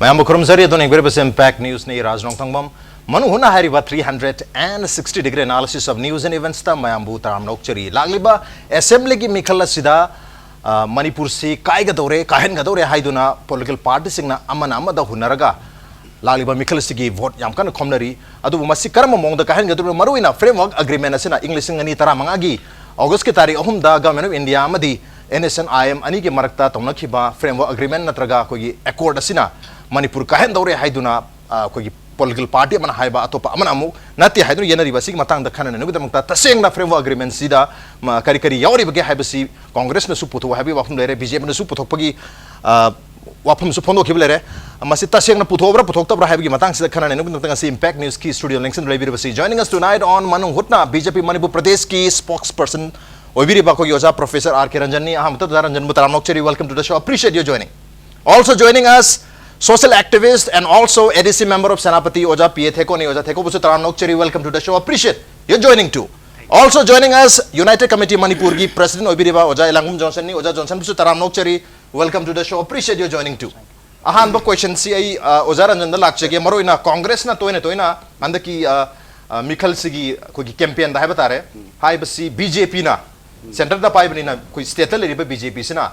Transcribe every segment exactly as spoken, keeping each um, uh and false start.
ꯃꯌꯥꯝꯕꯨ ꯈꯨꯔꯨꯝꯖꯔꯤ꯫ ꯑꯗꯣꯝꯅ ꯌꯦꯡꯕꯤꯔꯤꯕꯁꯤ Impact Newsꯅꯤ꯫ ꯔꯥꯖ ꯅꯣꯡꯊꯥꯡꯕꯝ꯫ ꯃꯅꯨꯡ ꯍꯨꯠꯅ ꯍꯥꯏꯔꯤꯕ three hundred and sixty degree analysis of news and eventsꯇ ꯃꯌꯥꯝꯕꯨ ꯇꯔꯥꯝꯅ ꯑꯣꯛꯆꯔꯤ꯫ ꯂꯥꯛꯂꯤꯕ assemblyꯒꯤ ꯃꯤꯈꯜ ꯑꯁꯤꯗ, ꯑ, ꯃꯅꯤꯄꯨꯔꯁꯤ ꯀꯥꯏꯒꯗꯧꯔꯦ, ꯀꯥꯏꯍꯟꯒꯗꯧꯔꯦ ꯍꯥꯏꯗꯨꯅ political partyꯁꯤꯡꯅ ꯑꯃꯅ ꯑꯃꯗ ꯍꯨꯟꯅꯔꯒ ꯂꯥꯛꯂꯤꯕ ꯃꯤꯈꯜ ꯑꯁꯤꯒꯤ vote ꯌꯥꯝ ꯀꯟꯅ ꯈꯣꯝꯅꯔꯤ꯫ ꯑꯗꯨꯕꯨ ꯃꯁꯤ ꯀꯔꯝꯕ ꯃꯑꯣꯡꯗ ꯀꯥꯏꯍꯟꯒꯗꯧꯔꯤꯕꯅꯣ? ꯃꯔꯨꯑꯣꯏꯅ framework agreement ꯑꯁꯤꯅ ꯏꯪ ꯂꯤꯁꯤꯡ ꯑꯅꯤ ꯇꯔꯥꯃꯉꯥꯒꯤ Augustꯀꯤ ꯇꯥꯔꯤꯛ ꯑꯍꯨꯝꯗ Government of India ꯑꯃꯗꯤ NSCN-IM ꯑꯅꯤꯒꯤ ꯃꯔꯛꯇ ꯇꯧꯅꯈꯤꯕ framework agreement ꯅꯠꯇ꯭ꯔꯒ ꯑꯩꯈꯣꯏꯒꯤ accord ꯑꯁꯤꯅ ꯃꯅꯤꯄꯨꯔ ꯀꯥꯏꯍꯟꯗꯧꯔꯦ ꯍꯥꯏꯗꯨꯅ, ꯑ, ꯑꯩꯈꯣꯏꯒꯤ political party ꯑꯃꯅ ꯍꯥꯏꯕ, ꯑꯇꯣꯞꯄ ꯑꯃꯅ ꯑꯃꯨꯛ ꯅꯠꯇꯦ ꯍꯥꯏꯗꯨꯅ ꯌꯦꯠꯅꯔꯤꯕ ꯑꯁꯤꯒꯤ ꯃꯇꯥꯡꯗ ꯈꯟꯅ ꯅꯩꯅꯕꯒꯤꯗꯃꯛꯇ ꯇꯁꯦꯡꯅ framework agreementꯁꯤꯗ, ꯃ, ꯀꯔꯤ ꯀꯔꯤ ꯌꯥꯎꯔꯤꯕꯒꯦ ꯍꯥꯏꯕꯁꯤ Congressꯅꯁꯨ ꯄꯨꯊꯣꯛꯎ ꯍꯥꯏꯕꯒꯤ ꯋꯥꯐꯝ ꯂꯩꯔꯦ, BJPꯅꯁꯨ ꯄꯨꯊꯣꯛꯄꯒꯤ, ꯑ, ꯋꯥꯐꯝꯁꯨ ꯐꯣꯡꯗꯣꯛꯈꯤꯕ ꯂꯩꯔꯦ꯫ ꯃꯁꯤ ꯇꯁꯦꯡꯅ ꯄꯨꯊꯣꯛꯑꯕ꯭ꯔꯥ ꯄꯨꯊꯣꯛꯇꯕ꯭ꯔꯥ ꯍꯥꯏꯕꯒꯤ ꯃꯇꯥꯡꯁꯤꯗ ꯈꯟꯅ ꯅꯩꯅꯕꯒꯤꯗꯃꯛꯇ ꯉꯁꯤ Impact Newsꯀꯤ studio ꯂꯦꯡꯁꯤꯟꯗꯨꯅ ꯂꯩꯕꯤꯔꯤꯕꯁꯤ, joining us tonight on ꯃꯅꯨꯡ ꯍꯨꯠꯅ BJP ꯃꯅꯤꯄꯨꯔ ꯄ꯭ꯔꯗꯦꯁꯀꯤ spokesperson ꯑꯣꯏꯕꯤꯔꯤꯕ ꯑꯩꯈꯣꯏꯒꯤ ꯑꯣꯖꯥ Professor R K ꯔꯟꯖꯟꯅꯤ꯫ ꯑꯍꯥꯟꯕꯗ ꯑꯣꯖꯥ ꯔꯟꯖꯟꯕꯨ ꯇꯔꯥꯝꯅ ꯑꯣꯛꯆꯔꯤ, welcome to the show, appreciate your joining. Also joining us, social activist and also ADC member of Senapati, ꯑꯣꯖꯥ P A ꯊꯦꯀꯣꯅꯤ꯫ ꯑꯣꯖꯥ ꯊꯦꯀꯣꯕꯨꯁꯨ ꯇꯔꯥꯝꯅ ꯑꯣꯛꯆꯔꯤ, welcome to the show, appreciate your joining too. Also joining us, United Committee ꯃꯅꯤꯄꯨꯔꯒꯤ president ꯑꯣꯏꯕꯤꯔꯤꯕ ꯑꯣꯖꯥ ꯏꯂꯥꯡꯕꯝ ꯖꯣꯟꯁꯟꯅꯤ꯫ ꯑꯣꯖꯥ ꯖꯣꯟꯁꯟꯕꯨꯁꯨ ꯇꯔꯥꯝꯅ ꯑꯣꯛꯆꯔꯤ, welcome to the show, appreciate your joining too. ꯑꯍꯥꯟꯕ questionꯁꯤ ꯑꯩ, ꯑ, ꯑꯣꯖꯥ ꯔꯟꯖꯟꯗ ꯂꯥꯛꯆꯒꯦ꯫ ꯃꯔꯨꯑꯣꯏꯅ Congressꯅ ꯇꯣꯏꯅ ꯇꯣꯏꯅ ꯍꯟꯗꯛꯀꯤ, ꯑ, ꯑ, ꯃꯤꯈꯜꯁꯤꯒꯤ ꯑꯩꯈꯣꯏꯒꯤ campaignꯗ ꯍꯥꯏꯕ ꯇꯥꯔꯦ, ꯍꯥꯏꯕꯁꯤ BJPꯅ centreꯗ ꯄꯥꯏꯕꯅꯤꯅ ꯑꯩꯈꯣꯏ stateꯇ ꯂꯩꯔꯤꯕ BJPꯁꯤꯅ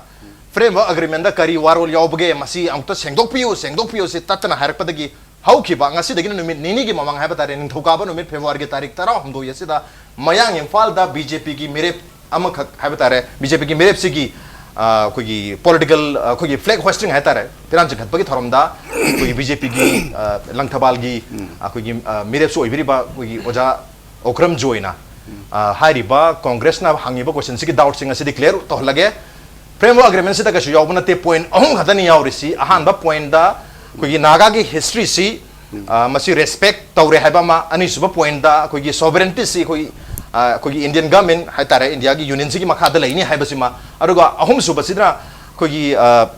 framework agreementꯗ ꯀꯔꯤ ꯋꯥꯔꯣꯜ ꯌꯥꯎꯕꯒꯦ, ꯃꯁꯤ ꯑꯃꯨꯛꯇ ꯁꯦꯡꯗꯣꯛꯄꯤꯌꯨ, ꯁꯦꯡꯗꯣꯛꯄꯤꯌꯨ ꯁꯤ ꯇꯠꯇꯅ ꯍꯥꯏꯔꯛꯄꯗꯒꯤ ꯍꯧꯈꯤꯕ ꯉꯁꯤꯗꯒꯤꯅ ꯅꯨꯃꯤꯠ ꯅꯤꯅꯤꯒꯤ ꯃꯃꯥꯡ ꯍꯥꯏꯕ ꯇꯥꯔꯦ, ꯅꯤꯡꯊꯧꯀꯥꯕ ꯅꯨꯃꯤꯠ Februaryꯒꯤ ꯇꯥꯔꯤꯛ ꯇꯔꯥꯍꯨꯝꯗꯣꯏ ꯑꯁꯤꯗ ꯃꯌꯥꯡ ꯏꯝꯐꯥꯜꯗ BJPꯒꯤ ꯃꯤꯔꯦꯞ ꯑꯃꯈꯛ ꯍꯥꯏꯕ ꯇꯥꯔꯦ, BJPꯒꯤ ꯃꯤꯔꯦꯞꯁꯤꯒꯤ, ꯑ, ꯑꯩꯈꯣꯏꯒꯤ political, ꯑ, ꯑꯩꯈꯣꯏꯒꯤ flag hoisting ꯍꯥꯏ ꯇꯥꯔꯦ, ꯐꯤꯔꯥꯟ ꯆꯤꯡꯈꯠꯄꯒꯤ ꯊꯧꯔꯝꯗ ꯑꯩꯈꯣꯏꯒꯤ BJPꯒꯤ, ꯑ, ꯂꯪꯊꯕꯥꯜꯒꯤ ꯑꯩꯈꯣꯏꯒꯤ, ꯑ, ꯃꯤꯔꯦꯞꯁꯨ ꯑꯣꯏꯕꯤꯔꯤꯕ ꯑꯩꯈꯣꯏꯒꯤ ꯑꯣꯖꯥ ꯑꯣꯀ꯭ꯔꯝ ꯖꯣꯏꯅ, ꯑ, ꯍꯥꯏꯔꯤꯕ Congressꯅ ꯍꯪꯉꯤꯕ questionꯁꯤꯒꯤ doubtꯁꯤꯡ ꯑꯁꯤꯗꯤ clear ꯇꯧꯍꯜꯂꯒꯦ꯫ Framework agreementꯁꯤꯗ ꯀꯩꯁꯨ ꯌꯥꯎꯕ ꯅꯠꯇꯦ, point ꯑꯍꯨꯝ ꯈꯛꯇꯅꯤ ꯌꯥꯎꯔꯤꯁꯤ꯫ ꯑꯍꯥꯟꯕ pointꯗ ꯑꯩꯈꯣꯏꯒꯤ ꯅꯥꯒꯥꯒꯤ historyꯁꯤ, ꯑ, ꯃꯁꯤ respect ꯇꯧꯔꯦ ꯍꯥꯏꯕ ꯑꯃ, ꯑꯅꯤꯁꯨꯕ pointꯗ ꯑꯩꯈꯣꯏꯒꯤ sovereigntyꯁꯤ ꯑꯩꯈꯣꯏ, ꯑ, ꯑꯩꯈꯣꯏꯒꯤ Indian government ꯍꯥꯏ ꯇꯥꯔꯦ, ꯏꯟꯗꯤꯌꯥꯒꯤ unionꯁꯤꯒꯤ ꯃꯈꯥꯗ ꯂꯩꯅꯤ ꯍꯥꯏꯕꯁꯤꯃ, ꯑꯗꯨꯒ ꯑꯍꯨꯝꯁꯨꯕꯁꯤꯗꯅ ꯑꯩꯈꯣꯏꯒꯤ, ꯑ,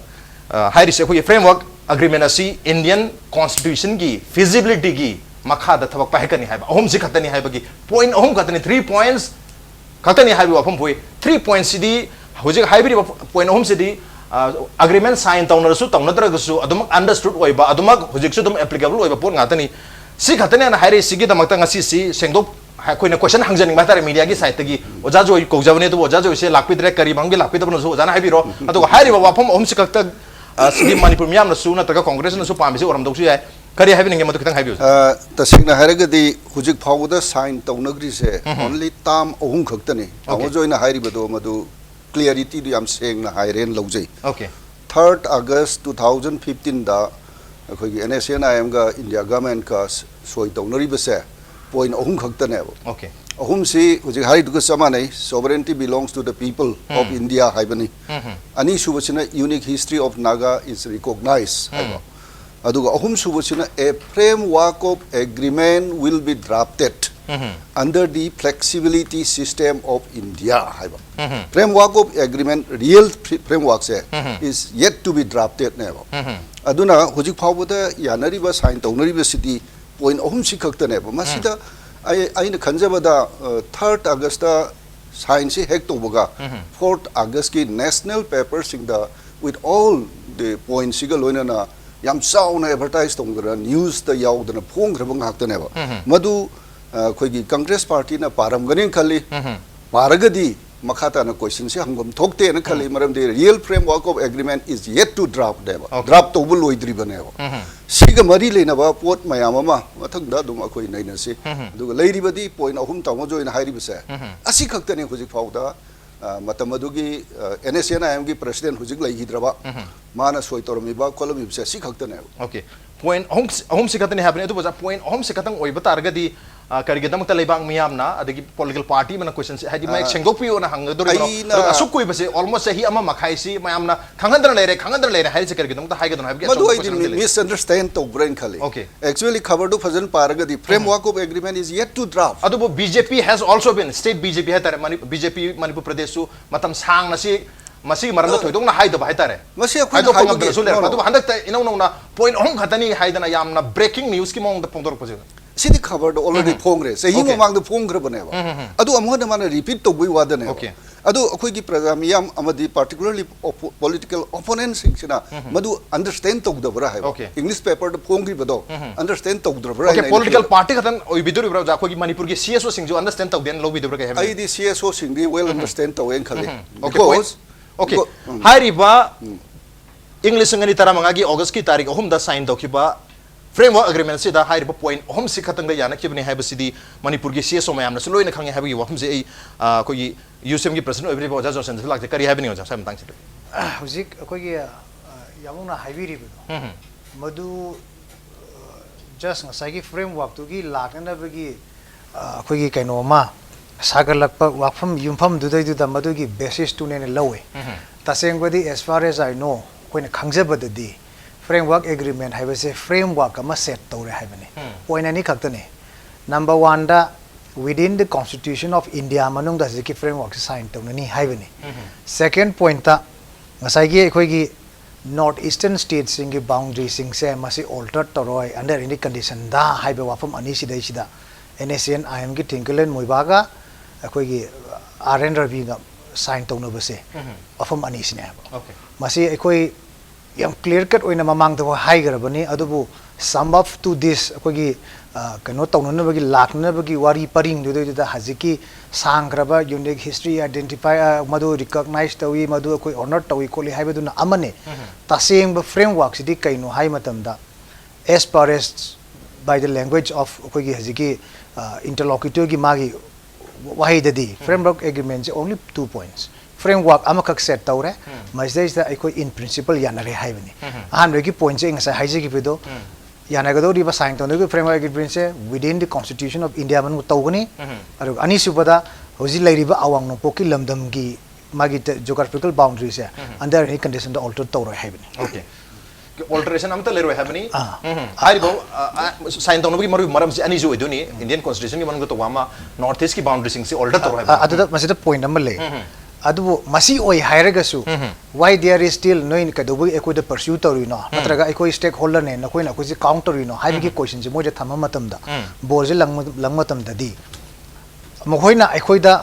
ꯑ, ꯍꯥꯏꯔꯤꯁꯦ ꯑꯩꯈꯣꯏꯒꯤ framework agreement ꯑꯁꯤ Indian constitutionꯒꯤ feasibilityꯒꯤ ꯃꯈꯥꯗ ꯊꯕꯛ ꯄꯥꯏꯍꯠꯀꯅꯤ ꯍꯥꯏꯕ, ꯑꯍꯨꯝꯁꯤ ꯈꯛꯇꯅꯤ ꯍꯥꯏꯕꯒꯤ, point ꯑꯍꯨꯝ ꯈꯛꯇꯅꯤ, three points ꯈꯛꯇꯅꯤ ꯍꯥꯏꯕꯒꯤ ꯋꯥꯐꯝ ꯄꯨꯏ꯫ Three pointsꯁꯤꯗꯤ ꯍꯧꯖꯤꯛ ꯍꯥꯏꯕꯤꯔꯤꯕ point ꯑꯍꯨꯝꯁꯤꯗꯤ, ꯑꯦꯒ꯭ꯔꯤꯃꯦꯟ ꯁꯥꯏꯟ ꯇꯧꯅꯔꯁꯨ ꯇꯧꯅꯗ꯭ꯔꯒꯁꯨ ꯑꯗꯨꯃꯛ ꯑꯟꯗꯔꯁ꯭ꯇꯨꯗ ꯑꯣꯏꯕ, ꯑꯗꯨꯃꯛ ꯍꯧꯖꯤꯛꯁꯨ ꯑꯗꯨꯝ ꯑꯦꯄ꯭ꯂꯤꯀꯦꯕꯜ ꯑꯣꯏꯕ ꯄꯣꯠ ꯉꯥꯛꯇꯅꯤ꯫ ꯁꯤ ꯈꯛꯇꯅꯦꯅ ꯍꯥꯏꯔꯛꯏ꯫ ꯁꯤꯒꯤꯗꯃꯛꯇ ꯉꯁꯤꯁꯤ ꯁꯦꯡꯗꯣꯛ, ꯑꯩꯈꯣꯏꯅ ꯀꯣꯏꯁꯟ ꯍꯪꯖꯅꯤꯡꯕ ꯍꯥꯏꯇꯥꯔꯦ ꯃꯤꯗꯤꯌꯥꯒꯤ ꯁꯥꯏꯠꯇꯒꯤ꯫ ꯑꯣꯖꯥ ꯖꯣꯏ ꯀꯧꯖꯕꯅꯦ, ꯑꯗꯨꯕꯨ ꯑꯣꯖꯥ ꯖꯣꯏꯁꯦ ꯂꯥꯛꯄꯤꯗ꯭ꯔꯦ, ꯀꯔꯤ ꯃꯔꯝꯒꯤ ꯂꯥꯛꯄꯤꯗꯕꯅꯣꯁꯨ ꯑꯣꯖꯥꯅ ꯍꯥꯏꯕꯤꯔꯣ꯫ ꯑꯗꯨꯒ ꯍꯥꯏꯔꯤꯕ ꯋꯥꯐꯝ ꯑꯍꯨꯝꯁꯤ ꯈꯛꯇ, ꯑ, ꯁꯤꯗꯤ ꯃꯅꯤꯄꯨꯔ ꯃꯤꯌꯥꯝꯅꯁꯨ ꯅꯠꯇ꯭ꯔꯒ ꯀꯣꯡꯒ꯭ꯔꯦꯁꯅꯁꯨ ꯄꯥꯝꯃꯤꯁꯦ ꯑꯣꯏꯔꯝꯗꯧꯁꯨ ꯌꯥꯏ꯫ ꯀꯔꯤ ꯍꯥꯏꯕꯤꯅꯤꯡꯉꯦ, ꯃꯗꯨ ꯈꯤꯇꯪ ꯍꯥꯏꯕꯤꯌꯨ꯫ ꯑ, ꯇꯁꯦꯡꯅ ꯍꯥꯏꯔꯒꯗꯤ ꯍꯧꯖꯤꯛ ꯐꯥꯎꯕꯗ ꯁꯥꯏꯟ ꯇꯧꯅꯈ꯭ꯔꯤꯁꯦ ꯑꯣꯟꯂꯤ ꯇꯥꯝ ꯑꯍꯨꯝ ꯈꯛꯇꯅꯤ꯫ ꯇꯥꯃꯣ ꯖꯣꯏꯅ ꯍꯥꯏꯔꯤꯕꯗꯣ ꯃꯗꯨ ꯀ꯭ꯂꯤꯌꯥꯔꯤꯇꯤꯗꯨ ꯌꯥꯝ ꯁꯦꯡꯅ ꯍꯥꯏꯔꯦꯅ ꯂꯧꯖꯩ꯫ Okay. Third August two thousand fifteenꯗ ꯑꯩꯈꯣꯏꯒꯤ NSCN-IMꯒ ꯏꯟꯗꯤꯌꯥ ꯒꯚꯔꯟꯃꯦꯟꯠꯀ ꯁꯣꯏ ꯇꯧꯅꯔꯤꯕꯁꯦ ꯄꯣꯏꯟ ꯑꯍꯨꯝ ꯈꯛꯇꯅꯦꯕ꯫ Okay. ꯑꯍꯨꯝꯁꯤ ꯍꯧꯖꯤꯛ ꯍꯥꯏꯔꯤꯗꯨꯒ ꯆꯞ ꯃꯥꯟꯅꯩ, sovereignty belongs to the people of India ꯍꯥꯏꯕꯅꯤ꯫ ꯑꯅꯤꯁꯨꯕꯁꯤꯅ unique history of Naga is recognized ꯍꯥꯏꯕ꯫ ꯑꯗꯨꯒ ꯑꯍꯨꯝꯁꯨꯕꯁꯤꯅ a framework of agreement will be drafted under the flexibility system of India ꯍꯥꯏꯕ꯫ Framework of agreement, real frameworkꯁꯦ is yet to be drafted ꯅꯦꯕ꯫ ꯑꯗꯨꯅ ꯍꯧꯖꯤꯛ ꯐꯥꯎꯕꯗ ꯌꯥꯅꯔꯤꯕ, sign ꯇꯧꯅꯔꯤꯕꯁꯤꯗꯤ point ꯑꯍꯨꯝꯁꯤ ꯈꯛꯇꯅꯦꯕ꯫ ꯃꯁꯤꯗ ꯑꯩ, ꯑꯩꯅ ꯈꯟꯖꯕꯗ, ꯑ, Third Augustꯇ ꯁꯥꯏꯟꯁꯤ ꯍꯦꯛ ꯇꯧꯕꯒ Fourth Augustꯀꯤ ꯅꯦꯁꯅꯦꯜ ꯄꯦꯄꯔꯁꯤꯡꯗ with all the pointꯁꯤꯒ ꯂꯣꯏꯅꯅ ꯌꯥꯝ ꯆꯥꯎꯅ ꯑꯦꯗꯚꯔꯇꯥꯏꯁ ꯇꯧꯗꯅ ꯅ꯭ꯌꯨꯁꯇ ꯌꯥꯎꯗꯅ ꯐꯣꯡꯈ꯭ꯔꯕ ꯉꯥꯛꯇꯅꯦꯕ꯫ ꯃꯗꯨ, ꯑ, ꯑꯩꯈꯣꯏꯒꯤ ꯀꯪꯒ꯭ꯔꯦꯁ ꯄꯥꯔꯇꯤꯅ ꯄꯥꯔꯝꯒꯅꯤ ꯈꯜꯂꯤ꯫ ꯄꯥꯔꯒꯗꯤ ꯃꯈꯥ ꯇꯥꯅ ꯀꯣꯏꯁꯟꯁꯤ ꯍꯪꯐꯝ ꯊꯣꯛꯇꯦꯅ ꯈꯜꯂꯤ꯫ ꯃꯔꯝꯗꯤ real framework of agreement is yet to draft ꯅꯦꯕ꯫ Okay. ꯗ꯭ꯔꯥꯐ ꯇꯧꯕ ꯂꯣꯏꯗ꯭ꯔꯤꯕꯅꯦꯕ꯫ ꯁꯤꯒ ꯃꯔꯤ ꯂꯩꯅꯕ ꯄꯣꯠ ꯃꯌꯥꯝ ꯑꯃ ꯃꯊꯪꯗ ꯑꯗꯨꯝ ꯑꯩꯈꯣꯏ ꯅꯩꯅꯁꯤ꯫ ꯑꯗꯨꯒ ꯂꯩꯔꯤꯕꯗꯤ ꯄꯣꯏꯟ ꯑꯍꯨꯝ ꯇꯥꯃꯣ ꯖꯣꯏꯅ ꯍꯥꯏꯔꯤꯕꯁꯦ ꯑꯁꯤ ꯈꯛꯇꯅꯤ ꯍꯧꯖꯤꯛ ꯐꯥꯎꯗ, ꯑ, ꯃꯇꯝ ꯑꯗꯨꯒꯤ, ꯑ, NSCN-IMꯒꯤ ꯄ꯭ꯔꯁꯤꯗꯦꯟꯠ ꯍꯧꯖꯤꯛ ꯂꯩꯈꯤꯗ꯭ꯔꯕ, ꯃꯥꯅ ꯁꯣꯏ ꯇꯧꯔꯝꯃꯤꯕ ꯈꯣꯠꯂꯝꯃꯤꯕꯁꯦ ꯑꯁꯤ ꯈꯛꯇꯅꯦꯕ꯫ Okay. ꯄꯣꯏꯟ ꯑꯍꯨꯝ, ꯑꯍꯨꯝꯁꯤ ꯈꯛꯇꯅꯤ ꯍꯥꯏꯕꯅꯤ꯫ ꯑꯗꯨꯕꯨ ꯑꯣꯖꯥ, ꯄꯣꯏꯟ ꯑꯍꯨꯝꯁꯤ ꯈꯛꯇꯪ ꯑꯣꯏꯕ ꯇꯥꯔꯒꯗꯤ, ꯑ, ꯀꯔꯤꯒꯤꯗꯃꯛꯇ ꯂꯩꯕꯥꯛ ꯃꯤꯌꯥꯝꯅ, ꯑꯗꯒꯤ ꯄꯣꯂꯤꯇꯤꯀꯦꯜ ꯄꯥꯔꯇꯤ ꯑꯃꯅ ꯀꯣꯏꯁꯟꯁꯦ, ꯍꯥꯏꯗꯤ, ꯃꯌꯦꯛ ꯑ, ꯁꯦꯡꯗꯣꯛꯄꯤꯌꯣꯅ ꯍꯪꯒꯗꯧꯔꯤꯕꯅꯣ? ꯑꯩꯅ ꯑꯗꯨꯒ ꯑꯁꯨꯛ ꯀꯨꯏꯕꯁꯦ, ꯑꯣꯜꯃꯣꯁ ꯆꯍꯤ ꯑꯃ ꯃꯈꯥꯏꯁꯤ ꯃꯌꯥꯝꯅ ꯈꯪꯍꯟꯗꯅ ꯂꯩꯔꯦ, ꯈꯪꯍꯟꯗꯅ ꯂꯩꯔꯦ ꯍꯥꯏꯔꯤꯁꯦ ꯀꯔꯤꯒꯤꯗꯃꯛꯇ ꯍꯥꯏꯒꯗꯣꯏꯅꯣ ꯍꯥꯏꯕꯒꯤ ꯃꯗꯨ ꯑꯆꯧꯕ ꯑꯩꯗꯤ ꯀꯣꯏꯁꯟ ꯑꯃꯗꯤ ꯂꯩ꯫ ꯃꯤꯁꯑꯟꯗꯔꯁ꯭ꯇꯦꯟ ꯇꯧꯕ꯭ꯔꯥ ꯍꯥꯏꯅ ꯈꯜꯂꯤ꯫ Okay. Actually ꯈꯕꯔꯗꯨ ꯐꯖꯅ ꯄꯥꯔꯒꯗꯤ framework of agreement is yet to draft. ꯑꯗꯨꯕꯨ B J P has also been, state B J P ꯍꯥꯏꯇꯥꯔꯦ, ꯃꯅꯤ-, B J P ꯃꯅꯤꯄꯨꯔ ꯄ꯭ꯔꯗꯦꯁꯁꯨ ꯃꯇꯝ ꯁꯥꯡꯅ ꯁꯤ, ꯃꯁꯤꯒꯤ ꯃꯔꯝꯗ ꯑ, ꯊꯣꯏꯗꯣꯛꯅ ꯍꯥꯏꯗꯕ ꯍꯥꯏꯇꯥꯔꯦ꯫ ꯃꯁꯤ ꯑꯩꯈꯣꯏꯅ ꯍꯥꯏꯗꯣꯛꯄ ꯍꯥꯏꯕꯒꯤ, ꯉꯝꯗꯅꯁꯨ no, ꯂꯩꯔꯛꯄ꯫ no. ꯑꯗꯨꯕꯨ ꯍꯟꯗꯛꯇ ꯏꯅꯧ ꯅꯧꯅ ꯄꯣꯏꯟ ꯑꯍꯨꯝ ꯈꯛꯇꯅꯤ ꯍꯥꯏꯗꯅ ꯌꯥꯝꯅ ꯕ꯭ꯔꯦꯀꯤꯡ ꯅ꯭ꯌꯨꯁꯀꯤ ꯃꯑꯣꯡꯗ ꯐꯣꯡꯗꯣꯔꯛꯄꯁꯦ꯫ ꯁꯤꯗꯤ ꯈꯕꯔꯗ already ꯐꯣꯡꯈ꯭ꯔꯦ, ꯆꯍꯤ Okay. ꯃꯃꯥꯡꯗ ꯐꯣꯡꯈ꯭ꯔꯕꯅꯦꯕ꯫ ꯑꯗꯨ ꯑꯃꯨꯛ ꯍꯟꯅ ꯃꯥꯅ ꯔꯤꯄꯤꯠ ꯇꯧꯕꯒꯤ ꯋꯥꯗꯅꯦꯕ꯫ Okay. ꯑꯗꯨ ꯑꯩꯈꯣꯏꯒꯤ ꯄ꯭ꯔꯖꯥ ꯃꯤꯌꯥꯝ ꯑꯃꯗꯤ particularly political opponentꯁꯤꯡꯁꯤꯅ ꯃꯗꯨ understand ꯇꯧꯗꯕ꯭ꯔꯥ ꯍꯥꯏꯕ꯫ Okay. English paperꯗ ꯐꯣꯡꯈꯤꯕꯗꯣ ꯎꯝ꯫ Understand ꯇꯧꯗ꯭ꯔꯕ꯭ꯔꯥ Okay, ꯍꯥꯏꯅ ꯑꯩꯅ political ꯈꯜꯂꯦ꯫ Party ꯈꯛꯇꯪ ꯑꯣꯏꯕꯤꯗꯣꯔꯤꯕ꯭ꯔꯥ ꯑꯣꯖꯥ? ꯑꯩꯈꯣꯏꯒꯤ ꯃꯅꯤꯄꯨꯔꯒꯤ C S Oꯁꯤꯡꯁꯨ understand ꯇꯧꯗꯦꯅ ꯂꯧꯕꯤꯗꯕ꯭ꯔꯥ ꯀꯩ ꯍꯥꯏꯕꯅꯣ? ꯑꯩꯗꯤ C S Oꯁꯤꯡꯗꯤ well understand ꯇꯧꯋꯦꯅ ꯈꯜꯂꯤ꯫ Okay, point. Because Okay. because- ꯎꯝ꯫ ꯍꯥꯏꯔꯤꯕ ꯏꯪ ꯂꯤꯁꯤꯡ ꯑꯅꯤ ꯇꯔꯥꯃꯉꯥꯒꯤ Augustꯀꯤ ꯇꯥꯔꯤꯛ ꯑꯍꯨꯝꯗ sign ꯇꯧꯈꯤꯕ framework agreementꯁꯤꯗ ꯍꯥꯏꯔꯤꯕ point ꯑꯍꯨꯝꯁꯤ ꯈꯛꯇꯪꯗ ꯌꯥꯅꯈꯤꯕꯅꯤ ꯍꯥꯏꯕꯁꯤꯗꯤ ꯃꯅꯤꯄꯨꯔꯒꯤ C S O ꯃꯌꯥꯝꯅꯁꯨ ꯂꯣꯏꯅ ꯈꯪꯉꯦ ꯍꯥꯏꯕꯒꯤ ꯋꯥꯐꯝꯁꯦ ꯑꯩ, ꯑ, ꯑꯩꯈꯣꯏꯒꯤ UCMꯒꯤ president ꯑꯣꯏꯕꯤꯔꯤꯕ ꯑꯣꯖꯥ ꯖꯣꯟꯁꯟꯗꯁꯨ ꯂꯥꯛꯆꯩ꯫ ꯀꯔꯤ ꯍꯥꯏꯕꯤꯅꯤꯡꯉꯤ ꯑꯣꯖꯥ, ꯁ꯭ꯋꯥꯏ ꯃꯇꯥꯡꯁꯤꯗ? ꯍꯧꯖꯤꯛ ꯑꯩꯈꯣꯏꯒꯤ, ꯑ, ꯌꯥꯝꯕꯨꯡꯅ ꯍꯥꯏꯕꯤꯔꯤꯕꯗꯣ, ꯎꯝ꯫ ꯃꯗꯨ just ꯉꯁꯥꯏꯒꯤ frameworkꯇꯨꯒꯤ ꯂꯥꯛꯅꯅꯕꯒꯤ, ꯑ, ꯑꯩꯈꯣꯏꯒꯤ ꯀꯩꯅꯣ ꯑꯃ ꯁꯥꯒꯠꯂꯛꯄ ꯋꯥꯐꯝ ꯌꯨꯝꯐꯝꯗꯨꯗꯩꯗꯨꯗ ꯃꯗꯨꯒꯤ basisꯇꯨꯅꯦꯅ ꯂꯧꯋꯦ꯫ ꯎꯝ꯫ ꯇꯁꯦꯡꯕꯗꯤ, as far as I know, ꯑꯩꯈꯣꯏꯅ ꯈꯪꯖꯕꯗꯗꯤ framework agreement ꯍꯥꯏꯕꯁꯦ framework ꯑꯃ set ꯇꯧꯔꯦ ꯍꯥꯏꯕꯅꯤ꯫ ꯎꯝ꯫ Point ꯑꯅꯤ ꯈꯛꯇꯅꯤ꯫ Number oneꯗ, within the Constitution of India ꯃꯅꯨꯡꯗ ꯍꯧꯖꯤꯛꯀꯤ frameworkꯁꯦ sign ꯇꯧꯅꯅꯤ ꯍꯥꯏꯕꯅꯤ꯫ ꯎꯝ꯫ Second pointꯇ, ꯉꯁꯥꯏꯒꯤ ꯑꯩꯈꯣꯏꯒꯤ North Eastern stateꯁꯤꯡꯒꯤ boundaryꯁꯤꯡꯁꯦ ꯃꯁꯤ alter ꯇꯧꯔꯣꯏ under any conditionꯗ ꯍꯥꯏꯕ ꯋꯥꯐꯝ ꯑꯅꯤꯁꯤꯗꯩꯁꯤꯗ NSCN IMꯒꯤ ꯊꯤꯡꯀꯔꯂꯦꯟ ꯃꯣꯏꯕꯥꯒ ꯑꯩꯈꯣꯏꯒꯤ R N Raviꯒ sign ꯇꯧꯅꯕꯁꯦ ꯎꯝ꯫ ꯋꯥꯐꯝ ꯑꯅꯤꯁꯤꯅꯦ ꯍꯥꯏꯕ꯫ Okay. ꯃꯁꯤ ꯑꯩꯈꯣꯏ ꯌꯥꯝ clear cut ꯑꯣꯏꯅ ꯃꯃꯥꯡꯗ ꯍꯥꯏꯈ꯭ꯔꯕꯅꯤ, ꯑꯗꯨꯕꯨ sum up to this ꯑꯩꯈꯣꯏꯒꯤ, ꯑ, ꯀꯩꯅꯣ ꯇꯧꯅꯅꯕꯒꯤ, ꯂꯥꯛꯅꯅꯕꯒꯤ ꯋꯥꯔꯤ ꯄꯔꯤꯡꯗꯨꯗꯩꯗꯨꯗ ꯍꯧꯖꯤꯛꯀꯤ ꯁꯥꯡꯈ꯭ꯔꯕ unique history identify, ꯑ, ꯃꯗꯨ recognize ꯇꯧꯏ, ꯃꯗꯨ ꯑꯩꯈꯣꯏ honour ꯇꯧꯏ ꯈꯣꯠꯂꯤ ꯍꯥꯏꯕꯗꯨꯅ ꯑꯃꯅꯤ꯫ ꯇꯁꯦꯡꯕ frameworkꯁꯤꯗꯤ ꯀꯩꯅꯣ ꯍꯥꯏ ꯃꯇꯝꯗ, as per as by the language of ꯑꯩꯈꯣꯏꯒꯤ ꯍꯧꯖꯤꯛꯀꯤ, ꯑ, interlocutorꯒꯤ ꯃꯥꯒꯤ ꯋꯥꯍꯩꯗꯗꯤ framework agreementꯁꯦ only two points, framework ꯑꯃꯈꯛ set ꯇꯧꯔꯦ, ꯃꯁꯤꯗꯩꯁꯤꯗ ꯑꯩꯈꯣꯏ in principle ꯌꯥꯅꯔꯦ ꯍꯥꯏꯕꯅꯤ꯫ ꯑꯍꯥꯟꯕꯒꯤ pointꯁꯦ ꯑꯩ ꯉꯁꯥꯏ ꯍꯥꯏꯖꯈꯤꯕꯗꯣ, ꯌꯥꯅꯒꯗꯧꯔꯤꯕ sign ꯇꯧꯅꯔꯤꯕ framework agreementꯁꯦ within the Constitution of India ꯃꯅꯨꯡꯗ ꯇꯧꯒꯅꯤ꯫ ꯑꯗꯨꯒ ꯑꯅꯤꯁꯨꯕꯗ, ꯍꯧꯖꯤꯛ ꯂꯩꯔꯤꯕ ꯑꯋꯥꯡ ꯅꯣꯡꯄꯣꯛꯀꯤ ꯂꯝꯗꯝꯒꯤ ꯃꯥꯒꯤ geographical boundaryꯁꯦ under any conditionꯗ alter ꯇꯧꯔꯣꯏ ꯍꯥꯏꯕꯅꯤ꯫ Okay. Alteration ꯑꯃꯠꯇ ꯂꯩꯔꯣꯏ ꯍꯥꯏꯕꯅꯤ꯫ ꯑꯥ꯫ ꯎꯝ꯫ ꯍꯥꯏꯔꯤꯕ, ꯑ, ꯑ, sign ꯇꯧꯅꯕꯒꯤ ꯃꯔꯨ ꯃꯔꯝꯁꯤ ꯑꯅꯤꯁꯨ ꯑꯣꯏꯗꯣꯏꯅꯤ꯫ Indian Constitutionꯒꯤ ꯃꯅꯨꯡꯗ ꯇꯧꯕ ꯑꯃ, North Eastꯀꯤ boundaryꯁꯤꯡꯁꯤ alter ꯇꯧꯔꯣꯏ ꯑ, ꯍꯥꯏꯕ꯫ ꯑꯗꯨꯗ ꯃꯁꯤꯗ point ꯑꯃ ꯂꯩ꯫ ꯑꯗꯨꯕꯨ ꯃꯁꯤ ꯑꯣꯏ ꯍꯥꯏꯔꯒꯁꯨ, why there is still, ꯅꯣꯏꯅ ꯀꯩꯗꯧꯕꯒꯤ ꯑꯩꯈꯣꯏꯗ pursue ꯇꯧꯔꯤꯅꯣ? ꯅꯠꯇ꯭ꯔꯒ ꯑꯩꯈꯣꯏ stakeholderꯅꯦ, ꯅꯈꯣꯏꯅ ꯑꯩꯈꯣꯏꯁꯦ count ꯇꯧꯔꯤꯅꯣ ꯍꯥꯏꯕꯒꯤ questionꯁꯦ ꯃꯣꯏꯗ ꯊꯝꯕ ꯃꯇꯝꯗ, ballꯁꯦ ꯂꯪ-, ꯂꯪ ꯃꯇꯝꯗꯗꯤ, ꯃꯈꯣꯏꯅ ꯑꯩꯈꯣꯏꯗ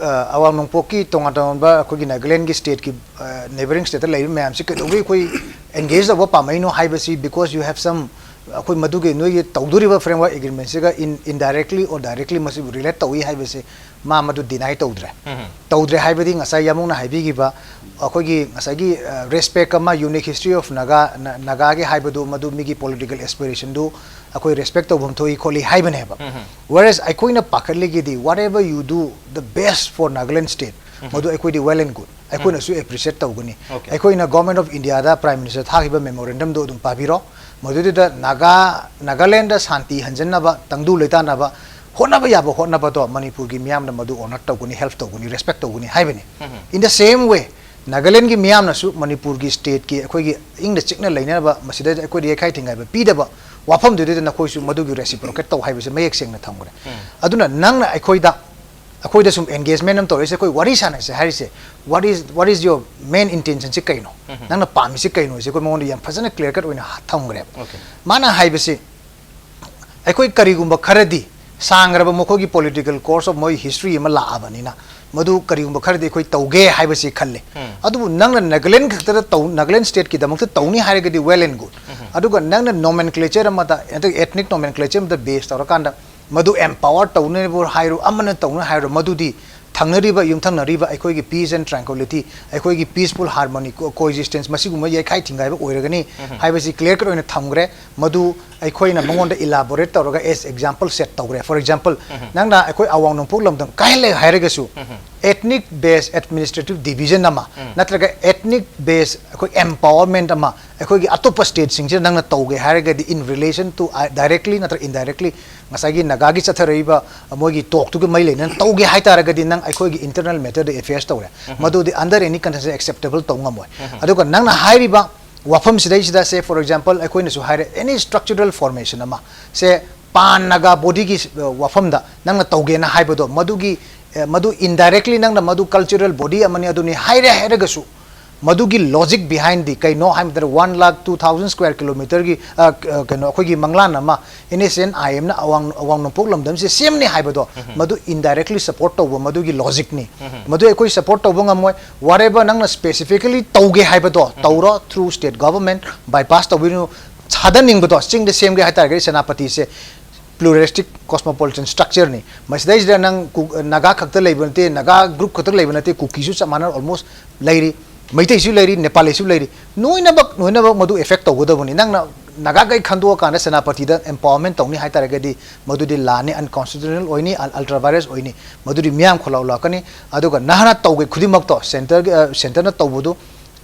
ꯑꯋꯥꯡ ꯅꯣꯡꯄꯣꯛꯀꯤ ꯇꯣꯉꯥꯟ ꯇꯣꯉꯥꯟꯕ ꯑꯩꯈꯣꯏꯒꯤ ꯅꯥꯒꯥꯂꯦꯟꯒꯤ ꯁ꯭ꯇꯦꯠꯀꯤ ꯅꯦꯕꯔꯤꯡ ꯁ꯭ꯇꯦꯠꯇ ꯂꯩꯔꯤꯕ ꯃꯌꯥꯝꯁꯤ ꯀꯩꯗꯧꯕꯒꯤ ꯑꯩꯈꯣꯏ ꯑꯦꯡꯒꯦꯖ ꯇꯧꯕ ꯄꯥꯝꯃꯛꯏꯅꯣ ꯍꯥꯏꯕꯁꯤ, because you have some, ꯑꯩꯈꯣꯏ ꯃꯗꯨꯒꯤ ꯅꯣꯏꯒꯤ ꯇꯧꯗꯣꯔꯤꯕ ꯐ꯭ꯔꯦꯝꯋꯥꯔꯛ ꯑꯦꯒ꯭ꯔꯤꯃꯦꯟꯁꯤꯒ ꯏꯟ ꯏꯟꯗꯥꯏꯔꯦꯛꯂꯤ ꯑꯣꯔ ꯗꯥꯏꯔꯦꯛꯂꯤ ꯃꯁꯤꯕꯨ ꯔꯤꯂꯦꯠ ꯇꯧꯏ ꯍꯥꯏꯕꯁꯤ ꯃꯥ ꯃꯗꯨ ꯗꯤꯅꯥꯏ ꯇꯧꯗ꯭ꯔꯦ꯫ ꯇꯧꯗ꯭ꯔꯦ ꯍꯥꯏꯕꯗꯤ ꯉꯁꯥꯏ ꯌꯥꯝꯕꯨꯡꯅ ꯍꯥꯏꯕꯤꯈꯤꯕ ꯑꯩꯈꯣꯏꯒꯤ ꯉꯁꯥꯏꯒꯤ ꯔꯦꯁꯄꯦꯛ ꯑꯃ, ꯌꯨꯅꯤꯛ ꯍꯤꯁꯇ꯭ꯔꯤ ꯑꯣꯐ ꯅꯥꯒꯥ, ꯅꯥꯒꯥꯒꯤ ꯍꯥꯏꯕꯗꯨ ꯃꯗꯨ ꯃꯤꯒꯤ ꯄꯣꯂꯤꯇꯤꯀꯦꯜ ꯑꯦꯁꯄꯤꯔꯦꯁꯟꯗꯨ ꯑꯩꯈꯣꯏ ꯔꯦꯁꯄꯦꯛ ꯇꯧꯐꯝ ꯊꯣꯛꯏ ꯈꯣꯠꯂꯤ ꯍꯥꯏꯕꯅꯦꯕ꯫ Whereas ꯑꯩꯈꯣꯏꯅ ꯄꯥꯈꯠꯂꯤꯒꯤꯗꯤ, whatever you do, the best for Nagaland state, ꯃꯗꯨ ꯑꯩꯈꯣꯏꯗꯤ well and good, ꯑꯩꯈꯣꯏꯅꯁꯨ ꯑꯦꯄ꯭ꯔꯤꯁꯤꯌꯦꯠ ꯇꯧꯒꯅꯤ꯫ ꯑꯩꯈꯣꯏꯅ ꯒꯣꯔꯃꯦꯟ ꯑꯣꯐ ꯏꯟꯗꯤꯌꯥꯗ ꯄ꯭ꯔꯥꯏꯝ ꯃꯤꯅꯤꯁꯇꯔ ꯊꯥꯈꯤꯕ ꯃꯦꯃꯣꯔꯦꯟꯗꯝꯗꯣ ꯑꯗꯨꯝ ꯄꯥꯕꯤꯔꯣ꯫ ꯃꯗꯨꯗꯨꯗ ꯅꯥꯒꯥ ꯅꯥꯒꯥꯂꯦꯟꯗ ꯁꯥꯟꯇꯤ ꯍꯟꯖꯟꯅꯕ, ꯇꯪꯗꯨ ꯂꯩꯇꯥꯅꯕ ꯍꯣꯠꯅꯕ ꯌꯥꯕ ꯍꯣꯠꯅꯕꯗꯣ ꯃꯅꯤꯄꯨꯔꯒꯤ ꯃꯤꯌꯥꯝꯅ ꯃꯗꯨ ꯑꯣꯅꯔ ꯇꯧꯒꯅꯤ, ꯍꯦꯜꯞ ꯇꯧꯒꯅꯤ, ꯔꯦꯁꯄꯦꯛ ꯇꯧꯒꯅꯤ ꯍꯥꯏꯕꯅꯤ꯫ In the same way, ꯅꯥꯒꯥꯂꯦꯟꯒꯤ ꯃꯤꯌꯥꯝꯅꯁꯨ ꯃꯅꯤꯄꯨꯔꯒꯤ ꯁ꯭ꯇꯦꯠꯀꯤ ꯑꯩꯈꯣꯏꯒꯤ ꯏꯪꯅ ꯆꯤꯛꯅ ꯂꯩꯅꯅꯕ, ꯃꯁꯤꯗꯩꯗ ꯑꯩꯈꯣꯏꯗ ꯌꯩꯈꯥꯏ ꯊꯤꯡꯒꯥꯏꯕ ꯄꯤꯗꯕ ꯋꯥꯐꯝꯗꯨꯗꯩꯗ ꯅꯈꯣꯏꯁꯨ ꯃꯗꯨꯒꯤ ꯔꯦꯁꯤꯄ꯭ꯔꯣꯀꯦꯠ ꯇꯧ ꯍꯥꯏꯕꯁꯦ ꯃꯌꯦꯛ ꯁꯦꯡꯅ ꯊꯝꯈ꯭ꯔꯦ꯫ ꯑꯗꯨꯅ ꯅꯪꯅ ꯑꯩꯈꯣꯏꯗ ꯑꯩꯈꯣꯏꯗ ꯁꯨꯝ ꯑꯦꯡꯒꯦꯖꯃꯦꯟ ꯑꯃ ꯇꯧꯔꯛꯏꯁꯦ, ꯑꯩꯈꯣꯏ ꯋꯥꯔꯤ ꯁꯥꯟꯅꯁꯦ ꯍꯥꯏꯔꯤꯁꯦ, what is what is your main intention ꯁꯤ ꯀꯩꯅꯣ? ꯅꯪꯅ ꯄꯥꯝꯃꯤꯁꯤ ꯀꯩꯅꯣ ꯁꯤ ꯑꯩꯈꯣꯏ ꯃꯉꯣꯟꯗ ꯌꯥꯝ ꯐꯖꯅ ꯀ꯭ꯂꯤꯌꯥꯔ ꯀꯠ ꯑꯣꯏꯅ ꯊꯝꯈ꯭ꯔꯦꯕ꯫ ꯃꯥꯅ ꯍꯥꯏꯕꯁꯤ, ꯑꯩꯈꯣꯏ ꯀꯔꯤꯒꯨꯝꯕ ꯈꯔꯗꯤ ꯁꯥꯡꯈ꯭ꯔꯕ ꯃꯈꯣꯏꯒꯤ ꯄꯣꯂꯤꯇꯤꯀꯦꯜ ꯀꯣꯔꯁ ꯑꯣꯐ ꯃꯣꯏ ꯍꯤꯁꯇ꯭ꯔꯤ ꯑꯃ ꯂꯥꯛꯑꯕꯅꯤꯅ ꯃꯗꯨ ꯀꯔꯤꯒꯨꯝꯕ ꯈꯔꯗꯤ ꯑꯩꯈꯣꯏ ꯇꯧꯒꯦ ꯍꯥꯏꯕꯁꯤ ꯈꯜꯂꯦ꯫ ꯑꯗꯨꯕꯨ ꯅꯪꯅ ꯅꯥꯒꯥꯂꯦꯟ ꯈꯛꯇꯗ ꯇꯧ, ꯅꯥꯒꯥꯂꯦꯟ ꯁ꯭ꯇꯦꯠꯀꯤꯗꯃꯛꯇ ꯇꯧꯅꯤ ꯍꯥꯏꯔꯒꯗꯤ well and good꯫ ꯑꯗꯨꯒ ꯅꯪꯅ ꯅꯣꯃꯦꯟꯀ꯭ꯂꯦꯆꯔ ꯑꯃꯗ, ꯅꯠꯇ꯭ꯔꯒ ꯑꯦꯊꯅꯤꯛ ꯅꯣꯃꯦꯟꯀ꯭ꯂꯦꯆꯔ ꯑꯃꯗ ꯕꯦꯁ ꯇꯧꯔꯀꯥꯟꯗ ꯃꯗꯨ ꯑꯦꯝꯄꯥꯋꯔ ꯇꯧꯅꯕꯨ ꯍꯥꯏꯔꯣ, ꯑꯃꯅ ꯇꯧꯅ ꯍꯥꯏꯔꯣ, ꯃꯗꯨꯗꯤ ꯊꯪꯅꯔꯤꯕ, ꯌꯨꯝꯊꯪꯅꯔꯤꯕ ꯑꯩꯈꯣꯏꯒꯤ peace and tranquility, ꯑꯩꯈꯣꯏꯒꯤ peaceful harmony, co-, coexistence, ꯃꯁꯤꯒꯨꯝꯕ ꯌꯩꯈꯥꯏ ꯊꯤꯡꯒꯥꯏꯕ ꯑꯣꯏꯔꯒꯅꯤ ꯍꯥꯏꯕꯁꯤ ꯀ꯭ꯂꯤꯌꯥꯔ ꯀꯠ ꯑꯣꯏꯅ ꯊꯝꯈ꯭ꯔꯦ꯫ ꯃꯗꯨ ꯑꯩꯈꯣꯏꯅ ꯃꯉꯣꯟꯗ ꯏꯂꯥꯕꯣꯔꯦꯠ ꯇꯧꯔꯒ ꯑꯦꯁ ꯑꯦꯛꯖꯥꯝꯄꯜ ꯁꯦꯠ ꯇꯧꯈ꯭ꯔꯦ꯫ For example, ꯅꯪꯅ ꯑꯩꯈꯣꯏ ꯑꯋꯥꯡ ꯅꯣꯡꯄꯣꯛ ꯂꯝꯗꯝ ꯀꯥꯏꯍꯜꯂꯦ ꯍꯥꯏꯔꯒꯁꯨ, ethnic based administrative division ꯑꯃ ꯅꯠꯇ꯭ꯔꯒ ethnic based ꯑꯩꯈꯣꯏ empowerment ꯑꯃ ꯑꯩꯈꯣꯏꯒꯤ ꯑꯇꯣꯞꯄ ꯁ꯭ꯇꯦꯠꯁꯤꯡꯁꯤꯗ ꯅꯪꯅ ꯇꯧꯒꯦ ꯍꯥꯏꯔꯒꯗꯤ, in relation to, directly ꯅꯠꯇ꯭ꯔꯒ indirectly, ꯉꯁꯥꯏꯒꯤ ꯅꯥꯒꯥꯒꯤ ꯆꯠꯊꯔꯛꯏꯕ ꯃꯣꯏꯒꯤ ꯇꯣꯛꯇꯨꯒ ꯃꯔꯤ ꯂꯩꯅꯅ ꯇꯧꯒꯦ ꯍꯥꯏ ꯇꯥꯔꯒꯗꯤ, ꯅꯪ ꯑꯩꯈꯣꯏꯒꯤ internal matter ꯗ ꯑꯦꯐꯤꯌꯔꯁ ꯇꯧꯔꯦ꯫ ꯃꯗꯨꯗꯤ under any condition acceptable ꯇꯧ ꯉꯝꯃꯣꯏ꯫ ꯑꯗꯨꯒ ꯅꯪꯅ ꯍꯥꯏꯔꯤꯕ ꯋꯥꯐꯝꯁꯤꯗꯩꯁꯤꯗ, say for example, ꯑꯩꯈꯣꯏꯅꯁꯨ ꯍꯥꯏꯔꯦ, any structural formation ꯑꯃ, say pan Naga body ꯒꯤ, ꯑ, ꯋꯥꯐꯝꯗ ꯅꯪꯅ ꯇꯧꯒꯦꯅ ꯍꯥꯏꯕꯗꯣ, ꯃꯗꯨꯒꯤ, ꯑ, ꯃꯗꯨ indirectly ꯅꯪꯅ ꯃꯗꯨ cultural body ꯑꯃꯅꯤ, ꯑꯗꯨꯅꯤ ꯍꯥꯏꯔꯦ ꯍꯥꯏꯔꯒꯁꯨ, ꯃꯗꯨꯒꯤ logic behind ꯗꯤ ꯀꯩꯅꯣ ꯍꯥꯏꯕꯗ, one lakh two thousand square kilometre ꯒꯤ, ꯑ, ꯑ, ꯀꯩꯅꯣ, ꯑꯩꯈꯣꯏꯒꯤ ꯃꯪꯂꯥꯟ ꯑꯃ NSCN IM ꯅ ꯑꯋꯥꯡ, ꯑꯋꯥꯡ ꯅꯣꯡꯄꯣꯛ ꯂꯝꯗꯝꯁꯦ ꯁꯦꯝꯅꯤ ꯍꯥꯏꯕꯗꯣ, ꯃꯗꯨ indirectly support ꯇꯧꯕ ꯃꯗꯨꯒꯤ logic ꯅꯤ꯫ ꯃꯗꯨ ꯑꯩꯈꯣꯏ support ꯇꯧꯕ ꯉꯝꯃꯣꯏ꯫ Whatever ꯅꯪꯅ specifically ꯇꯧꯒꯦ ꯍꯥꯏꯕꯗꯣ ꯇꯧꯔꯣ, through state government, bypass ꯇꯧꯕꯤꯔꯨ꯫ ꯊꯥꯗꯅꯤꯡꯕꯗꯣ, ꯆꯤꯡꯗ ꯁꯦꯝꯒꯦ ꯍꯥꯏꯇꯥꯔꯒꯗꯤ ꯁꯦꯅꯥꯄꯇꯤꯁꯦ pluralistic cosmopolitan structure ꯅꯤ꯫ ꯃꯁꯤꯗꯩꯁꯤꯗ ꯅꯪ ꯀꯨ-, ꯅꯥꯒꯥ ꯈꯛꯇ ꯂꯩꯕ ꯅꯠꯇꯦ, ꯅꯥꯒꯥ group ꯈꯛꯇ ꯂꯩꯕ ꯅꯠꯇꯦ, ꯀꯨꯀꯤꯁꯨ ꯆꯞ ꯃꯥꯟꯅꯅ almost ꯂꯩꯔꯤ, ꯃꯩꯇꯩꯁꯨ ꯂꯩꯔꯤ, ꯅꯦꯄꯥꯂꯤꯁꯨ ꯂꯩꯔꯤ꯫ ꯂꯣꯏꯅꯃꯛ, ꯂꯣꯏꯅꯃꯛ ꯃꯗꯨ effect ꯇꯧꯒꯗꯕꯅꯤ꯫ ꯅꯪꯅ ꯅꯥꯒꯥꯈꯩ ꯈꯟꯗꯣꯛꯑꯀꯥꯟꯗ ꯁꯦꯅꯥꯄꯇꯤꯗ empowerment ꯇꯧꯅꯤ ꯍꯥꯏꯇꯥꯔꯒꯗꯤ ꯃꯗꯨꯗꯤ ꯂꯥꯟꯅꯤ, unconstitutional ꯑꯣꯏꯅꯤ, ul-, ultra vires ꯑꯣꯏꯅꯤ꯫ ꯃꯗꯨꯗꯤ ꯃꯤꯌꯥꯝ ꯈꯣꯜꯂꯥꯎ ꯂꯥꯛꯀꯅꯤ꯫ ꯑꯗꯨꯒ ꯅꯍꯥꯛꯅ ꯇꯧꯒꯦ ꯈꯨꯗꯤꯡꯃꯛꯇꯣ centre ꯒꯤ, ꯑ, centre ꯅ ꯇꯧꯕꯗꯨ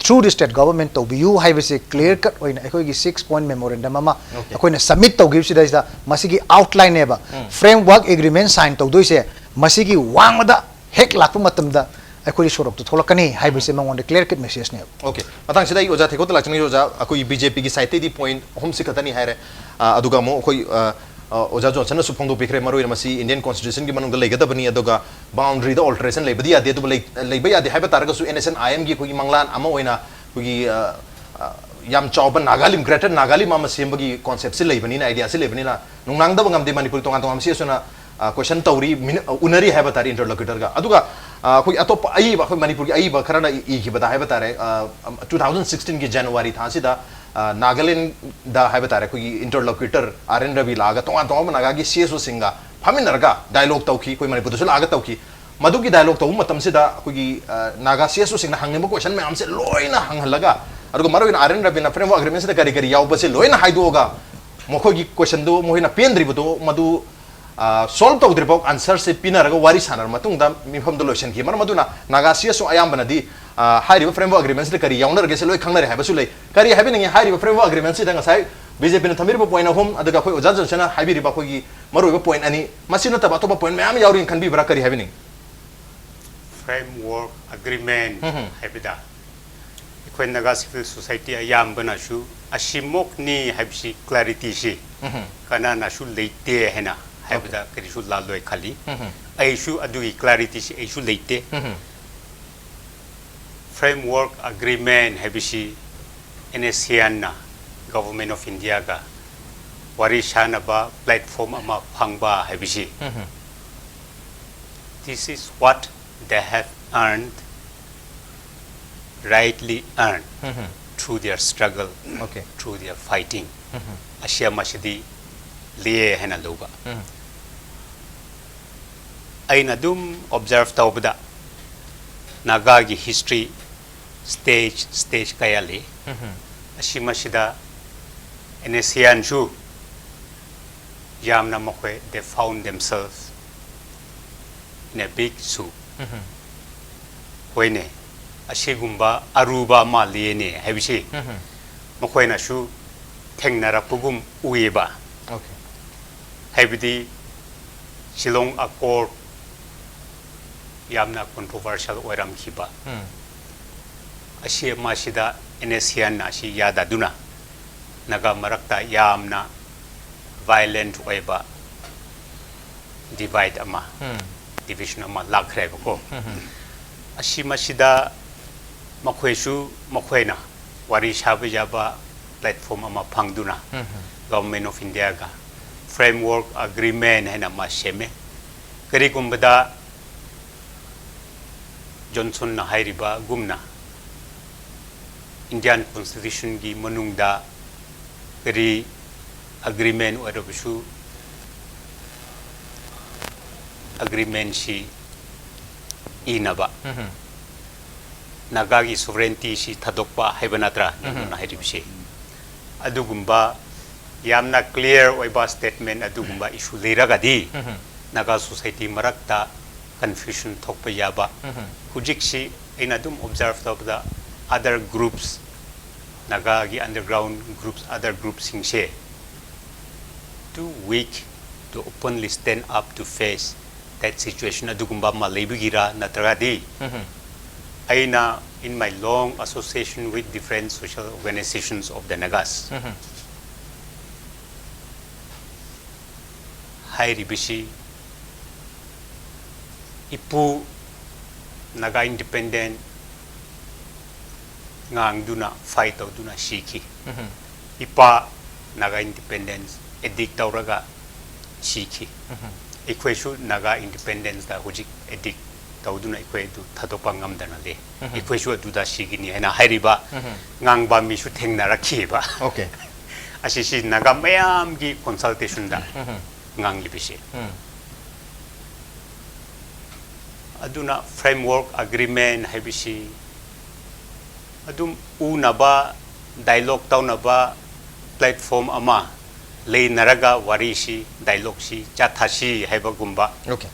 through the state government ꯇꯧꯕꯤꯌꯨ ꯍꯥꯏꯕꯁꯤ clear cut ꯑꯣꯏꯅ ꯑꯩꯈꯣꯏꯒꯤ six point memorandum ꯑꯃ ꯑꯩꯈꯣꯏꯅ submit ꯇꯧꯈꯤꯕꯁꯤꯗꯩꯁꯤꯗ ꯃꯁꯤꯒꯤ outline ꯅꯦꯕ꯫ Framework agreement sign ꯇꯧꯗꯣꯏꯁꯦ ꯃꯁꯤꯒꯤ ꯋꯥꯡꯃꯗ ꯍꯦꯛ ꯂꯥꯛꯄ ꯃꯇꯝꯗ ꯑꯩꯈꯣꯏꯒꯤ ꯁꯣꯔꯣꯛꯇ ꯊꯣꯛꯂꯛꯀꯅꯤ ꯍꯥꯏꯕꯁꯦ ꯃꯉꯣꯟꯗ clear cut message ꯅꯦꯕ꯫ Okay, ꯃꯇꯥꯡꯁꯤꯗ ꯑꯩ ꯑꯣꯖꯥ ꯊꯦꯀꯣꯠꯇ ꯂꯥꯛꯆꯅꯤꯡꯉꯤ꯫ ꯑꯣꯖꯥ, ꯑꯩꯈꯣꯏꯒꯤ BJP ꯒꯤ side ꯇꯩꯗꯤ point ꯑꯍꯨꯝꯁꯤ ꯈꯛꯇꯅꯤ ꯍꯥꯏꯔꯦ꯫ ꯑ, ꯑꯗꯨꯒ ꯑꯃꯨꯛ ꯑꯩꯈꯣꯏ, ꯑ, ꯑ, ꯑꯣꯖꯥ ꯖꯣꯟꯁꯟꯅꯁꯨ ꯐꯣꯡꯗꯣꯛꯄꯤꯈ꯭ꯔꯦ, ꯃꯔꯨꯑꯣꯏꯅ ꯃꯁꯤ Indian Constitution ꯒꯤ ꯃꯅꯨꯡꯗ ꯂꯩꯒꯗꯕꯅꯤ, ꯑꯗꯨꯒ boundary ꯗ alteration ꯂꯩꯕꯗꯤ ꯌꯥꯗꯦ, ꯑꯗꯨꯕꯨ ꯂꯩ-, ꯂꯩꯕ ꯌꯥꯗꯦ ꯍꯥꯏꯕ ꯇꯥꯔꯒꯁꯨ NSCN IM ꯒꯤ ꯑꯩꯈꯣꯏꯒꯤ ꯃꯪꯂꯥꯟ ꯑꯃ ꯑꯣꯏꯅ ꯑꯩꯈꯣꯏꯒꯤ, ꯑ, ꯑ, ꯌꯥꯝ ꯆꯥꯎꯕ ꯅꯥꯒꯥꯂꯤꯝ, greater ꯅꯥꯒꯥꯂꯤꯝ ꯑꯃ ꯁꯦꯝꯕꯒꯤ concept ꯁꯤ ꯂꯩꯕꯅꯤꯅ, idea ꯁꯤ ꯂꯩꯕꯅꯤꯅ, ꯅꯨꯡꯅꯥꯡꯗꯕ ꯉꯝꯗꯦ꯫ ꯃꯅꯤꯄꯨꯔꯒꯤ ꯇꯣꯉꯥꯟ ꯇꯣꯉꯥꯟꯕ CSO ꯅ, ꯑ, question ꯇꯧꯔꯤ, ꯃꯤꯅ-, ꯑ, ꯎꯅꯔꯤ ꯍꯥꯏꯕ ꯇꯥꯔꯦ interlocutor ꯒ꯫ ꯑꯗꯨꯒ, ꯑ, ꯑꯩꯈꯣꯏꯒꯤ ꯑꯇꯣꯞꯄ ꯑꯏꯕ, ꯑꯩꯈꯣꯏ ꯃꯅꯤꯄꯨꯔꯒꯤ ꯑꯏꯕ ꯈꯔꯅ ꯏ-, ꯏꯈꯤꯕꯗ ꯍꯥꯏꯕ ꯇꯥꯔꯦ, ꯑ, ꯑꯝ, two thousand sixteen ꯒꯤ January ꯊꯥꯁꯤꯗ, ꯑ, ꯅꯥꯒꯥꯂꯦꯟꯗ ꯍꯥꯏꯕ ꯇꯥꯔꯦ, ꯑꯩꯈꯣꯏꯒꯤ interlocutor R N ꯔꯕꯤ ꯂꯥꯛꯑꯒ ꯇꯣꯉꯥꯟ ꯇꯣꯉꯥꯟꯕ ꯅꯥꯒꯥꯒꯤ CSO ꯁꯤꯡꯒ ꯐꯝꯃꯤꯟꯅꯔꯒ dialogue ꯇꯧꯈꯤ꯫ ꯑꯩꯈꯣꯏ ꯃꯅꯤꯄꯨꯔꯗꯁꯨ ꯂꯥꯛꯑꯒ ꯇꯧꯈꯤ꯫ ꯃꯗꯨꯒꯤ dialogue ꯇꯧꯕ ꯃꯇꯝꯁꯤꯗ ꯑꯩꯈꯣꯏꯒꯤ, ꯑ, ꯅꯥꯒꯥ CSO ꯁꯤꯡꯅ ꯍꯪꯅꯤꯡꯕ question ꯃꯌꯥꯝꯁꯦ ꯂꯣꯏꯅ ꯍꯪꯍꯜꯂꯒ, ꯑꯗꯨꯒ ꯃꯔꯨꯑꯣꯏꯅ R N ꯔꯕꯤꯅ framework agreement ꯁꯤꯗ ꯀꯔꯤ ꯀꯔꯤ ꯌꯥꯎꯕꯁꯦ ꯂꯣꯏꯅ ꯍꯥꯏꯗꯣꯛꯑꯒ, ꯃꯈꯣꯏꯒꯤ question ꯗꯨ ꯃꯈꯣꯏꯅ ꯄꯦꯟꯗ꯭ꯔꯤꯕꯗꯨ ꯃꯗꯨ, ꯑ, solve ꯇꯧꯗ꯭ꯔꯤꯐꯥꯎ answer ꯁꯦ ꯄꯤꯅꯔꯒ ꯋꯥꯔꯤ ꯁꯥꯟꯅꯔ ꯃꯇꯨꯡꯗ ꯃꯤꯐꯝꯗꯨ ꯂꯣꯏꯁꯤꯟꯈꯤ꯫ ꯃꯔꯝ ꯑꯗꯨꯅ ꯅꯥꯒꯥ CSO ꯑꯌꯥꯝꯕꯅꯗꯤ, ꯑ, ꯍꯥꯏꯔꯤꯕ framework agreement ꯁꯤꯗ ꯀꯔꯤ ꯌꯥꯎꯅꯔꯒꯦ ꯁꯦ ꯂꯣꯏ ꯈꯪꯅꯔꯦ ꯍꯥꯏꯕꯁꯨ ꯂꯩ꯫ ꯀꯔꯤ ꯍꯥꯏꯕꯤꯅꯤꯡꯉꯤ? ꯍꯥꯏꯔꯤꯕ framework agreement ꯁꯤꯗ ꯉꯁꯥꯏ BJP ꯅ ꯊꯝꯕꯤꯔꯤꯕ point ꯑꯍꯨꯝ, ꯑꯗꯨꯒ ꯑꯩꯈꯣꯏ ꯑꯣꯖꯥ ꯖꯣꯟꯁꯟꯅ ꯍꯥꯏꯕꯤꯔꯤꯕ ꯑꯩꯈꯣꯏꯒꯤ ꯃꯔꯨꯑꯣꯏꯕ point ꯑꯅꯤ, ꯃꯁꯤ ꯅꯠꯇꯕ ꯑꯇꯣꯞꯄ point ꯃꯌꯥꯝ ꯌꯥꯎꯔꯤꯅ ꯈꯟꯕꯤꯕ꯭ꯔꯥ? ꯀꯔꯤ ꯍꯥꯏꯕꯤꯅꯤꯡꯉꯤ? Framework agreement ꯎꯝ ꯍꯝ꯫ ꯍꯥꯏꯕꯗ ꯑꯩꯈꯣꯏ ꯅꯥꯒꯥ civil society ꯑꯌꯥꯝꯕꯅꯁꯨ ꯑꯁꯤꯃꯛꯅꯤ ꯍꯥꯏꯕꯁꯤ clarity ꯁꯤ ꯎꯝ ꯍꯝ꯫ ꯀꯅꯥꯅꯁꯨ ꯂꯩꯇꯦ ꯍꯥꯏꯅ ꯍꯥꯏꯕꯗ ꯀꯔꯤꯁꯨ ꯂꯥꯜꯂꯣꯏ ꯈꯜꯂꯤ꯫ ꯎꯝ ꯍꯝ꯫ ꯑꯩꯁꯨ ꯑꯗꯨꯒꯤ clarity ꯁꯤ ꯑꯩꯁꯨ ꯂꯩꯇꯦ꯫ ꯎꯝ ꯍꯝ꯫ Framework Agreement ꯍꯥꯏꯕꯁꯤ NSCNꯅ Government of Indiaꯒ ꯋꯥꯔꯤ ꯁꯥꯅꯕ platform ꯑꯃ ꯐꯪꯕ ꯍꯥꯏꯕꯁꯤ, this is what they have earned, rightly earned through their struggle, Okay. through their fighting. ꯑꯁꯤ ꯑꯃꯁꯤꯗꯤ ꯂꯩꯌꯦ ꯍꯥꯏꯅ ꯂꯧꯕ꯫ ꯑꯩꯅ ꯑꯗꯨꯝ observe ꯇꯧꯕꯗ ꯅꯥꯒꯥꯒꯤ history stage stage ꯀꯌꯥ ꯂꯩ꯫ ꯑꯁꯤ ꯃꯁꯤꯗ NSCNꯁꯨ ꯌꯥꯝꯅ ꯃꯈꯣꯏ, they found themselves in a big soup. ꯍꯣꯏꯅꯦ, ꯑꯁꯤꯒꯨꯝꯕ ꯑꯔꯨꯕ ꯑꯃ ꯂꯩꯌꯦꯅꯦ ꯍꯥꯏꯕꯁꯤ ꯃꯈꯣꯏꯅꯁꯨ ꯊꯦꯡꯅꯔꯛꯄꯒꯨꯝ ꯎꯏꯌꯦꯕ꯫ Okay. ꯍꯥꯏꯕꯗꯤ Shillong Accord ꯌꯥꯝꯅ controversial ꯑꯣꯏꯔꯝꯈꯤꯕ ꯑꯁꯤ ꯑꯃꯁꯤꯗ NSCNꯅ ꯑꯁꯤ ꯌꯥꯗꯗꯨꯅ ꯅꯥꯒꯥ ꯃꯔꯛꯇ ꯌꯥꯝꯅ violent ꯑꯣꯏꯕ divide ꯑꯃ, division ꯑꯃ ꯂꯥꯛꯈ꯭ꯔꯦꯕꯀꯣ꯫ ꯑꯁꯤ ꯃꯁꯤꯗ ꯃꯈꯣꯏꯁꯨ ꯃꯈꯣꯏꯅ ꯋꯥꯔꯤ ꯁꯥꯕ ꯌꯥꯕ platform ꯑꯃ ꯐꯪꯗꯨꯅ Government of Indiaꯒ Framework Agreement ꯍꯥꯏꯅ ꯑꯃ ꯁꯦꯝꯃꯦ꯫ ꯀꯔꯤꯒꯨꯝꯕꯗ Johnsonꯅ ꯍꯥꯏꯔꯤꯕꯒꯨꯝꯅ Indian Constitutionꯒꯤ ꯃꯅꯨꯡꯗ ꯀꯔꯤ agreement ꯑꯣꯏꯔꯕꯁꯨ agreementꯁꯤ ꯏꯅꯕ, ꯅꯥꯒꯥꯒꯤ sovereigntyꯁꯤ ꯊꯥꯗꯣꯛꯄ ꯍꯥꯏꯕ ꯅꯠꯇ꯭ꯔꯥ ꯅꯪꯅ ꯍꯥꯏꯔꯤꯕꯁꯤ? ꯑꯗꯨꯒꯨꯝꯕ ꯌꯥꯝꯅ clear ꯑꯣꯏꯕ statement ꯑꯗꯨꯒꯨꯝꯕ issue ꯂꯩꯔꯒꯗꯤ ꯅꯥꯒꯥ society ꯃꯔꯛꯇ confusion ꯊꯣꯛꯄ ꯌꯥꯕ꯫ ꯍꯧꯖꯤꯛꯁꯤ ꯑꯩꯅ ꯑꯗꯨꯝ observe ꯇꯧꯕꯗ other groups, ꯅꯥꯒꯥꯒꯤ underground groups, other groupꯁꯤꯡꯁꯦ too weak to openly stand up to face that situation ꯑꯗꯨꯒꯨꯝꯕ ꯑꯃ ꯂꯩꯕꯒꯤꯔ ꯅꯠꯇ꯭ꯔꯒꯗꯤ ꯑꯩꯅ in my long association with different social organizations of the Nagas ꯍꯥꯏꯔꯤꯕꯁꯤ ꯏꯄꯨ Naga Independent ꯉꯥꯡꯗꯨꯅ, ꯐꯥꯏꯠ ꯇꯧꯗꯨꯅ ꯁꯤꯈꯤ꯫ ꯏꯄꯥ ꯅꯥꯒꯥ ꯏꯟꯗꯤꯄꯦꯟꯗꯦꯟꯁ ꯑꯦꯗꯤꯛ ꯇꯧꯔꯒ ꯁꯤꯈꯤ꯫ ꯑꯩꯈꯣꯏꯁꯨ ꯅꯥꯒꯥ ꯏꯟꯗꯤꯄꯦꯟꯗꯦꯟꯁꯇ ꯍꯧꯖꯤꯛ ꯑꯦꯗꯤꯛ ꯇꯧꯗꯨꯅ ꯑꯩꯈꯣꯏ ꯑꯗꯨ ꯊꯥꯗꯣꯛꯄ ꯉꯝꯗꯅ ꯂꯩ꯫ ꯑꯩꯈꯣꯏꯁꯨ ꯑꯗꯨꯗ ꯁꯤꯒꯅꯤ ꯍꯥꯏꯅ ꯍꯥꯏꯔꯤꯕ ꯉꯥꯡꯕ ꯃꯤꯁꯨ ꯊꯦꯡꯅꯔꯛꯈꯤꯕ꯫ Okay. ꯑꯁꯤꯁꯤ ꯅꯥꯒꯥ ꯃꯌꯥꯝꯒꯤ ꯀꯣꯟꯁꯜꯇꯦꯁꯟꯗ ꯉꯥꯡꯂꯤꯕꯁꯤ꯫ ꯑꯗꯨꯅ ꯐ꯭ꯔꯦꯝꯋꯔꯛ ꯑꯦꯒ꯭ꯔꯤꯃꯦꯟ ꯍꯥꯏꯕꯁꯤ ꯑꯗꯨꯝ ꯎꯅꯕ, ꯗꯥꯏꯂꯣꯛ ꯇꯧꯅꯕ ꯄ꯭ꯂꯦꯠꯐꯣꯝ ꯑꯃ ꯂꯩꯅꯔꯒ ꯋꯥꯔꯤꯁꯤ, ꯗꯥꯏꯂꯣꯛꯁꯤ ꯆꯠꯊꯁꯤ ꯍꯥꯏꯕꯒꯨꯝꯕ Okay.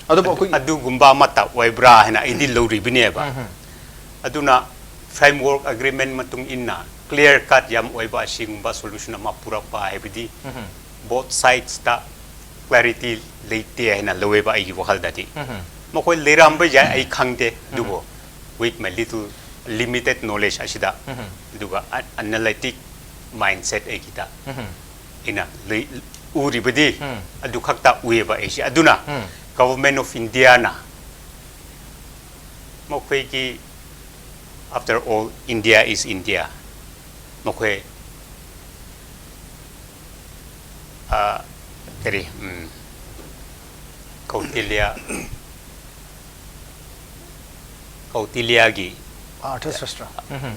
ꯑꯗꯨꯕꯨ ꯑꯩꯈꯣꯏ ꯑꯗꯨꯒꯨꯝꯕ ꯑꯃꯠꯇ ꯑꯣꯏꯕ꯭ꯔꯥ ꯍꯥꯏꯅ ꯑꯩꯗꯤ ꯂꯧꯔꯤꯕꯅꯦꯕ꯫ ꯑꯗꯨꯅ ꯐ꯭ꯔꯦꯝꯋꯔꯛ ꯑꯦꯒ꯭ꯔꯤꯃꯦꯟ ꯃꯇꯨꯡ ꯏꯟꯅ ꯀ꯭ꯂꯤꯌꯔ ꯀꯠ ꯌꯥꯝ ꯑꯣꯏꯕ ꯑꯁꯤꯒꯨꯝꯕ ꯁꯣꯂꯨꯁꯟ ꯑꯃ ꯄꯨꯔꯛꯄ ꯍꯥꯏꯕꯗꯤ both ꯁꯥꯏꯗꯁꯇ ꯀ꯭ꯂꯦꯔꯤꯇꯤ ꯂꯩꯇꯦ ꯍꯥꯏꯅ ꯂꯧꯋꯦꯕ ꯑꯩꯒꯤ ꯋꯥꯈꯜꯗꯗꯤ꯫ ꯃꯈꯣꯏ ꯂꯩꯔꯝꯕ ꯌꯥꯏ, ꯑꯩ ꯈꯪꯗꯦ, ꯑꯗꯨꯕꯨ with my little limited knowledge ꯑꯁꯤꯗ, ꯑꯗꯨꯒ ꯑꯦꯅꯥꯂꯤꯇꯤꯛ ꯃꯥꯏꯟꯁꯦꯠ ꯑꯩꯒꯤꯗ ꯑꯩꯅ ꯂꯩ-, ꯎꯔꯤꯕꯗꯤ ꯑꯗꯨ ꯈꯛꯇ ꯎꯏꯌꯦꯕ ꯑꯩꯁꯦ꯫ ꯑꯗꯨꯅ Government of Indiaꯅ ꯃꯈꯣꯏꯒꯤ, after all, India is India, ꯃꯈꯣꯏ ꯑ, ꯀꯔꯤ, ꯎꯝ, ꯀꯧꯇꯤꯜꯌ, ꯀꯧꯇꯤꯜꯌꯒꯤ ꯑꯥꯔꯊꯁꯥꯁꯇ꯭ꯔ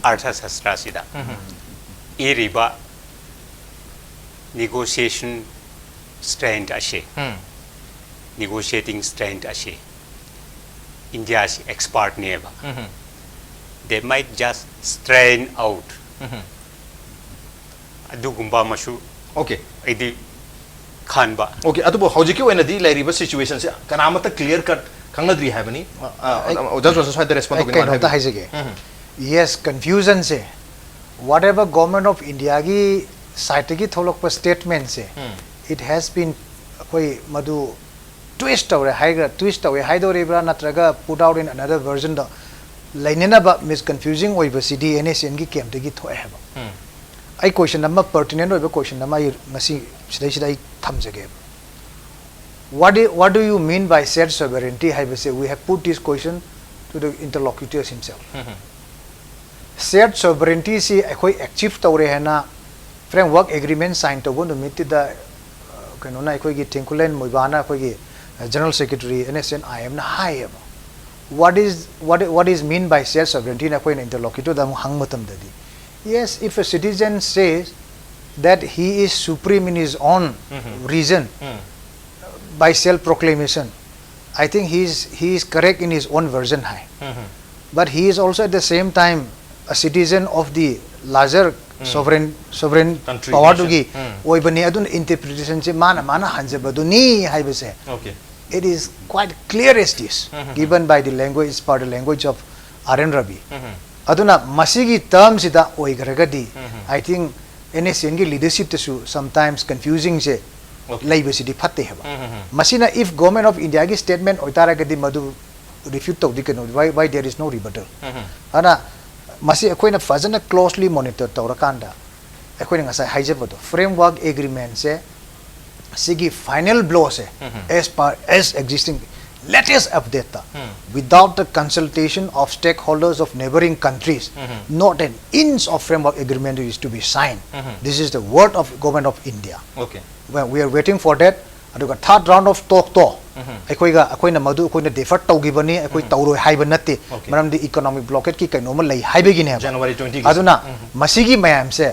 ꯑꯥꯔꯊꯁꯥꯁꯇ꯭ꯔꯁꯤꯗ ꯏꯔꯤꯕ ꯅꯤꯒꯣꯁꯤꯌꯦꯁꯟ ꯁ꯭ꯇ꯭ꯔꯦꯡꯊ ꯑꯁꯤ, ꯅꯤꯒꯣꯁꯤꯌꯦꯇꯤꯡ ꯁ꯭ꯇ꯭ꯔꯦꯡꯊ ꯑꯁꯤ ꯏꯟꯗꯤꯌꯥꯁꯤ ꯑꯦꯛꯁꯄꯥꯔꯠꯅꯦꯕ꯫ They might just strain out ꯑꯗꯨꯒꯨꯝꯕ ꯑꯃꯁꯨ Okay. ꯑꯩꯗꯤ ꯈꯟꯕ꯫ Okay, ꯑꯗꯨꯕꯨ ꯍꯧꯖꯤꯛꯀꯤ ꯑꯣꯏꯅꯗꯤ ꯂꯩꯔꯤꯕ ꯁꯤꯆꯨꯋꯦꯁꯟꯁꯦ ꯀꯅꯥꯃꯠꯇ ꯀ꯭ꯂꯤꯌꯔ ꯀꯠ ꯈꯪꯅꯗ꯭ꯔꯤ ꯍꯥꯏꯕꯅꯤ꯫ ꯑ, ꯑ, ꯑꯩ- ꯑꯣꯖꯥ ꯖꯣꯟꯁꯟ ꯁ꯭ꯋꯥꯏꯗ ꯔꯦꯁꯄꯣꯟ ꯑꯩ ꯇꯧꯒꯦ ꯃꯥꯅ ꯀꯩꯅꯣꯝꯇ ꯍꯥꯏꯕꯤꯌꯨ꯫ ꯍꯥꯏꯖꯒꯦ꯫ Yes, ꯀꯟꯐ꯭ꯌꯨꯖꯟꯁꯦ whatever Government of Indiaꯒꯤ ꯁꯥꯏꯠꯇꯒꯤ ꯊꯣꯛꯂꯛꯄ ꯁ꯭ꯇꯦꯠꯃꯦꯟꯁꯦ, it has been, ꯑꯩꯈꯣꯏ ꯃꯗꯨ ꯇ꯭ꯋꯤꯁ ꯇꯧꯔꯦ ꯍꯥꯏꯒ꯭ꯔꯥ, ꯇ꯭ꯋꯤꯁ ꯇꯧꯋꯦ ꯍꯥꯏꯗꯣꯔꯤꯕ꯭ꯔꯥ, ꯅꯠꯇ꯭ꯔꯒ put out in another versionꯗ ꯂꯩꯅꯅꯕ ꯃꯤꯁ ꯀꯟꯐ꯭ꯌꯨꯖꯤꯡ ꯑꯣꯏꯕꯁꯤꯗꯤ ꯑꯦꯟ ꯑꯦꯁ ꯑꯦꯟꯒꯤ ꯀꯦꯝꯞꯇꯒꯤ ꯊꯣꯛꯑꯦ ꯍꯥꯏꯕ꯫ ꯑꯩ ꯀꯣꯏꯁꯟ ꯑꯃ, ꯄꯔꯇꯤꯅꯦꯟ ꯑꯣꯏꯕ ꯀꯣꯏꯁꯟ ꯑꯃ ꯑꯩ ꯉꯁꯤ ꯁꯤꯗꯩꯁꯤꯗ ꯑꯩ ꯊꯝꯖꯒꯦꯕ꯫ What do, what do you mean by shared sovereignty ꯍꯥꯏꯕꯁꯦ? We have put this question to the interlocutors himself. Shared sovereignty ꯁꯤ ꯑꯩꯈꯣꯏ achieve ꯇꯧꯔꯦ ꯍꯥꯏꯅ framework agreement sign ꯇꯧꯕ ꯅꯨꯃꯤꯠꯇꯨꯗ, ꯑ, ꯀꯩꯅꯣꯅ, ꯑꯩꯈꯣꯏꯒꯤ ꯊꯤꯡꯈꯨꯂꯦꯟ ꯃꯣꯏꯕꯥꯅ, ꯑꯩꯈꯣꯏꯒꯤ, ꯑ, General Secretary N S C N I M ꯅ ꯍꯥꯏꯌꯦꯕ꯫ What is, what, what is mean by shared sovereignty ꯅ ꯑꯩꯈꯣꯏꯅ interlocutor ꯗ ꯑꯃꯨꯛ ꯍꯪꯕ ꯃꯇꯝꯗꯗꯤ, yes, if a citizen says that he is supreme in his own region by self proclamation, I think he is, he is correct in his own version high. But he is also at the same time a citizen of the larger sovereign, sovereign Country, power nation. ꯗꯨꯒꯤ ꯑꯣꯏꯕꯅꯤ꯫ ꯑꯗꯨꯅ interpretation ꯁꯦ ꯃꯥꯅ, ꯃꯥꯅ ꯍꯟꯖꯕꯗꯨꯅꯤ ꯍꯥꯏꯕꯁꯦ, Okay. it is quite clear as this, given by the language, per the language of R N Ravi. ꯑꯗꯨꯅ ꯃꯁꯤꯒꯤ term ꯁꯤꯗ ꯑꯣꯏꯈ꯭ꯔꯒꯗꯤ, I think N S C N ꯒꯤ leadership ꯇꯁꯨ sometimes confusing ꯁꯦ Okay. ꯂꯩꯕꯁꯤꯗꯤ ꯐꯠꯇꯦ ꯍꯥꯏꯕ꯫ ꯃꯁꯤꯅ if Government of India ꯒꯤ statement ꯑꯣꯏꯇꯥꯔꯒꯗꯤ ꯃꯗꯨ refute ꯇꯧꯗꯤ ꯀꯩꯅꯣ, why, why there is no rebuttal? ꯑꯗꯨꯅ ꯃꯁꯤ ꯑꯩꯈꯣꯏꯅ ꯐꯖꯅ closely monitor ꯇꯧꯔꯀꯥꯟꯗ, ꯑꯩꯈꯣꯏꯅ ꯉꯁꯥꯏ ꯍꯥꯏꯖꯕꯗꯣ, framework agreement ꯁꯦ, ꯁꯤꯒꯤ final blow ꯁꯦ, as per, as existing, latest update ꯇ, without the consultation of stakeholders of neighboring countries, not an inch of framework agreement is to be signed. This is the word of Government of India. Okay. Well, we are waiting for that. ꯑꯗꯨꯒ third round of talk ꯇꯣ, ꯑꯩꯈꯣꯏꯒ, ꯑꯩꯈꯣꯏꯅ ꯃꯗꯨ ꯑꯩꯈꯣꯏꯅ defer ꯇꯧꯈꯤꯕꯅꯤ, ꯑꯩꯈꯣꯏ ꯇꯧꯔꯣꯏ ꯍꯥꯏꯕ ꯅꯠꯇꯦ꯫ Okay. ꯃꯔꯝꯗꯤ economic blockade ꯀꯤ ꯀꯩꯅꯣꯝꯃ ꯂꯩ ꯍꯥꯏꯕꯒꯤꯅꯦꯕ꯫ January twenty ꯒꯤ꯫ ꯑꯗꯨꯅ ꯃꯁꯤꯒꯤ ꯃꯌꯥꯝꯁꯦ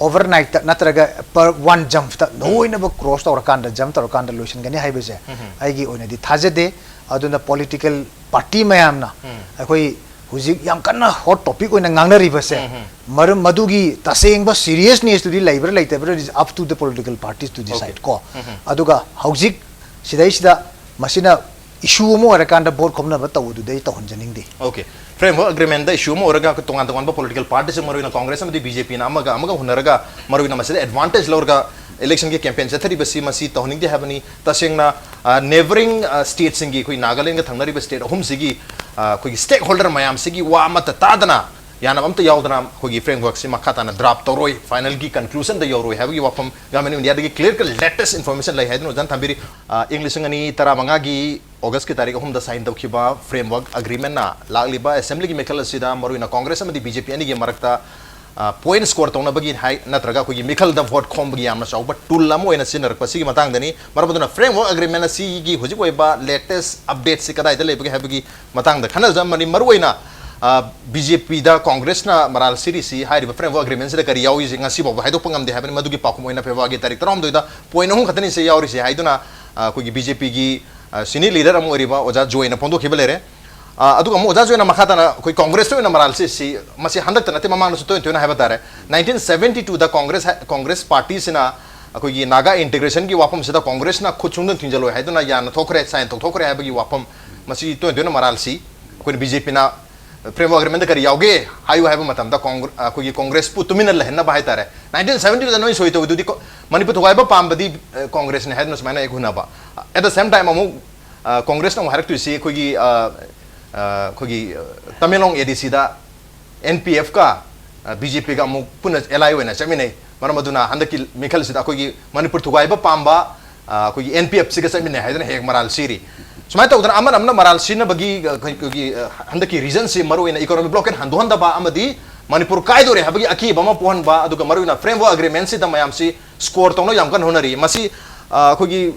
overnight ꯇ ꯅꯠꯇ꯭ꯔꯒ per one jump ꯇ ꯂꯣꯏꯅꯃꯛ cross ꯇꯧꯔꯀꯥꯟꯗ, jump ꯇꯧꯔꯀꯥꯟꯗ ꯂꯣꯏꯁꯤꯟꯒꯅꯤ ꯍꯥꯏꯕꯁꯦ ꯑꯩꯒꯤ ꯑꯣꯏꯅꯗꯤ ꯊꯥꯖꯗꯦ꯫ ꯑꯗꯨꯅ political party ꯃꯌꯥꯝꯅ ꯑꯩꯈꯣꯏ ꯍꯧꯖꯤꯛ ꯌꯥꯝ ꯀꯟꯅ hot topic ꯑꯣꯏꯅ ꯉꯥꯡꯅꯔꯤꯕꯁꯦ, ꯃꯔꯝ ꯃꯗꯨꯒꯤ ꯇꯁꯦꯡꯕ seriousness ꯇꯨꯗꯤ ꯂꯩꯕ꯭ꯔꯥ ꯂꯩꯇꯕ꯭ꯔꯥ is up to the political parties to decide ꯀꯣ꯫ ꯑꯗꯨꯒ ꯍꯧꯖꯤꯛ ꯁꯤꯗꯩꯁꯤꯗ ꯃꯁꯤꯅ issue ꯑꯃ ꯑꯣꯏꯔꯀꯥꯟꯗ vote ꯈꯣꯝꯅꯕ ꯇꯧꯕꯗꯨꯗꯤ ꯑꯩ ꯇꯧꯍꯟꯖꯅꯤꯡꯗꯦ꯫ Okay. Framework agreement ꯗ issue ꯑꯃ ꯑꯣꯏꯔꯒ ꯇꯣꯉꯥꯟ ꯇꯣꯉꯥꯟꯕ political parties, ꯃꯔꯨꯑꯣꯏꯅ Congress ꯑꯃꯗꯤ B J P ꯅ ꯑꯃꯒ ꯑꯃꯒ ꯍꯨꯟꯅꯔꯒ, ꯃꯔꯨꯑꯣꯏꯅ ꯃꯁꯤꯗ advantage ꯂꯧꯔꯒ election ꯒꯤ campaign ꯆꯠꯊꯔꯤꯕꯁꯤ, ꯃꯁꯤ ꯇꯧꯍꯟꯅꯤꯡꯗꯦ ꯍꯥꯏꯕꯅꯤ꯫ ꯇꯁꯦꯡꯅ, ꯑ, neighboring, ꯑ, state ꯁꯤꯡꯒꯤ, ꯑꯩꯈꯣꯏ ꯅꯥꯒꯥꯂꯦꯟꯒ ꯊꯪꯅꯔꯤꯕ state ꯑꯍꯨꯝꯁꯤꯒꯤ, ꯑ, ꯑꯩꯈꯣꯏꯒꯤ stakeholder ꯃꯌꯥꯝꯁꯤꯒꯤ ꯋꯥ ꯑꯃꯠꯇ ꯇꯥꯗꯅ ꯌꯥꯅꯕ ꯑꯝꯇ ꯌꯥꯎꯗꯅ ꯑꯩꯈꯣꯏꯒꯤ ꯐ꯭ꯔꯦꯝꯋꯔꯛꯁꯤ ꯃꯈꯥ ꯇꯥꯅ ꯗ꯭ꯔꯥꯐ ꯇꯧꯔꯣꯏ, ꯐꯥꯏꯅꯦꯜꯒꯤ ꯀꯟꯀ꯭ꯂꯨꯖꯟꯗ ꯌꯧꯔꯣꯏ ꯍꯥꯏꯕꯒꯤ ꯋꯥꯐꯝ ꯒꯚꯔꯟꯃꯦꯟ ꯑꯣꯐ ꯏꯟꯗꯤꯌꯥꯗꯒꯤ ꯀ꯭ꯂꯤꯌꯥꯔ ꯀꯠ ꯂꯦꯇꯦꯁ ꯏꯟꯐꯣꯔꯃꯦꯁꯟ ꯂꯩ ꯍꯥꯏꯗꯨꯅ ꯑꯣꯖꯥꯅ ꯊꯝꯕꯤꯔꯤ꯫ ꯑ, ꯏꯪ ꯂꯤꯁꯤꯡ ꯑꯅꯤ ꯇꯔꯥꯃꯉꯥꯒꯤ ꯑꯣꯒꯁꯀꯤ ꯇꯥꯔꯤꯛ ꯑꯍꯨꯝꯗ ꯁꯥꯏꯟ ꯇꯧꯈꯤꯕ ꯐ꯭ꯔꯦꯝꯋꯔꯛ ꯑꯦꯒ꯭ꯔꯤꯃꯦꯟꯅ ꯂꯥꯛꯂꯤꯕ ꯑꯦꯁꯦꯝꯕ꯭ꯂꯤꯒꯤ ꯃꯤꯈꯜ ꯑꯁꯤꯗ ꯃꯔꯨꯑꯣꯏꯅ ꯀꯣꯡꯒ꯭ꯔꯦꯁ ꯑꯃꯗꯤ ꯕꯤ ꯖꯦ ꯄꯤ ꯑꯅꯤꯒꯤ ꯃꯔꯛꯇ, ꯑ, ꯄꯣꯏꯟꯠ ꯁ꯭ꯀꯣꯔ ꯇꯧꯅꯕꯒꯤ ꯍꯥꯏ, ꯅꯠꯇ꯭ꯔꯒ ꯑꯩꯈꯣꯏꯒꯤ ꯃꯤꯈꯜꯗ ꯚꯣꯠ ꯈꯣꯝꯕꯒꯤ ꯌꯥꯝꯅ ꯆꯥꯎꯕ ꯇꯨꯜ ꯑꯃ ꯑꯣꯏꯅ ꯁꯤꯖꯤꯟꯅꯔꯛꯄ ꯑꯁꯤꯒꯤ ꯃꯇꯥꯡꯗꯅꯤ꯫ ꯃꯔꯝ ꯑꯗꯨꯅ ꯐ꯭ꯔꯦꯝꯋꯔꯛ ꯑꯦꯒ꯭ꯔꯤꯃꯦꯟ ꯑꯁꯤꯒꯤ ꯍꯧꯖꯤꯛ ꯑꯣꯏꯕ ꯂꯦꯇꯦꯁ ꯑꯞꯗꯦꯠꯁꯤ ꯀꯗꯥꯏꯗ ꯂꯩꯕꯒꯦ ꯍꯥꯏꯕꯒꯤ ꯃꯇꯥꯡꯗ ꯈꯟꯅꯖꯔꯝꯕꯅꯤ꯫ ꯃꯔꯨꯑꯣꯏꯅ, ꯑ, ꯕꯤ ꯖꯦ ꯄꯤꯗ ꯀꯣꯡꯒ꯭ꯔꯦꯁꯅ ꯃꯔꯥꯜ ꯁꯤꯔꯤꯁꯤ ꯍꯥꯏꯔꯤꯕ ꯐ꯭ꯔꯦꯝꯋꯔꯛ ꯑꯦꯒ꯭ꯔꯤꯃꯦꯟꯁꯤꯗ ꯀꯔꯤ ꯌꯥꯎꯔꯤꯁꯦ ꯉꯁꯤ ꯐꯥꯎꯕ ꯍꯥꯏꯗꯣꯛꯄ ꯉꯝꯗꯦ ꯍꯥꯏꯕꯅꯤ꯫ ꯃꯗꯨꯒꯤ ꯄꯥꯎꯈꯨꯝ ꯑꯣꯏꯅ ꯐꯦꯕ꯭ꯔꯨꯋꯥꯔꯤꯒꯤ ꯇꯥꯔꯤꯛ ꯇꯔꯥꯍꯨꯝꯗꯣꯏꯗ ꯄꯣꯏꯟꯠ ꯑꯍꯨꯝ ꯈꯛꯇꯅꯤ ꯁꯤ ꯌꯥꯎꯔꯤꯁꯦ ꯍꯥꯏꯗꯨꯅ, ꯑ, ꯑꯩꯈꯣꯏꯒꯤ ꯕꯤ ꯖꯦ ꯄꯤꯒꯤ, ꯑ, ꯁꯤꯅꯤꯌꯔ ꯂꯤꯗꯔ ꯑꯃ ꯑꯣꯏꯔꯤꯕ ꯑꯣꯖꯥ ꯖꯣꯏꯅ ꯐꯣꯡꯗꯣꯛꯈꯤꯕ ꯂꯩꯔꯦ꯫ ꯑ, ꯑꯗꯨꯒ ꯑꯃꯨꯛ ꯑꯣꯖꯥ ꯖꯣꯏꯅ ꯃꯈꯥ ꯇꯥꯅ ꯑꯩꯈꯣꯏ ꯀꯣꯡꯒ꯭ꯔꯦꯁꯇ ꯑꯣꯏꯅ ꯃꯔꯥꯜ ꯁꯤꯔꯤꯁꯤ ꯃꯁꯤ ꯍꯟꯗꯛꯇ ꯅꯠꯇꯦ, ꯃꯃꯥꯡꯗꯁꯨ ꯇꯣꯏꯅ ꯇꯣꯏꯅ ꯍꯥꯏꯕ ꯇꯥꯔꯦ꯫ ꯅꯥꯏꯟꯇꯤꯟ ꯁꯕꯦꯟꯇꯤ ꯇꯨꯗ ꯀꯣꯡꯒ꯭ꯔꯦꯁ ꯍꯥꯏ-, ꯀꯣꯡꯒ꯭ꯔꯦꯁ ꯄꯥꯔꯇꯤꯁꯤꯅ ꯑꯩꯈꯣꯏꯒꯤ ꯅꯥꯒꯥ ꯏꯟꯇꯤꯒ꯭ꯔꯦꯁꯟꯒꯤ ꯋꯥꯐꯝꯁꯤꯗ ꯀꯣꯡꯒ꯭ꯔꯦꯁꯅ ꯈꯨꯠ ꯁꯨꯡꯗꯨꯅ ꯊꯤꯡꯖꯤꯜꯂꯣꯏ ꯍꯥꯏꯗꯨꯅ ꯌꯥꯅ ꯊꯣꯛꯈ꯭ꯔꯦ, ꯁꯥꯏꯟ ꯇꯧꯊꯣꯛꯈ꯭ꯔꯦ ꯍꯥꯏꯕꯒꯤ ꯋꯥꯐꯝ ꯃꯁꯤ ꯇꯣꯏꯅ ꯇꯣꯏꯅ ꯃꯔꯥꯜ ꯁꯤ꯫ ꯑꯩꯈꯣꯏꯅ ꯕꯤ ꯖꯦ ꯄꯤꯅ ꯐ꯭ꯔꯦꯝꯋꯔꯛ ꯑꯦꯒ꯭ꯔꯤꯃꯦꯟꯗ ꯀꯔꯤ ꯌꯥꯎꯒꯦ ꯍꯥꯏꯌꯨ ꯍꯥꯏꯕ ꯃꯇꯝꯗ ꯀꯣꯡꯒ꯭ꯔ-, ꯑꯩꯈꯣꯏꯒꯤ ꯀꯣꯡꯒ꯭ꯔꯦꯁꯄꯨ ꯇꯨꯃꯤꯟꯅ ꯂꯩꯍꯟꯅꯕ ꯍꯥꯏꯇꯥꯔꯦ꯫ ꯅꯥꯏꯟꯇꯤꯟ ꯁꯕꯦꯟꯇꯤ ꯇꯨꯗ ꯅꯣꯏ ꯁꯣꯏ ꯇꯧꯏꯗꯨꯗꯤ ꯀꯣ-, ꯃꯅꯤꯄꯨꯔ ꯊꯨꯒꯥꯏꯕ ꯄꯥꯝꯕꯗꯤ, ꯑ, ꯀꯣꯡꯒ꯭ꯔꯦꯁꯅꯤ ꯍꯥꯏꯗꯨꯅ ꯁꯨꯃꯥꯏꯅ ꯍꯦꯛ ꯍꯨꯟꯅꯕ꯫ At the same time ꯑꯃꯨꯛ, ꯑ, ꯀꯣꯡꯒ꯭ꯔꯦꯁꯅ ꯑꯃꯨꯛ ꯍꯥꯏꯔꯛꯇꯣꯏꯁꯤ ꯑꯩꯈꯣꯏꯒꯤ, ꯑ, ꯑ, ꯑꯩꯈꯣꯏꯒꯤ, ꯑ, ꯇꯃꯦꯡꯂꯣꯡ ꯑꯦ ꯗꯤ ꯁꯤꯗ ꯑꯦꯟ ꯄꯤ ꯑꯦꯐꯀ, ꯑ, ꯕꯤ ꯖꯦ ꯄꯤꯒ ꯑꯃꯨꯛ ꯄꯨꯟꯅ ꯑꯦꯂꯥꯏ ꯑꯣꯏꯅ ꯆꯠꯃꯤꯟꯅꯩ꯫ ꯃꯔꯝ ꯑꯗꯨꯅ ꯍꯟꯗꯛꯀꯤ ꯃꯤꯈꯜꯁꯤꯗ ꯑꯩꯈꯣꯏꯒꯤ ꯃꯅꯤꯄꯨꯔ ꯊꯨꯒꯥꯏꯕ ꯄꯥꯝꯕ, ꯑ, ꯑꯩꯈꯣꯏꯒꯤ ꯑꯦꯟ ꯄꯤ ꯑꯦꯐꯁꯤꯒ ꯆꯠꯃꯤꯟꯅꯩ ꯍꯥꯏꯗꯅ ꯍꯦꯛ ꯃꯔꯥꯜ ꯁꯤꯔꯤ꯫ ꯁꯨꯃꯥꯏꯅ ꯇꯧꯗꯅ ꯑꯃꯅ ꯑꯃꯅ ꯃꯔꯥꯜ ꯁꯤꯅꯕꯒꯤ, ꯑ, ꯑꯩꯈꯣꯏꯒꯤ, ꯑ, ꯍꯟꯗꯛꯀꯤ ꯔꯤꯖꯟꯁꯤ ꯃꯔꯨꯑꯣꯏꯅ ꯏꯀꯣꯅꯣꯃꯤꯛ ꯕ꯭ꯂꯣꯀꯦꯠ ꯍꯟꯗꯣꯛꯍꯟꯗꯕ ꯑꯃꯗꯤ ꯃꯅꯤꯄꯨꯔ ꯀꯥꯏꯗꯣꯔꯦ ꯍꯥꯏꯕꯒꯤ ꯑꯀꯤꯕ ꯑꯃ ꯄꯣꯛꯍꯟꯕ, ꯑꯗꯨꯒ ꯃꯔꯨꯑꯣꯏꯅ ꯐ꯭ꯔꯦꯝꯋꯔꯛ ꯑꯦꯒ꯭ꯔꯤꯃꯦꯟꯁꯤꯗ ꯃꯌꯥꯝꯁꯤ ꯁ꯭ꯀꯣꯔ ꯇꯧꯅꯕ ꯌꯥꯝ ꯀꯟꯅ ꯍꯣꯠꯅꯔꯤ꯫ ꯃꯁꯤ, ꯑ, ꯑꯩꯈꯣꯏꯒꯤ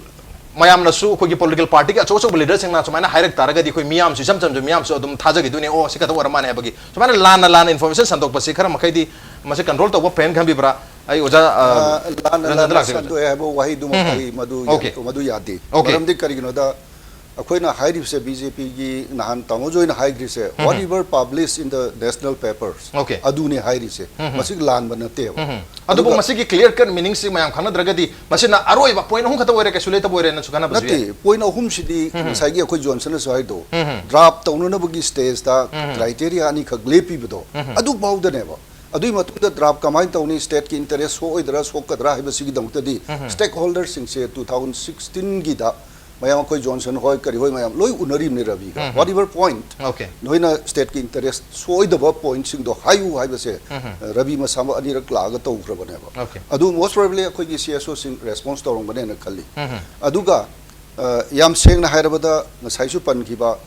ꯃꯌꯥꯝꯅꯁꯨ, ꯑꯩꯈꯣꯏꯒꯤ ꯄꯣꯂꯤꯇꯤꯀꯦꯜ ꯄꯥꯔꯇꯤꯒꯤ ꯑꯆꯧ ꯑꯆꯧꯕ ꯂꯤꯗꯔꯁꯤꯡꯅ ꯁꯨꯃꯥꯏꯅ ꯍꯥꯏꯔꯛ ꯇꯥꯔꯒꯗꯤ ꯑꯩꯈꯣꯏ ꯃꯤꯌꯥꯝꯁꯨ, ꯏꯆꯝ ꯆꯝꯁꯨ ꯃꯤꯌꯥꯝꯁꯨ ꯑꯗꯨꯝ ꯊꯥꯖꯈꯤꯗꯣꯏꯅꯦ, "ꯑꯣ, ꯁꯤ ꯈꯛꯇ ꯑꯣꯏꯔ ꯃꯥꯜꯂꯦ" ꯍꯥꯏꯕꯒꯤ꯫ ꯁꯨꯃꯥꯏꯅ ꯂꯥꯟꯅ ꯂꯥꯟꯅ ꯏꯟꯐꯣꯔꯃꯦꯁꯟ ꯁꯟꯗꯣꯛꯄꯁꯤ ꯈꯔ ꯃꯈꯩꯗꯤ ꯃꯁꯤ ꯀꯟꯇ꯭ꯔꯣꯜ ꯇꯧꯕ ꯐꯩꯅ ꯈꯟꯕꯤꯕ꯭ꯔꯥ? ꯑꯩ ꯑꯣꯖꯥ, ꯑ, ꯑ, ꯂꯥꯟꯅ ꯔꯟꯖꯟꯗ ꯂꯥꯟꯅ ꯂꯥꯛꯆꯒꯦ, ꯑꯣꯖꯥ꯫ ꯁꯟꯗꯣꯛꯑꯦ ꯍꯥꯏꯕ ꯋꯥꯍꯩꯗꯨꯃꯛ ꯎꯝ, ꯎꯝ꯫ ꯑꯩ ꯃꯗꯨ ꯌꯥ-, ꯑꯣꯀꯦ꯫ ꯃꯗꯨ ꯌꯥꯗꯦ꯫ ꯑꯣꯀꯦ꯫ ꯃꯔꯝꯗꯤ ꯀꯔꯤꯒꯤꯅꯣꯗ, ꯑꯩꯈꯣꯏꯅ ꯍꯥꯏꯔꯤꯕꯁꯦ, ꯕꯤ ꯖꯦ ꯄꯤꯒꯤ ꯅꯍꯥꯟ ꯇꯥꯃꯣ ꯖꯣꯏꯅ ꯍꯥꯏꯈ꯭ꯔꯤꯁꯦ, ꯎꯝ, ꯎꯝ꯫ Whatever published in the national papers, okay. ꯑꯗꯨꯅꯦ ꯍꯥꯏꯔꯤꯁꯦ꯫ ꯎꯝ, ꯎꯝ꯫ ꯃꯁꯤ ꯂꯥꯟꯕ ꯅꯠꯇꯦꯕ꯫ ꯎꯝ, ꯎꯝ꯫ ꯑꯗꯨꯕꯨ ꯑꯗꯨꯒ ꯃꯁꯤꯒꯤ ꯀ꯭ꯂꯤꯌꯥꯔ ꯀꯠ ꯃꯤꯅꯤꯡꯁꯤ ꯃꯌꯥꯝ ꯈꯪꯅꯗ꯭ꯔꯒꯗꯤ ꯃꯁꯤꯅ ꯑꯔꯣꯏꯕ ꯄꯣꯏꯟꯠ ꯑꯍꯨꯝ ꯈꯛꯇ ꯑꯣꯏꯔꯦ, ꯀꯩꯁꯨ ꯂꯩꯇꯕ ꯑꯣꯏꯔꯦꯅꯁꯨ ꯈꯟꯅꯕꯁꯨ ꯅꯠꯇꯦ, ꯌꯥꯏ꯫ ꯄꯣꯏꯟꯠ ꯑꯍꯨꯝꯁꯤꯗꯤ ꯎꯝ, ꯎꯝ꯫ ꯉꯁꯥꯏꯒꯤ ꯑꯩꯈꯣꯏ ꯖꯣꯟꯁꯟꯅꯁꯨ ꯍꯥꯏꯗꯣ, ꯎꯝ, ꯎꯝ꯫ ꯗ꯭ꯔꯥꯐ ꯇꯧꯅꯅꯕꯒꯤ ꯁ꯭ꯇꯦꯖꯇ ꯎꯝ, ꯎꯝ꯫ ꯀ꯭ꯔꯥꯏꯇꯦꯔꯤꯌꯥ ꯑꯅꯤꯈꯛ ꯂꯦꯞꯄꯤꯕꯗꯣ, ꯎꯝ, ꯎꯝ꯫ ꯑꯗꯨ ꯐꯥꯎꯗꯅꯦꯕ꯫ ꯑꯗꯨꯒꯤ ꯃꯇꯨꯡꯗ ꯗ꯭ꯔꯥꯐ ꯀꯃꯥꯏꯅ ꯇꯧꯅꯤ, ꯁ꯭ꯇꯦꯠꯀꯤ ꯏꯟꯇꯔꯦꯁ ꯁꯣꯛꯑꯣꯏꯗ꯭ꯔꯥ ꯁꯣꯛꯀꯗ꯭ꯔꯥ ꯍꯥꯏꯕꯁꯤꯒꯤꯗꯃꯛꯇꯗꯤ ꯎꯝ, ꯎꯝ꯫ ꯁ꯭ꯇꯦꯛ ꯍꯣꯜꯗꯔꯁꯤꯡꯁꯦ ꯇꯨ ꯊꯥꯎꯖꯟ ꯁꯤꯛꯁꯇꯤꯟꯒꯤꯗ ꯃꯌꯥꯝ ꯑꯩꯈꯣꯏ ꯖꯣꯟꯁꯟ ꯍꯣꯏ ꯀꯔꯤ ꯍꯣꯏ ꯃꯌꯥꯝ ꯂꯣꯏ ꯎꯅꯔꯤꯕꯅꯤ ꯔꯕꯤꯒ꯫ ꯎꯝ꯫ Whatever point, Okay. ꯅꯣꯏꯅ stateꯀꯤ interest ꯁꯣꯏꯗꯕ pointꯁꯤꯡꯗꯣ ꯍꯥꯏꯌꯨ ꯍꯥꯏꯕꯁꯦ, ꯎꯝ꯫ ꯑ, ꯔꯕꯤ ꯃꯁꯥꯃꯛ ꯑꯅꯤꯔꯛ ꯂꯥꯛꯑꯒ ꯇꯧꯈ꯭ꯔꯕꯅꯦꯕ꯫ Okay. ꯑꯗꯨ most probably ꯑꯩꯈꯣꯏꯒꯤ CSOꯁꯤꯡ response ꯇꯧꯔꯝꯒꯅꯦꯅ ꯈꯜꯂꯤ꯫ ꯎꯝ꯫ ꯑꯗꯨꯒ, ꯑ, ꯌꯥꯝ ꯁꯦꯡꯅ ꯍꯥꯏꯔꯕꯗ ꯉꯁꯥꯏꯁꯨ ꯄꯟꯈꯤꯕ,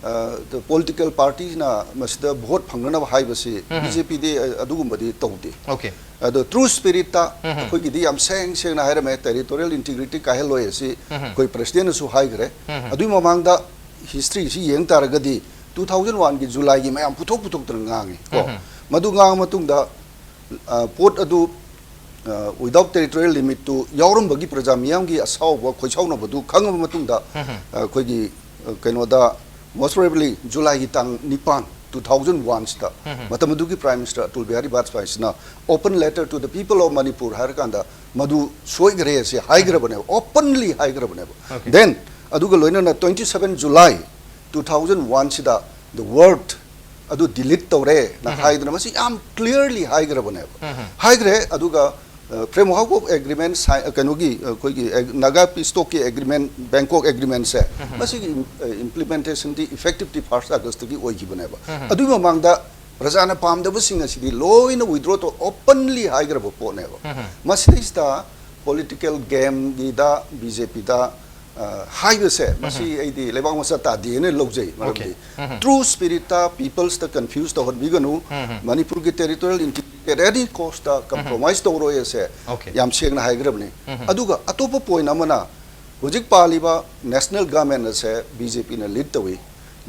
ꯑ, the political partyꯅ ꯃꯁꯤꯗ vote ꯐꯪꯅꯅꯕ ꯍꯥꯏꯕꯁꯤ ꯎꯝ꯫ BJPꯗꯤ, ꯑ, ꯑꯗꯨꯒꯨꯝꯕꯗꯤ ꯇꯧꯗꯦ꯫ Okay. ꯑꯗꯣ true spiritꯇ ꯎꯝ꯫ ꯑꯩꯈꯣꯏꯒꯤꯗꯤ ꯌꯥꯝ ꯁꯦꯡ ꯁꯦꯡꯅ ꯍꯥꯏꯔꯝꯃꯦ, territorial integrity ꯀꯥꯏꯍꯜꯂꯣꯏ ꯑꯁꯤ ꯎꯝ꯫ ꯑꯩꯈꯣꯏ presidentꯅꯁꯨ ꯍꯥꯏꯈ꯭ꯔꯦ꯫ ꯎꯝ꯫ ꯑꯗꯨꯒꯤ ꯃꯃꯥꯡꯗ historyꯁꯤ ꯌꯦꯡ ꯇꯥꯔꯒꯗꯤ two thousand oneꯒꯤ Julyꯒꯤ ꯃꯌꯥꯝ ꯄꯨꯊꯣꯛ ꯄꯨꯊꯣꯛꯇꯅ ꯉꯥꯡꯉꯤ ꯀꯣ꯫ ꯎꯝ꯫ ꯃꯗꯨ ꯉꯥꯡꯉ ꯃꯇꯨꯡꯗ, ꯑ, ꯄꯣꯠ ꯑꯗꯨ, ꯑ, without territorial limitꯇꯨ ꯌꯥꯎꯔꯝꯕꯒꯤ ꯄ꯭ꯔꯖꯥ ꯃꯤꯌꯥꯝꯒꯤ ꯑꯁꯥꯎꯕ ꯈꯣꯏꯁꯥꯎꯅꯕꯗꯨ ꯈꯪꯉꯕ ꯃꯇꯨꯡꯗ, ꯎꯝ꯫ ꯑ, ꯑꯩꯈꯣꯏꯒꯤ, ꯑ, ꯀꯩꯅꯣꯗ most probably Julyꯒꯤ ꯇꯥꯡ ꯅꯤꯄꯥꯟ, two thousand oneꯁꯤꯗ, ꯎꯝ꯫ ꯃꯇꯝ ꯑꯗꯨꯒꯤ Prime Minister Atul Bihari ꯕꯥꯖꯄꯥꯏꯁꯤꯅ open letter to the people of Manipur ꯍꯥꯏꯔꯀꯥꯟꯗ ꯃꯗꯨ ꯁꯣꯏꯈ꯭ꯔꯦ ꯑꯁꯤ ꯍꯥꯏꯈ꯭ꯔꯕꯅꯦꯕ, openly ꯍꯥꯏꯈ꯭ꯔꯕꯅꯦꯕ꯫ Okay. Then ꯑꯗꯨꯒ ꯂꯣꯏꯅꯅ twenty seven July two thousand oneꯁꯤꯗ the word ꯑꯗꯨ delete ꯇꯧꯔꯦꯅ ꯎꯝ꯫ ꯍꯥꯏꯗꯅ ꯃꯁꯤ ꯌꯥꯝ clearly ꯍꯥꯏꯈ꯭ꯔꯕꯅꯦꯕ꯫ ꯎꯝ꯫ ꯍꯥꯏꯈ꯭ꯔꯦ꯫ ꯑꯗꯨꯒ, ꯑ, Framework of Agreement sign, ꯑ, ꯀꯩꯅꯣꯒꯤ, ꯑ, ꯑꯩꯈꯣꯏꯒꯤ ꯑꯦ-, Naga Peace Talkꯀꯤ agreement, Bangkok Agreementꯁꯦ, ꯎꯝ꯫ ꯃꯁꯤꯒꯤ ꯏꯝ-, ꯑ, implementationꯗꯤ effectiveꯗꯤ first Augustꯇꯒꯤ ꯑꯣꯏꯈꯤꯕꯅꯦꯕ꯫ ꯎꯝ꯫ ꯑꯗꯨꯒꯤ ꯃꯃꯥꯡꯗ ꯄ꯭ꯔꯖꯥꯅ ꯄꯥꯝꯗꯕꯁꯤꯡ ꯑꯁꯤꯗꯤ ꯂꯣꯏꯅ withdraw ꯇꯧ, openly ꯍꯥꯏꯈ꯭ꯔꯕ ꯄꯣꯠꯅꯦꯕ꯫ ꯎꯝ꯫ ꯃꯁꯤꯗꯩꯁꯤꯗ political gameꯒꯤꯗ BJPꯗ, ꯑ, ꯍꯥꯏꯕꯁꯦ, ꯃꯁꯤ ꯑꯩꯗꯤ ꯂꯩꯕꯥꯛ ꯃꯆꯥ ꯇꯥꯗꯦꯅ ꯂꯧꯖꯩ꯫ ꯃꯔꯝꯗꯤ ꯎꯝ꯫ true spiritꯇ peoplesꯇ confuse ꯇꯧꯍꯟꯕꯤꯒꯅꯨ, ꯎꯝ꯫ ꯃꯅꯤꯄꯨꯔꯒꯤ territorial integrity at any costꯇ compromise ꯇꯧꯔꯣꯏ ꯑꯁꯦ Okay. ꯌꯥꯝ ꯁꯦꯡꯅ ꯍꯥꯏꯈ꯭ꯔꯕꯅꯤ꯫ ꯎꯝ꯫ ꯑꯗꯨꯒ ꯑꯇꯣꯞꯄ point ꯑꯃꯅ, ꯍꯧꯖꯤꯛ ꯄꯥꯜꯂꯤꯕ national government ꯑꯁꯦ BJPꯅ lead ꯇꯧꯏ꯫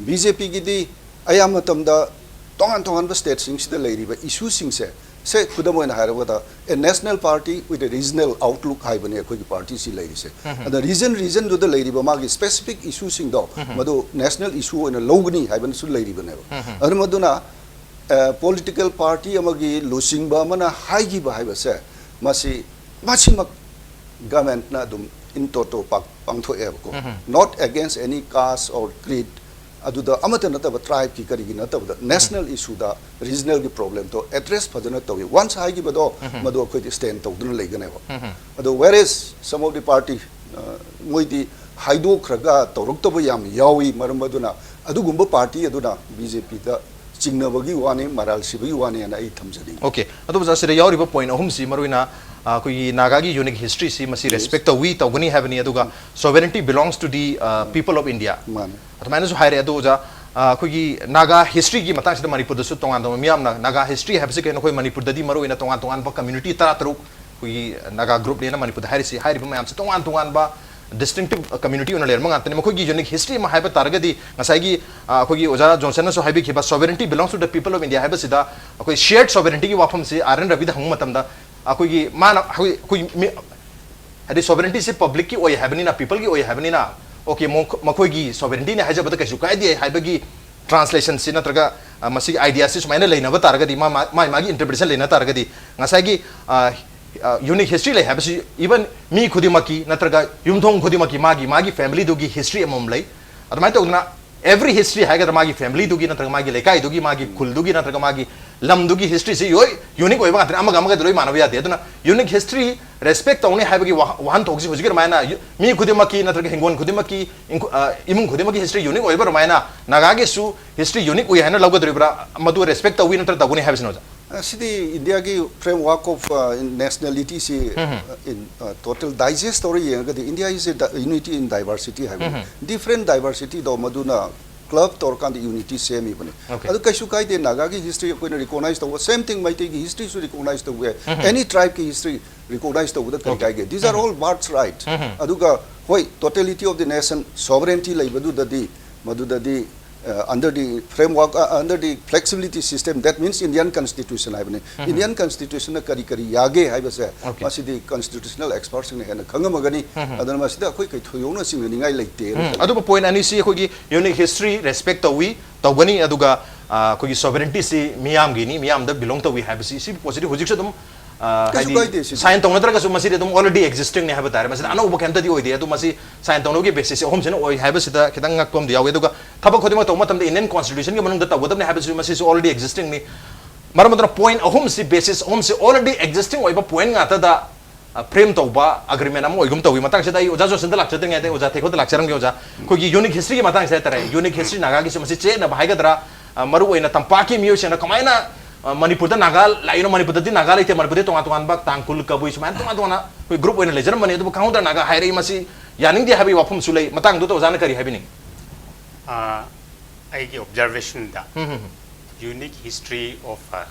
BJPꯒꯤꯗꯤ ꯑꯌꯥꯝꯕ ꯃꯇꯝꯗ ꯇꯣꯉꯥꯟ ꯇꯣꯉꯥꯟꯕ stateꯁꯤꯡꯁꯤꯗ ꯂꯩꯔꯤꯕ issueꯁꯤꯡꯁꯦ, ꯁꯦ, ꯈꯨꯗꯝ ꯑꯣꯏꯅ ꯍꯥꯏꯔꯕꯗ, a national party with a regional outlook ꯍꯥꯏꯕꯅꯦ ꯑꯩꯈꯣꯏꯒꯤ partyꯁꯤ ꯂꯩꯔꯤꯁꯦ꯫ ꯑꯗ region regionꯗꯨꯗ ꯂꯩꯔꯤꯕ ꯃꯥꯒꯤ specific issueꯁꯤꯡꯗꯣ, ꯃꯗꯨ national issue ꯑꯣꯏꯅ ꯂꯧꯒꯅꯤ ꯍꯥꯏꯕꯅꯁꯨ ꯂꯩꯔꯤꯕꯅꯦꯕ꯫ ꯑꯗꯨꯅ ꯃꯗꯨꯅ, ꯑ, political party ꯑꯃꯒꯤ ꯂꯨꯆꯤꯡꯕ ꯑꯃꯅ ꯍꯥꯏꯈꯤꯕ ꯍꯥꯏꯕꯁꯦ, ꯃꯁꯤ, ꯃꯁꯤꯃꯛ governmentꯅ ꯑꯗꯨꯝ in toto ꯄꯥꯡ-, ꯄꯥꯡꯊꯣꯛꯑꯦꯕꯀꯣ꯫ Not against any caste or creed, ꯑꯗꯨꯗ ꯑꯃꯠꯇ ꯅꯠꯇꯕ tribeꯀꯤ ꯀꯔꯤꯒꯤ ꯅꯠꯇꯕꯗ national issueꯗ regionalꯒꯤ problemꯗꯣ address ꯐꯖꯅ ꯇꯧꯏ꯫ Once ꯍꯥꯏꯈꯤꯕꯗꯣ, ꯃꯗꯨ ꯑꯩꯈꯣꯏꯗꯤ stand ꯇꯧꯗꯨꯅ ꯂꯩꯒꯅꯦꯕ꯫ ꯑꯗꯣ whereas some of the party, ꯑ, ꯃꯣꯏꯗꯤ ꯍꯥꯏꯗꯣꯛꯈ꯭ꯔꯒ ꯇꯧꯔꯛꯇꯕ ꯌꯥꯝ ꯌꯥꯎꯏ꯫ ꯃꯔꯝ ꯑꯗꯨꯅ ꯑꯗꯨꯒꯨꯝꯕ ꯄꯥꯔꯇꯤ ꯑꯗꯨꯅ ꯕꯤ ꯖꯦ ꯄꯤꯗ ꯆꯤꯡꯅꯕꯒꯤ ꯋꯥꯅꯤ, ꯃꯔꯥꯜ ꯁꯤꯕꯒꯤ ꯋꯥꯅꯤ ꯍꯥꯏꯅ ꯑꯩ ꯊꯝꯖꯅꯤꯡꯏ꯫ ꯑꯣꯀꯦ, ꯑꯗꯣ ꯑꯣꯖꯥ, ꯁꯤꯗ ꯌꯥꯎꯔꯤꯕ ꯄꯣꯏꯟ ꯑꯍꯨꯝꯁꯤ ꯃꯔꯨꯑꯣꯏꯅ, ꯑ, ꯑꯩꯈꯣꯏꯒꯤ ꯅꯥꯒꯥꯒꯤ ꯌꯨꯅꯤꯛ ꯍꯤꯁꯇ꯭ꯔꯤꯁꯤ ꯃꯁꯤ Yes. ꯔꯦꯁꯄꯦꯛ ꯇꯧꯏ, ꯇꯧꯒꯅꯤ ꯍꯥꯏꯕꯅꯤ, ꯑꯗꯨꯒ sovereignty belongs to the, ꯑ, people of India꯫ ꯃꯥꯅꯤ꯫ ꯑꯗꯨꯃꯥꯏꯅꯁꯨ ꯍꯥꯏꯔꯦ꯫ ꯑꯗꯣ ꯑꯣꯖꯥ, ꯑ, ꯑꯩꯈꯣꯏꯒꯤ ꯅꯥꯒꯥ ꯍꯤꯁꯇ꯭ꯔꯤꯒꯤ ꯃꯇꯥꯡꯁꯤꯗ ꯃꯅꯤꯄꯨꯔꯗꯁꯨ ꯇꯣꯉꯥꯟ ꯇꯣꯉꯥꯟꯕ, ꯃꯤꯌꯥꯝꯅ ꯅꯥꯒꯥ ꯍꯤꯁꯇ꯭ꯔꯤ ꯍꯥꯏꯕꯁꯤ ꯀꯩꯅꯣ, ꯑꯩꯈꯣꯏ ꯃꯅꯤꯄꯨꯔꯗꯗꯤ ꯃꯔꯨꯑꯣꯏꯅ ꯇꯣꯉꯥꯟ ꯇꯣꯉꯥꯟꯕ ꯀꯝꯃ꯭ꯌꯨꯅꯤꯇꯤ ꯇꯔꯥ ꯇꯔꯨꯛ ꯑꯩꯈꯣꯏꯒꯤ ꯅꯥꯒꯥ ꯒ꯭ꯔꯨꯞꯅꯦꯅ ꯃꯅꯤꯄꯨꯔꯗ ꯍꯥꯏꯔꯤꯁꯤ, ꯍꯥꯏꯔꯤꯕ ꯃꯌꯥꯝꯁꯤ ꯇꯣꯉꯥꯟ ꯇꯣꯉꯥꯟꯕ ꯗꯤꯁꯇꯤꯡꯇꯤꯞ ꯀꯝꯃ꯭ꯌꯨꯅꯤꯇꯤ ꯑꯣꯏꯅ ꯂꯩꯔꯝꯕ ꯉꯥꯛꯇꯅꯤ꯫ ꯃꯈꯣꯏꯒꯤ ꯌꯨꯅꯤꯛ ꯍꯤꯁꯇ꯭ꯔꯤ ꯑꯃ ꯍꯥꯏꯕ ꯇꯥꯔꯒꯗꯤ, ꯉꯁꯥꯏꯒꯤ, ꯑ, ꯑꯩꯈꯣꯏꯒꯤ ꯑꯣꯖꯥ ꯖꯣꯟꯁꯟꯅꯁꯨ ꯍꯥꯏꯕꯤꯈꯤꯕ sovereignty belongs to the people of India ꯍꯥꯏꯕꯁꯤꯗ ꯑꯩꯈꯣꯏ ꯁꯤꯌꯔꯠ ꯁꯣꯚꯔꯦꯟꯇꯤꯒꯤ ꯋꯥꯐꯝꯁꯤ ꯑꯥꯔ ꯑꯦꯟ ꯔꯕꯤꯗ ꯍꯪꯕ ꯃꯇꯝꯗ, ꯑꯩꯈꯣꯏꯒꯤ ꯃꯥꯅ ꯑꯩꯈꯣꯏ, ꯑꯩꯈꯣꯏ ꯃꯤ-, ꯍꯥꯏꯗꯤ ꯁꯣꯚꯔꯦꯟꯇꯤꯁꯤ ꯄꯕ꯭ꯂꯤꯛꯀꯤ ꯑꯣꯏ ꯍꯥꯏꯕꯅꯤꯅ, ꯄꯤꯄꯜꯒꯤ ꯑꯣꯏ ꯍꯥꯏꯕꯅꯤꯅ, ꯑꯣꯀꯦ, ꯃꯈꯣꯏꯒꯤ ꯁꯣꯚꯔꯦꯟꯇꯤꯅꯤ ꯍꯥꯏꯖꯕꯗ ꯀꯩꯁꯨ ꯀꯥꯏꯗꯦ ꯍꯥꯏꯕꯒꯤ ꯇ꯭ꯔꯥꯟꯁꯂꯦꯁꯟꯁꯤ ꯅꯠꯇ꯭ꯔꯒ, ꯑ, ꯃꯁꯤꯒꯤ ꯑꯥꯏꯗꯤꯌꯥꯁꯤ ꯁꯨꯃꯥꯏꯅ ꯂꯩꯅꯕ ꯇꯥꯔꯒꯗꯤ, ꯃꯥ-, ꯃꯥ-, ꯃꯥꯒꯤ ꯃꯥꯒꯤ ꯏꯟꯇꯔꯄ꯭ꯔꯤꯇꯦꯁꯟ ꯂꯩꯅ ꯇꯥꯔꯒꯗꯤ, ꯉꯁꯥꯏꯒꯤ, ꯑ, ꯑ, ꯌꯨꯅꯤꯛ ꯍꯤꯁꯇ꯭ꯔꯤ ꯂꯩ ꯍꯥꯏꯕꯁꯤ ꯏꯚꯟ ꯃꯤ ꯈꯨꯗꯤꯡꯃꯛꯀꯤ ꯅꯠꯇ꯭ꯔꯒ ꯌꯨꯝꯊꯣꯡ ꯈꯨꯗꯤꯡꯃꯛꯀꯤ ꯃꯥꯒꯤ, ꯃꯥꯒꯤ ꯐꯦꯃꯤꯂꯤꯗꯨꯒꯤ ꯍꯤꯁꯇ꯭ꯔꯤ ꯑꯃꯃꯝ ꯂꯩ꯫ ꯑꯗꯨꯃꯥꯏꯅ ꯇꯧꯗꯅ ꯑꯦꯚ꯭ꯔꯤ ꯍꯤꯁꯇ꯭ꯔꯤ ꯍꯥꯏꯒꯗ꯭ꯔꯥ, ꯃꯥꯒꯤ ꯐꯦꯃꯤꯂꯤꯗꯨꯒꯤ ꯅꯠꯇ꯭ꯔꯒ ꯃꯥꯒꯤ ꯂꯩꯀꯥꯏꯗꯨꯒꯤ, ꯃꯥꯒꯤ ꯈꯨꯜꯗꯨꯒꯤ ꯅꯠꯇ꯭ꯔꯒ ꯃꯥꯒꯤ ꯂꯝꯗꯨꯒꯤ ꯍꯤꯁꯇ꯭ꯔꯤꯁꯤ ꯂꯣꯏ ꯌꯨꯅꯤꯛ ꯑꯣꯏꯕ ꯉꯥꯛꯇꯅꯤ, ꯑꯃꯒ ꯑꯃꯒꯗꯤ ꯂꯣꯏ ꯃꯥꯟꯅꯕ ꯌꯥꯗꯦ꯫ ꯑꯗꯨꯅ ꯌꯨꯅꯤꯛ ꯍꯤꯁꯇ꯭ꯔꯤ ꯔꯦꯁꯄꯦꯛ ꯇꯧꯅꯤ ꯍꯥꯏꯕꯒꯤ ꯋꯥꯍ-, ꯋꯥꯍꯟꯊꯣꯛꯁꯤ ꯍꯧꯖꯤꯛꯀꯤ ꯑꯗꯨꯃꯥꯏꯅ ꯌꯨ-, ꯃꯤ ꯈꯨꯗꯤꯡꯃꯛꯀꯤ ꯅꯠꯇ꯭ꯔꯒ ꯍꯤꯡꯒꯣꯜ ꯈꯨꯗꯤꯡꯃꯛꯀꯤ, ꯏꯪꯈꯣ-, ꯑ, ꯏꯃꯨꯡ ꯈꯨꯗꯤꯡꯃꯛꯀꯤ ꯍꯤꯁꯇ꯭ꯔꯤ ꯌꯨꯅꯤꯛ ꯑꯣꯏꯕ ꯑꯗꯨꯃꯥꯏꯅ ꯅꯥꯒꯥꯒꯤꯁꯨ ꯍꯤꯁꯇ꯭ꯔꯤ ꯌꯨꯅꯤꯛ ꯑꯣꯏ ꯍꯥꯏꯅ ꯂꯧꯒꯗꯧꯔꯤꯕ꯭ꯔꯥ, ꯃꯗꯨ ꯔꯦꯁꯄꯦꯛ ꯇꯧꯏ ꯅꯠꯇ꯭ꯔꯒ ꯇꯧꯒꯅꯤ ꯍꯥꯏꯕꯁꯤꯅ, ꯑꯣꯖꯥ? ꯑ, ꯁꯤꯗꯤ ꯏꯟꯗꯤꯌꯥꯒꯤ framework of, ꯑ, nationalityꯁꯤ, ꯎꯝ꯫ ꯑ, in, ꯑ, total digest ꯇꯧꯔ ꯌꯦꯡꯉꯒꯗꯤ, India is a di-, unity in diversity ꯍꯥꯏꯕꯅꯤ꯫ ꯎꯝ꯫ ꯗꯤꯐ꯭ꯔꯦꯟ ꯗꯥꯏꯚꯔꯁꯤꯇꯤꯗꯣ ꯃꯗꯨꯅ ꯀ꯭ꯂꯕ ꯇꯧꯔꯀꯥꯟꯗ ꯌꯨꯅꯤꯇꯤ ꯁꯦꯝꯃꯤꯕꯅꯤ꯫ Okay. ꯑꯗꯨ ꯀꯩꯁꯨ ꯀꯥꯏꯗꯦ, ꯅꯥꯒꯥꯒꯤ ꯍꯤꯁꯇ꯭ꯔꯤ ꯑꯩꯈꯣꯏꯅ ꯔꯤꯀꯣꯛꯅꯥꯏꯖ ꯇꯧꯕ, ꯁꯦꯝ ꯊꯤꯡ ꯃꯩꯇꯩꯒꯤ ꯍꯤꯁꯇ꯭ꯔꯤꯁꯨ ꯔꯤꯀꯣꯛꯅꯥꯏꯖ ꯇꯧꯕ ꯌꯥꯏ꯫ ꯎꯝ꯫ ꯑꯦꯅꯤ ꯇ꯭ꯔꯥꯏꯕꯀꯤ ꯍꯤꯁꯇ꯭ꯔꯤ ꯔꯤꯀꯣꯛꯅꯥꯏꯖ ꯇꯧꯕꯗ ꯀꯔꯤ Okay. ꯀꯥꯏꯒꯦ? These are um. all birth right. ꯎꯝ꯫ ꯑꯗꯨꯒ ꯍꯣꯏ, totality of the nation sovereignty ꯂꯩꯕꯗꯨꯗꯗꯤ, ꯃꯗꯨꯗꯗꯤ, ꯑ, under the framework, ꯑ, under the flexibility system, that means Indian Constitution ꯍꯥꯏꯕꯅꯤ꯫ ꯎꯝ꯫ Indian Constitutionꯅ ꯀꯔꯤ ꯀꯔꯤ ꯌꯥꯒꯦ ꯍꯥꯏꯕꯁꯦ, Okay. ꯃꯁꯤꯗꯤ constitutional expertꯁꯤꯡꯅ ꯍꯦꯟꯅ ꯈꯪꯉꯝꯃꯒꯅꯤ꯫ ꯎꯝ꯫ ꯑꯗꯨꯅ ꯃꯁꯤꯗ ꯑꯩꯈꯣꯏ ꯀꯩ ꯊꯣꯏꯗꯣꯛꯅ ꯆꯤꯡꯅꯅꯤꯡꯉꯥꯏ ꯂꯩꯇꯦ꯫ ꯎꯝ, ꯑꯗꯨꯕꯨ ꯄꯣꯏꯟ ꯑꯅꯤꯁꯤ ꯑꯩꯈꯣꯏꯒꯤ ꯌꯨꯅꯤꯛ ꯍꯤꯁꯇ꯭ꯔꯤ ꯔꯦꯁꯄꯦꯛ ꯇꯧꯏ, ꯇꯧꯒꯅꯤ, ꯑꯗꯨꯒ, ꯑ, ꯑꯩꯈꯣꯏꯒꯤ ꯁꯣꯚꯔꯦꯟꯇꯤꯁꯤ ꯃꯤꯌꯥꯝꯒꯤꯅꯤ, ꯃꯤꯌꯥꯝꯗ ꯕꯤꯂꯣꯡ ꯇꯧꯏ ꯍꯥꯏꯕꯁꯤ, ꯁꯤꯒꯤ ꯄꯣꯠꯁꯤꯗꯤ ꯍꯧꯖꯤꯛꯁꯨ ꯑꯗꯨꯝ, ꯑ, ꯀꯩꯁꯨ ꯍꯥꯏꯗꯤ ꯀꯥꯏꯗꯦ ꯁꯤꯗꯤ꯫ ꯁꯥꯏꯟ ꯇꯧꯅꯗ꯭ꯔꯒꯁꯨ ꯃꯁꯤꯗꯤ ꯑꯗꯨꯝ already existingꯅꯤ ꯍꯥꯏꯕ ꯇꯥꯔꯦ꯫ ꯃꯁꯤꯗ ꯑꯅꯧꯕ ꯀꯩꯝꯇꯗꯤ ꯑꯣꯏꯗꯦ꯫ ꯑꯗꯨ ꯃꯁꯤ ꯁꯥꯏꯟ ꯇꯧꯅꯕꯒꯤ ꯕꯦꯁꯤꯁꯁꯦ ꯑꯍꯨꯝꯁꯤꯅ ꯑꯣꯏ ꯍꯥꯏꯕꯁꯤꯗ ꯈꯤꯇꯪ ꯉꯛꯄ ꯑꯃꯗꯤ ꯌꯥꯎꯏ꯫ ꯑꯗꯨꯒ ꯊꯕꯛ ꯈꯨꯗꯤꯡꯃꯛ ꯇꯧꯕ ꯃꯇꯝꯗ Indian Constitutionꯒꯤ ꯃꯅꯨꯡꯗ ꯇꯧꯒꯗꯕꯅꯤ ꯍꯥꯏꯕꯁꯤꯁꯨ ꯃꯁꯤꯁꯨ already existingꯅꯤ꯫ ꯃꯔꯝ ꯑꯗꯨꯅ ꯄꯣꯏꯟ ꯑꯍꯨꯝꯁꯤ, ꯕꯦꯁꯤꯁ ꯑꯍꯨꯝꯁꯤ already existing ꯑꯣꯏꯕ ꯄꯣꯏꯟ ꯉꯥꯛꯇꯗ ꯐ꯭ꯔꯦꯝ ꯇꯧꯕ ꯑꯦꯒ꯭ꯔꯤꯃꯦꯟ ꯑꯃ ꯑꯣꯏꯒꯨꯝ ꯇꯧꯏ꯫ ꯃꯇꯥꯡꯁꯤꯗ ꯑꯩ ꯑꯣꯖꯥ ꯖꯣꯟꯁꯟꯗ ꯂꯥꯛꯆꯗ꯭ꯔꯤꯉꯩꯗ ꯑꯣꯖꯥ ꯊꯦꯛꯈꯣꯠꯇ ꯂꯥꯛꯆꯔꯝꯒꯦ꯫ ꯑꯣꯖꯥ, ꯑꯩꯈꯣꯏꯒꯤ ꯌꯨꯅꯤꯛ ꯍꯤꯁꯇ꯭ꯔꯤꯒꯤ ꯃꯇꯥꯡꯁꯦ ꯍꯥꯏꯇꯥꯔꯦ, ꯌꯨꯅꯤꯛ ꯍꯤꯁꯇ꯭ꯔꯤ ꯅꯥꯒꯥꯒꯤꯁꯨ ꯃꯁꯤ ꯆꯌꯦꯠꯅꯕ ꯍꯥꯏꯒꯗ꯭ꯔꯥ, ꯑ, ꯃꯔꯨꯑꯣꯏꯅ ꯇꯝꯄꯥꯛꯀꯤ ꯃꯤꯑꯣꯏꯁꯤꯡꯅ ꯀꯃꯥꯏꯅ, ꯑ, ꯃꯅꯤꯄꯨꯔꯗ ꯅꯥꯒꯥ ꯂꯥꯛꯏꯅꯣ? ꯃꯅꯤꯄꯨꯔꯗꯗꯤ ꯅꯥꯒꯥ ꯂꯩꯇꯦ, ꯃꯅꯤꯄꯨꯔꯗꯤ ꯇꯣꯉꯥꯟ ꯇꯣꯉꯥꯟꯕ ꯇꯥꯡꯈꯨꯜ, ꯀꯕꯨꯏ ꯁꯨꯃꯥꯏꯅ ꯇꯣꯉꯥꯟ ꯇꯣꯉꯥꯟꯅ ꯑꯩꯈꯣꯏ ꯒ꯭ꯔꯨꯞ ꯑꯣꯏꯅ ꯂꯩꯖꯔꯝꯕꯅꯤ, ꯑꯗꯨꯕꯨ ꯈꯥꯡꯍꯧꯗꯅ ꯅꯥꯒꯥ ꯍꯥꯏꯔꯛꯏ꯫ ꯃꯁꯤ ꯌꯥꯅꯤꯡꯗꯦ ꯍꯥꯏꯕꯒꯤ ꯋꯥꯐꯝꯁꯨ ꯂꯩ꯫ ꯃꯇꯥꯡꯗꯨꯗ ꯑꯣꯖꯥꯅ ꯀꯔꯤ ꯍꯥꯏꯕꯤꯅꯤꯡꯉꯤ? ꯑ, ꯑꯩꯒꯤ ꯑꯣꯕꯖꯥꯔꯕꯦꯁꯟꯗ ꯎꯝ, ꯎꯝ, Unique History of, uh,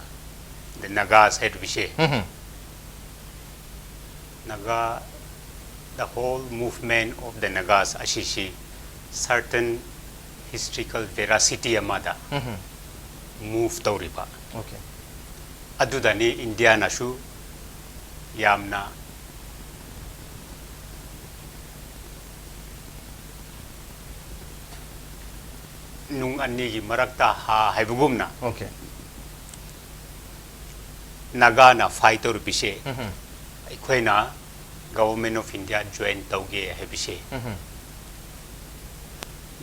the Nagas ꯍꯥꯏꯔꯤꯕꯁꯦ, um, um. Naga, the whole movement of the Nagas ꯑꯁꯤꯁꯤ certain historical veracity ꯑꯃꯗ ꯎꯝ, ꯎꯝ꯫ ꯃꯨꯚ ꯇꯧꯔꯤꯕ ꯑꯣꯀꯦ꯫ ꯑꯗꯨꯗꯅꯤ ꯏꯟꯗꯤꯌꯥꯅꯁꯨ ꯌꯥꯝꯅ ꯅꯨꯡ ꯑꯅꯤꯒꯤ ꯃꯔꯛꯇ ꯍꯥ ꯍꯥꯏꯕꯒꯨꯝꯅ ꯑꯣꯀꯦ꯫ ꯅꯥꯒꯥꯅ ꯐꯥꯏꯠ ꯇꯧꯔꯤꯕꯁꯦ ꯎꯝ, ꯎꯝ꯫ ꯑꯩꯈꯣꯏꯅ Government of India join ꯇꯧꯒꯦ ꯍꯥꯏꯕꯁꯦ ꯎꯝ, ꯎꯝ꯫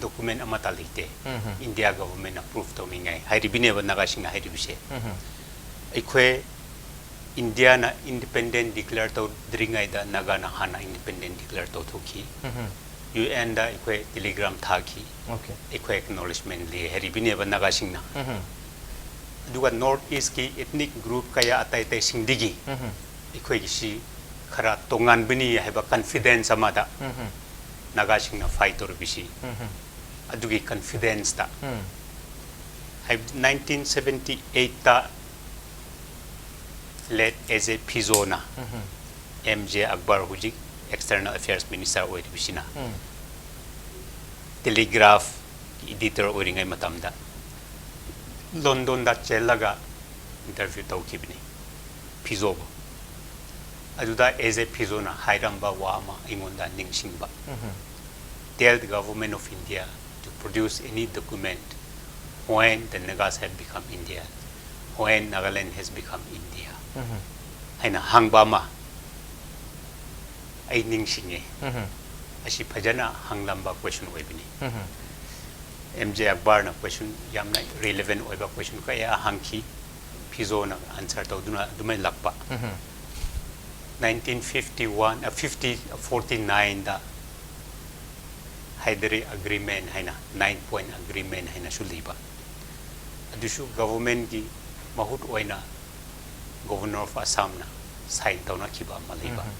ꯗꯣꯀꯨꯃꯦꯟ ꯑꯃꯠꯇ ꯂꯩꯇꯦ꯫ ꯎꯝ, ꯎꯝ꯫ ꯏꯟꯗꯤꯌꯥ ꯒꯚꯔꯟꯃꯦꯟꯅ ꯄ꯭ꯔꯨꯐ ꯇꯧꯅꯤꯡꯉꯥꯏ ꯍꯥꯏꯔꯤꯕꯅꯦꯕ ꯅꯥꯒꯥꯁꯤꯡꯅ ꯍꯥꯏꯔꯤꯕꯁꯦ꯫ ꯎꯝ, ꯎꯝ꯫ ꯑꯩꯈꯣꯏ ꯏꯟꯗꯤꯌꯥꯅ ꯏꯟꯗꯤꯄꯦꯟꯗꯦꯟ ꯗꯤꯀ꯭ꯂꯦꯌꯔ ꯇꯧꯗ꯭ꯔꯤꯉꯩꯗ ꯅꯥꯒꯥꯅ ꯍꯥꯟꯅ ꯏꯟꯗꯤꯄꯦꯟꯗꯦꯟ ꯗꯤꯀ꯭ꯂꯦꯌꯔ ꯇꯧꯊꯣꯛꯈꯤ꯫ Um, um. ꯌꯨ ꯑꯦꯟꯗ ꯑꯩꯈꯣꯏ ꯇꯦꯂꯤꯒ꯭ꯔꯥꯝ ꯊꯥꯈꯤ꯫ ꯑꯣꯀꯦ꯫ ꯑꯩꯈꯣꯏ ꯑꯦꯛꯅꯣꯂꯦꯖꯃꯦꯟ ꯂꯩ ꯍꯥꯏꯔꯤꯕꯅꯦꯕ ꯅꯥꯒꯥꯁꯤꯡꯅ꯫ ꯎꯝ, ꯎꯝ꯫ ꯑꯗꯨꯒ ꯅꯣꯔꯠ ꯏꯁꯀꯤ ꯏꯊꯅꯤꯛ ꯒ꯭ꯔꯨꯞ ꯀꯌꯥ ꯑꯇꯩ ꯑꯇꯩꯁꯤꯡꯗꯒꯤ ꯎꯝ, ꯎꯝ꯫ ꯑꯩꯈꯣꯏꯒꯤꯁꯤ ꯈꯔ ꯇꯣꯉꯥꯟꯕꯅꯤ ꯍꯥꯏꯕ ꯀꯟꯐꯤꯗꯦꯟꯁ ꯑꯃꯗ ꯎꯝ, ꯎꯝ꯫ ꯅꯥꯒꯥꯁꯤꯡꯅ ꯐꯥꯏꯠ ꯇꯧꯔꯤꯕꯁꯤ ꯎꯝ, ꯎꯝ꯫ ꯑꯗꯨꯒꯤ ꯀꯟꯐꯤꯗꯦꯟꯁꯇ ꯎꯝ꯫ ꯍꯥꯏ-, ꯅꯥꯏꯟꯇꯤꯟ ꯁꯚꯦꯟꯇꯤ ꯑꯩꯠꯇ ꯂꯦꯠ ꯑꯦꯖꯦ ꯐꯤꯖꯣꯅ ꯎꯝ, ꯎꯝ꯫ ꯑꯦꯝ ꯖꯦ ꯑꯛꯕꯔ ꯍꯧꯖꯤꯛ ꯑꯦꯛꯁꯇꯔꯅꯦꯜ ꯑꯦꯐꯤꯌꯔꯁ ꯃꯤꯅꯤꯁꯇꯔ ꯑꯣꯏꯔꯤꯕꯁꯤꯅ ꯎꯝ꯫ ꯇꯦꯂꯤꯒ꯭ꯔꯥꯐ ꯏꯗꯤꯇꯔ ꯑꯣꯏꯔꯤꯉꯩ ꯃꯇꯝꯗ ꯂꯣꯟꯗꯣꯟꯗ ꯆꯦꯜꯂꯒ ꯏꯟꯇꯔꯚ꯭ꯌꯨ ꯇꯧꯈꯤꯕꯅꯤ ꯐꯤꯖꯣꯕꯨ꯫ ꯑꯗꯨꯗ ꯑꯦꯖꯦ ꯐꯤꯖꯣꯅ ꯍꯥꯏꯔꯝꯕ ꯋꯥ ꯑꯃ ꯑꯩꯉꯣꯟꯗ ꯅꯤꯡꯁꯤꯡꯕ, ꯎꯝ, ꯎꯝ꯫ "Tell the government of India to produce any document when the Nagas have become Indian, when Nagaland has become India" ꯎꯝ, ꯎꯝ꯫ ꯍꯥꯏꯅ ꯍꯪꯕ ꯑꯃ ꯑꯩ ꯅꯤꯡꯁꯤꯡꯉꯦ꯫ ꯎꯝ, ꯎꯝ꯫ ꯑꯁꯤ ꯐꯖꯅ ꯍꯪꯂꯝꯕ ꯀꯣꯏꯁꯟ ꯑꯣꯏꯕꯅꯤ꯫ ꯎꯝ, ꯎꯝ꯫ ꯑꯦꯝ ꯖꯦ ꯑꯛꯕꯔꯅ ꯀꯣꯏꯁꯟ ꯌꯥꯝꯅ ꯔꯤꯂꯦꯚꯦꯟ ꯑꯣꯏꯕ ꯀꯣꯏꯁꯟ ꯀꯌꯥ ꯍꯪꯈꯤ꯫ ꯐꯤꯖꯣꯅ ꯑꯟꯁꯔ ꯇꯧꯗꯨꯅ ꯑꯗꯨꯃꯥꯏꯅ ꯂꯥꯛꯄ꯫ Um, um. Nineteen fifty one fifty forty ꯅꯥꯏꯟꯗ ꯍꯥꯏꯗꯔꯤ ꯑꯦꯒ꯭ꯔꯤꯃꯦꯟ ꯍꯥꯏꯅ ꯅꯥꯏꯟ ꯄꯣꯏꯟ ꯑꯦꯒ꯭ꯔꯤꯃꯦꯟ ꯍꯥꯏꯅꯁꯨ ꯂꯩꯕ, ꯑꯗꯨꯁꯨ ꯒꯣꯚꯔꯟꯃꯦꯟꯠꯀꯤ ꯃꯍꯨꯠ ꯑꯣꯏꯅ ꯒꯣꯚꯔꯅꯔ ꯑꯣꯐ ꯑꯁꯥꯝꯅ ꯁꯥꯏꯟ ꯇꯧꯅꯈꯤꯕ ꯑꯃ ꯂꯩꯕ꯫ ꯎꯝ꯫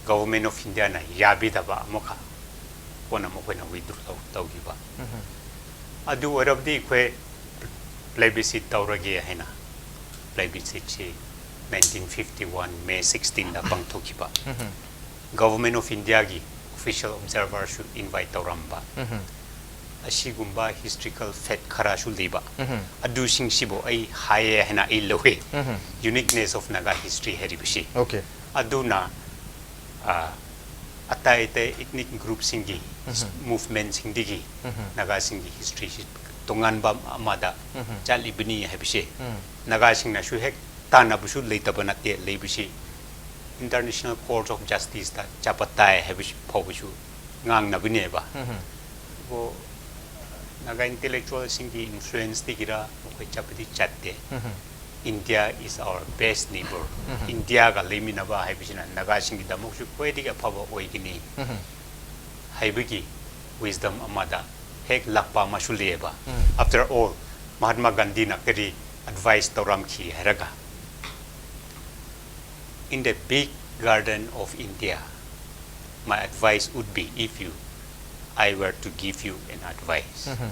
ꯒꯣꯚꯔꯟꯃꯦꯟꯠ ꯑꯣꯐ ꯏꯟꯗꯤꯌꯥꯅ ꯌꯥꯕꯤꯗꯕ ꯑꯃꯨꯛꯀ ꯀꯣꯟꯅ ꯃꯈꯣꯏꯅ ꯋꯤꯗ꯭ꯔꯣ ꯇꯧꯈꯤꯕ꯫ ꯎꯝ꯫ ꯑꯗꯨ ꯑꯣꯏꯔꯕꯗꯤ ꯑꯩꯈꯣꯏ ꯄ꯭ꯂꯦꯕꯤꯁꯤꯠ ꯇꯧꯔꯒꯦ ꯍꯥꯏꯅ ꯄ꯭ꯂꯦꯕꯤꯁꯤꯠꯁꯤ ꯅꯥꯏꯟꯇꯤꯟ ꯐꯤꯐꯇꯤ ꯋꯥꯟ ꯃꯦ ꯁꯤꯛꯁꯇꯤꯟꯗ ꯄꯥꯡꯊꯣꯛꯈꯤꯕ꯫ ꯎꯝ꯫ ꯒꯣꯚꯔꯟꯃꯦꯟꯠ ꯑꯣꯐ ꯏꯟꯗꯤꯌꯥꯒꯤ ꯑꯣꯐꯤꯁꯤꯌꯦꯜ ꯑꯣꯕꯖꯥꯔꯚꯔꯁꯨ ꯏꯟꯚꯥꯏꯠ ꯇꯧꯔꯝꯕ꯫ ꯎꯝ꯫ ꯑꯁꯤꯒꯨꯝꯕ ꯍꯤꯁꯇ꯭ꯔꯤꯀꯦꯜ ꯐꯦꯛ ꯈꯔꯁꯨ ꯂꯩꯕ꯫ ꯎꯝ꯫ ꯑꯗꯨꯁꯤꯡꯁꯤꯕꯨ ꯑꯩ ꯍꯥꯏꯌꯦ ꯍꯥꯏꯅ ꯑꯩ ꯂꯧꯋꯦ꯫ ꯎꯝ꯫ Uniqueness of Naga history ꯍꯥꯏꯔꯤꯕꯁꯤ꯫ Okay꯫ ꯑꯗꯨꯅ, ꯑ, ꯑꯇꯩ ꯑꯇꯩ ꯏꯊꯅꯤꯛ ꯒ꯭ꯔꯨꯞꯁꯤꯡꯒꯤ ꯎꯝ꯫ ꯃꯨꯚꯃꯦꯟꯠꯁꯤꯡꯗꯒꯤ ꯎꯝ꯫ ꯅꯥꯒꯥꯁꯤꯡꯒꯤ ꯍꯤꯁꯇ꯭ꯔꯤꯁꯤ ꯇꯣꯉꯥꯟꯕ ꯑꯃꯗ ꯎꯝ꯫ ꯆꯠꯂꯤꯕꯅꯤ ꯍꯥꯏꯕꯁꯦ ꯎꯝ꯫ ꯅꯥꯒꯥꯁꯤꯡꯅꯁꯨ ꯍꯦꯛ ꯇꯥꯟꯅꯕꯁꯨ ꯂꯩꯇꯕ ꯅꯠꯇꯦ, ꯂꯩꯕꯁꯤ International Court of Justiceꯇ ꯆꯠꯄ ꯇꯥꯏ ꯍꯥꯏꯕꯁꯤ ꯐꯥꯎꯕꯁꯨ ꯉꯥꯡꯅꯕꯅꯦꯕ꯫ ꯎꯝ꯫ ꯑꯗꯨꯕꯨ ꯅꯥꯒꯥ ꯏꯟꯇꯦꯂꯦꯛꯆꯨꯋꯦꯜꯁꯤꯡꯒꯤ ꯏꯟꯐ꯭ꯂꯨꯌꯦꯟꯁꯇꯒꯤꯔ ꯃꯈꯣꯏ ꯆꯠꯄꯗꯤ ꯆꯠꯇꯦ꯫ ꯎꯝ꯫ India is our best neighbor꯫ ꯎꯝ꯫ ꯏꯟꯗꯤꯌꯥꯒ ꯂꯩꯃꯤꯟꯅꯕ ꯍꯥꯏꯕꯁꯤꯅ ꯅꯥꯒꯥꯁꯤꯡꯒꯤꯗꯃꯛꯁꯨ ꯈ꯭ꯋꯥꯏꯗꯒꯤ ꯑꯐꯕ ꯑꯣꯏꯒꯅꯤ ꯎꯝ꯫ ꯍꯥꯏꯕꯒꯤ wisdom ꯑꯃꯗ ꯍꯦꯛ ꯂꯥꯛꯄ ꯑꯃꯁꯨ ꯂꯩꯌꯦꯕ꯫ ꯎꯝ꯫ After all, ꯃꯍꯥꯠꯃꯥ ꯒꯥꯟꯙꯤꯅ ꯀꯔꯤ ꯑꯦꯗꯚꯥꯏꯁ ꯇꯧꯔꯝꯈꯤ ꯍꯥꯏꯔꯒ, "In the big garden of India, my advice would be, if you, I were to give you an advice, um.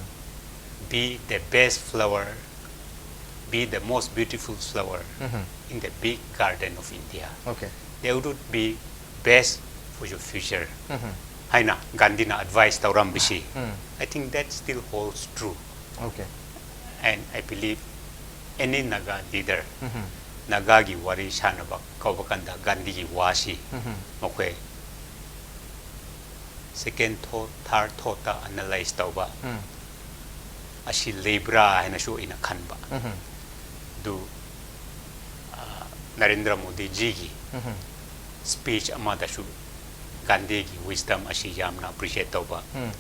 Be the best flower, be the most beautiful flower um. In the big garden of India꯫ Okay꯫ That would be best for your future" um. ꯍꯥꯏꯅ ꯒꯥꯟꯙꯤꯅ advice ꯇꯧꯔꯝꯕꯁꯤ, um. I think that still holds true꯫ Okay꯫ And I believe any Naga leader, ꯎꯝ꯫ ꯅꯥꯒꯥꯒꯤ ꯋꯥꯔꯤ ꯁꯥꯟꯅꯕ ꯀꯧꯕ ꯀꯥꯟꯗ ꯒꯥꯟꯙꯤꯒꯤ ꯋꯥꯁꯤ ꯎꯝ꯫ ꯃꯈꯣꯏ second thought, third thoughtꯇ analyse ꯇꯧꯕ ꯎꯝ꯫ ꯑꯁꯤ ꯂꯩꯕ꯭ꯔꯥ ꯍꯥꯏꯅꯁꯨ ꯑꯩꯅ ꯈꯟꯕ꯫ ꯎꯝ꯫ ꯑꯗꯨ, ꯑ, ꯅꯔꯦꯟꯗ꯭ꯔ ꯃꯣꯗꯤꯖꯤꯒꯤ ꯎꯝ꯫ Speech ꯑꯃꯗꯁꯨ ꯒꯥꯟꯙꯤꯒꯤ wisdom ꯑꯁꯤ ꯌꯥꯝꯅ appreciate ꯇꯧꯕ ꯎꯝ꯫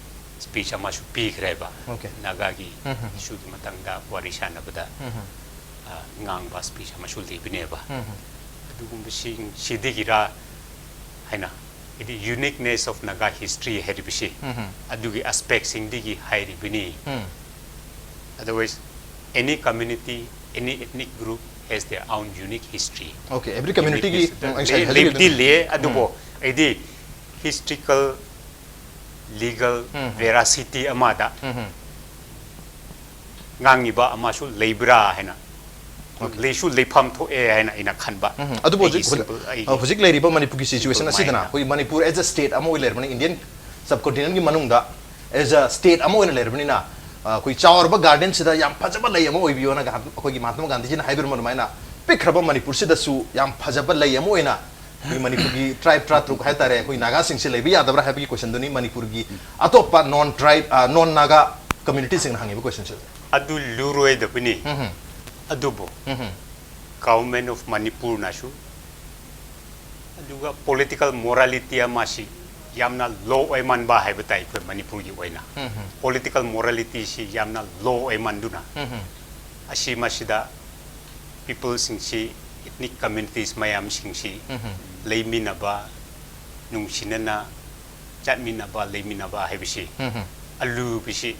Speech ꯑꯃꯁꯨ ꯄꯤꯈ꯭ꯔꯦꯕ꯫ Okay꯫ ꯅꯥꯒꯥꯒꯤ ꯎꯝ꯫ Issueꯒꯤ ꯃꯇꯥꯡꯗ ꯋꯥꯔꯤ ꯁꯥꯟꯅꯕꯗ, ꯎꯝ꯫ ꯑ, ꯉꯥꯡꯕ speech ꯑꯃꯁꯨ ꯂꯩꯕꯅꯦꯕ꯫ ꯎꯝ꯫ ꯑꯗꯨꯒꯨꯝꯕꯁꯤꯡꯁꯤꯗꯒꯤꯔ ꯍꯥꯏꯅ, ꯍꯥꯏꯗꯤ uniqueness of Naga history ꯍꯥꯏꯔꯤꯕꯁꯤ ꯑꯗꯨꯒꯤ aspectꯁꯤꯡꯗꯒꯤ ꯍꯥꯏꯔꯤꯕꯅꯤ꯫ Otherwise, any community, any ethnic group has their own unique history. Okay, every communityꯒꯤ Uniqueness ꯎꯝ, ꯑꯩ ꯉꯁꯥꯏ ꯂꯩ- ꯍꯥꯏꯖꯈꯤꯕꯗꯣ꯫ ꯂꯩꯕꯨꯗꯤ ꯂꯩꯌꯦ, ꯑꯗꯨꯕꯨ ꯑꯩꯗꯤ historical, legal veracity ꯑꯃꯗ ꯉꯥꯡꯉꯤꯕ ꯑꯃꯁꯨ ꯂꯩꯕ꯭ꯔꯥ ꯍꯥꯏꯅ, ꯂꯩꯁꯨ ꯂꯩꯐꯝ ꯊꯣꯛꯑꯦ ꯍꯥꯏꯅ ꯑꯩꯅ ꯈꯟꯕ꯫ ꯎꯝ, ꯑꯗꯨꯕꯨ ꯑꯩꯒꯤ ꯍꯧꯖꯤꯛ ꯍꯧꯖꯤꯛ simple, ꯑꯩꯒꯤ ꯑ, ꯍꯧꯖꯤꯛ ꯂꯩꯔꯤꯕ ꯃꯅꯤꯄꯨꯔꯒꯤ situation ꯑꯁꯤꯗꯅ ꯑꯩꯈꯣꯏ ꯃꯅꯤꯄꯨꯔ as a state ꯑꯃ ꯑꯣꯏꯅ ꯂꯩꯔꯕꯅꯤꯅ, Indian subcontinentꯀꯤ ꯃꯅꯨꯡꯗ as a state ꯑꯃ ꯑꯣꯏꯅ ꯂꯩꯔꯕꯅꯤꯅ, ꯑ, ꯑꯩꯈꯣꯏ ꯆꯥꯎꯔꯕ gardenꯁꯤꯗ ꯌꯥꯝ ꯐꯖꯕ ꯂꯩ ꯑꯃ ꯑꯣꯏꯕꯤꯌꯣꯅ ꯒꯥ-, ꯑꯩꯈꯣꯏꯒꯤ ꯃꯍꯥꯇꯃꯥ ꯒꯥꯟꯙꯤꯖꯤꯅ ꯍꯥꯏꯕꯤꯔꯝꯕ ꯑꯗꯨꯃꯥꯏꯅ ꯄꯤꯛꯈ꯭ꯔꯕ ꯃꯅꯤꯄꯨꯔꯁꯤꯗꯁꯨ ꯌꯥꯝ ꯐꯖꯕ ꯂꯩ ꯑꯃ ꯑꯣꯏꯅ ꯑꯩꯈꯣꯏ ꯃꯅꯤꯄꯨꯔꯒꯤ tribe ꯇꯔꯥꯇꯔꯨꯛ ꯍꯥꯏꯇꯥꯔꯦ, ꯑꯩꯈꯣꯏ ꯅꯥꯒꯥꯁꯤꯡꯁꯦ ꯂꯩꯕ ꯌꯥꯗꯕ꯭ꯔꯥ ꯍꯥꯏꯕꯒꯤ questionꯗꯨꯅꯤ ꯃꯅꯤꯄꯨꯔꯒꯤ ꯑꯇꯣꯞꯄ non tribe, ꯑ, non Naga communityꯁꯤꯡꯅ ꯍꯪꯉꯤꯕ questionꯁꯦ꯫ ꯑꯗꯨ ꯂꯨꯔꯣꯏꯗꯕꯅꯤ꯫ ꯎꯝ, ꯑꯗꯨꯕꯨ ꯎꯝ, Government of Manipurꯅꯁꯨ, ꯑꯗꯨꯒ political morality ꯑꯃꯁꯤ ꯌꯥꯝꯅ low ꯑꯣꯏꯃꯟꯕ ꯍꯥꯏꯕ ꯇꯥꯏ ꯑꯩꯈꯣꯏ ꯃꯅꯤꯄꯨꯔꯒꯤ ꯑꯣꯏꯅ꯫ ꯎꯝ, Political moralityꯁꯤ ꯌꯥꯝꯅ low ꯑꯣꯏꯃꯟꯗꯨꯅ, ꯎꯝ, ꯑꯁꯤ ꯃꯁꯤꯗ peopleꯁꯤꯡꯁꯤ, ethnic communities ꯃꯌꯥꯝꯁꯤꯡꯁꯤ ꯎꯝ, ꯂꯩꯃꯤꯟꯅꯕ, ꯅꯨꯡꯁꯤꯅꯅ ꯆꯠꯃꯤꯟꯅꯕ, ꯂꯩꯃꯤꯟꯅꯕ ꯍꯥꯏꯕꯁꯤ ꯎꯝ, ꯑꯂꯨꯕꯁꯤ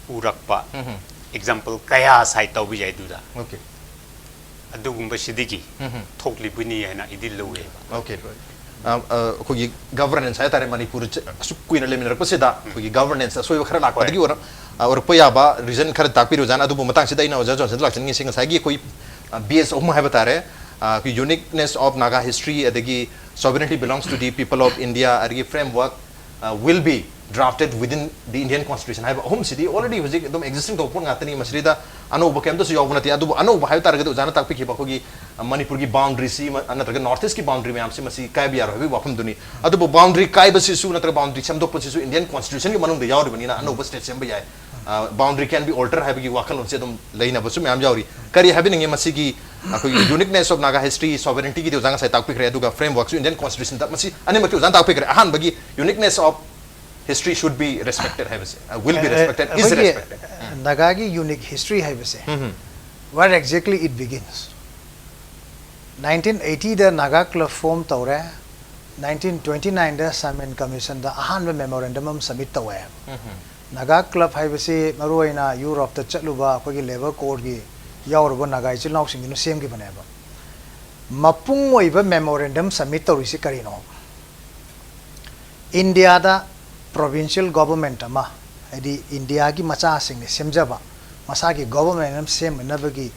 ꯎꯔꯛꯄ ꯎꯝ, example ꯀꯌꯥ cite ꯇꯧꯕ ꯌꯥꯏ ꯑꯗꯨꯗ꯫ okay, ꯑꯗꯨꯒꯨꯝꯕꯁꯤꯗꯒꯤ ꯎꯝ, ꯊꯣꯛꯂꯤꯕꯅꯤ ꯍꯥꯏꯅ ꯑꯩꯗꯤ ꯂꯧꯋꯦꯕ꯫ okay꯫ ꯑ, ꯑ, ꯑꯩꯈꯣꯏꯒꯤ governance ꯍꯥꯏꯇꯥꯔꯦ, ꯃꯅꯤꯄꯨꯔ ꯆ-, ꯑꯁꯨꯛ ꯀꯨꯏꯅ ꯂꯩꯃꯤꯟꯅꯔꯛꯄꯁꯤꯗ ꯑꯩꯈꯣꯏꯒꯤ governance ꯑꯁꯣꯏꯕ ꯈꯔ ꯂꯥꯛꯄꯗꯒꯤ ꯍꯣꯏ꯫ ꯑꯣꯏꯔꯛ-, ꯑ, ꯑꯣꯏꯔꯛꯄ ꯌꯥꯕ reason ꯈꯔ ꯇꯥꯛꯄꯤꯔꯣ ꯑꯣꯖꯥꯅ꯫ ꯑꯗꯨꯕꯨ ꯃꯇꯥꯡꯁꯤꯗ ꯑꯩꯅ ꯑꯣꯖꯥ ꯖꯣꯟꯁꯟꯗ ꯂꯥꯛꯆꯅꯤꯡꯉꯤꯁꯤ ꯉꯁꯥꯏꯒꯤ ꯑꯩꯈꯣꯏ, ꯑ, base ꯑꯍꯨꯝ ꯍꯥꯏꯕ ꯇꯥꯔꯦ, ꯑ, ꯑꯩꯈꯣꯏ uniqueness of Naga history, ꯑꯗꯒꯤ sovereignty belongs to the people of India, ꯑꯗꯒꯤ framework, ꯑ, will be drafted within the Indian constitution ꯍꯥꯏꯕ ꯑꯍꯨꯝꯁꯤꯗꯤ already ꯍꯧꯖꯤꯛ ꯑꯗꯨꯝ existing ꯇꯧꯕ ꯄꯣꯠ ꯉꯥꯛꯇꯅꯤ꯫ ꯃꯁꯤꯗ ꯑꯅꯧꯕ ꯀꯩꯝꯇꯁꯨ ꯌꯥꯎꯕ ꯅꯠꯇꯦ꯫ ꯑꯗꯨꯕꯨ ꯑꯅꯧꯕ ꯍꯥꯏꯕ ꯇꯥꯔꯒꯗꯤ ꯑꯣꯖꯥꯅ ꯇꯥꯛꯄꯤꯈꯤꯕ ꯑꯩꯈꯣꯏꯒꯤ, ꯑ, ꯃꯅꯤꯄꯨꯔꯒꯤ boundaryꯁꯤ ꯃ-, ꯅꯠꯇ꯭ꯔꯒ North Eastꯀꯤ boundary ꯃꯌꯥꯝꯁꯤ ꯃꯁꯤ ꯀꯥꯏꯕ ꯌꯥꯔꯣꯏ ꯍꯥꯏꯕꯒꯤ ꯋꯥꯐꯝꯗꯨꯅꯤ꯫ ꯑꯗꯨꯕꯨ boundary ꯀꯥꯏꯕꯁꯤꯁꯨ ꯅꯠꯇ꯭ꯔꯒ boundary ꯁꯦꯝꯗꯣꯛꯄꯁꯤꯁꯨ Indian constitutionꯒꯤ ꯃꯅꯨꯡꯗ ꯌꯥꯎꯔꯤꯕꯅꯤꯅ ꯑꯅꯧꯕ state ꯁꯦꯝꯕ ꯌꯥꯏ꯫ ꯑ, boundary can be altered ꯍꯥꯏꯕꯒꯤ ꯋꯥꯈꯜꯂꯣꯟꯁꯦ ꯑꯗꯨꯝ ꯂꯩꯅꯕꯁꯨ ꯃꯌꯥꯝ ꯌꯥꯎꯔꯤ꯫ ꯀꯔꯤ ꯍꯥꯏꯕꯤꯅꯤꯡꯉꯤ ꯃꯁꯤꯒꯤ ꯑꯩꯈꯣꯏꯒꯤ uniqueness of Naga history, sovereigntyꯒꯤꯗꯤ ꯑꯣꯖꯥ ꯉꯁꯥꯏ ꯇꯥꯛꯄꯤꯈ꯭ꯔꯦ, ꯑꯗꯨꯒ frameworkꯁꯨ Indian constitutionꯗ, ꯃꯁꯤ ꯑꯅꯤꯃꯛꯇꯤ ꯑꯣꯖꯥꯅ ꯇꯥꯛꯄꯤꯈ꯭ꯔꯦ꯫ ꯑꯍꯥꯟꯕꯒꯤ uniqueness of history should be respected ꯍꯥꯏꯕꯁꯦ, ꯑ, will be respected, is ꯑꯩꯈꯣꯏꯒꯤ respected꯫ ꯅꯥꯒꯥꯒꯤ unique history ꯍꯥꯏꯕꯁꯦ, um, where exactly it begins? Nineteen ꯑꯩꯠꯇꯤꯗ ꯅꯥꯒꯥ ꯀ꯭ꯂꯕ ꯐꯣꯔꯝ ꯇꯧꯔꯦ꯫ ꯅꯥꯏꯟꯇꯤꯟ ꯇ꯭ꯋꯦꯟꯇꯤ ꯅꯥꯏꯟꯗ ꯁꯥꯏꯃꯟ ꯀꯃꯤꯁꯟꯗ ꯑꯍꯥꯟꯕ ꯃꯦꯃꯣꯔꯦꯟꯗꯝ ꯑꯃ ꯁꯕꯃꯤꯠ ꯇꯧꯋꯦ꯫ ꯅꯥꯒꯥ ꯀ꯭ꯂꯕ ꯍꯥꯏꯕꯁꯤ ꯃꯔꯨꯑꯣꯏꯅ ꯌꯨꯔꯣꯞꯇ ꯆꯠꯂꯨꯕ ꯑꯩꯈꯣꯏꯒꯤ ꯂꯦꯕꯔ ꯀꯣꯔꯒꯤ ꯌꯥꯎꯔꯨꯕ ꯅꯥꯒꯥ ꯏꯆꯤꯜ ꯏꯅꯥꯎꯁꯤꯡꯗꯨꯅ ꯁꯦꯝꯈꯤꯕꯅꯦꯕ꯫ ꯃꯄꯨꯡ ꯑꯣꯏꯕ ꯃꯦꯃꯣꯔꯦꯟꯗꯝ ꯁꯕꯃꯤꯠ ꯇꯧꯔꯤꯁꯤ ꯀꯔꯤꯅꯣ? ꯏꯟꯗꯤꯌꯥꯗ ꯄ꯭ꯔꯣꯚꯤꯟꯁꯤꯌꯦꯜ ꯒꯣꯚꯔꯟꯃꯦꯟꯠ ꯑꯃ, ꯍꯥꯏꯗꯤ ꯏꯟꯗꯤꯌꯥꯒꯤ ꯃꯆꯥꯁꯤꯡꯅ ꯁꯦꯝꯖꯕ ꯃꯁꯥꯒꯤ ꯒꯣꯚꯔꯟꯃꯦꯟꯠ ꯑꯃ ꯁꯦꯝꯅꯅꯕꯒꯤ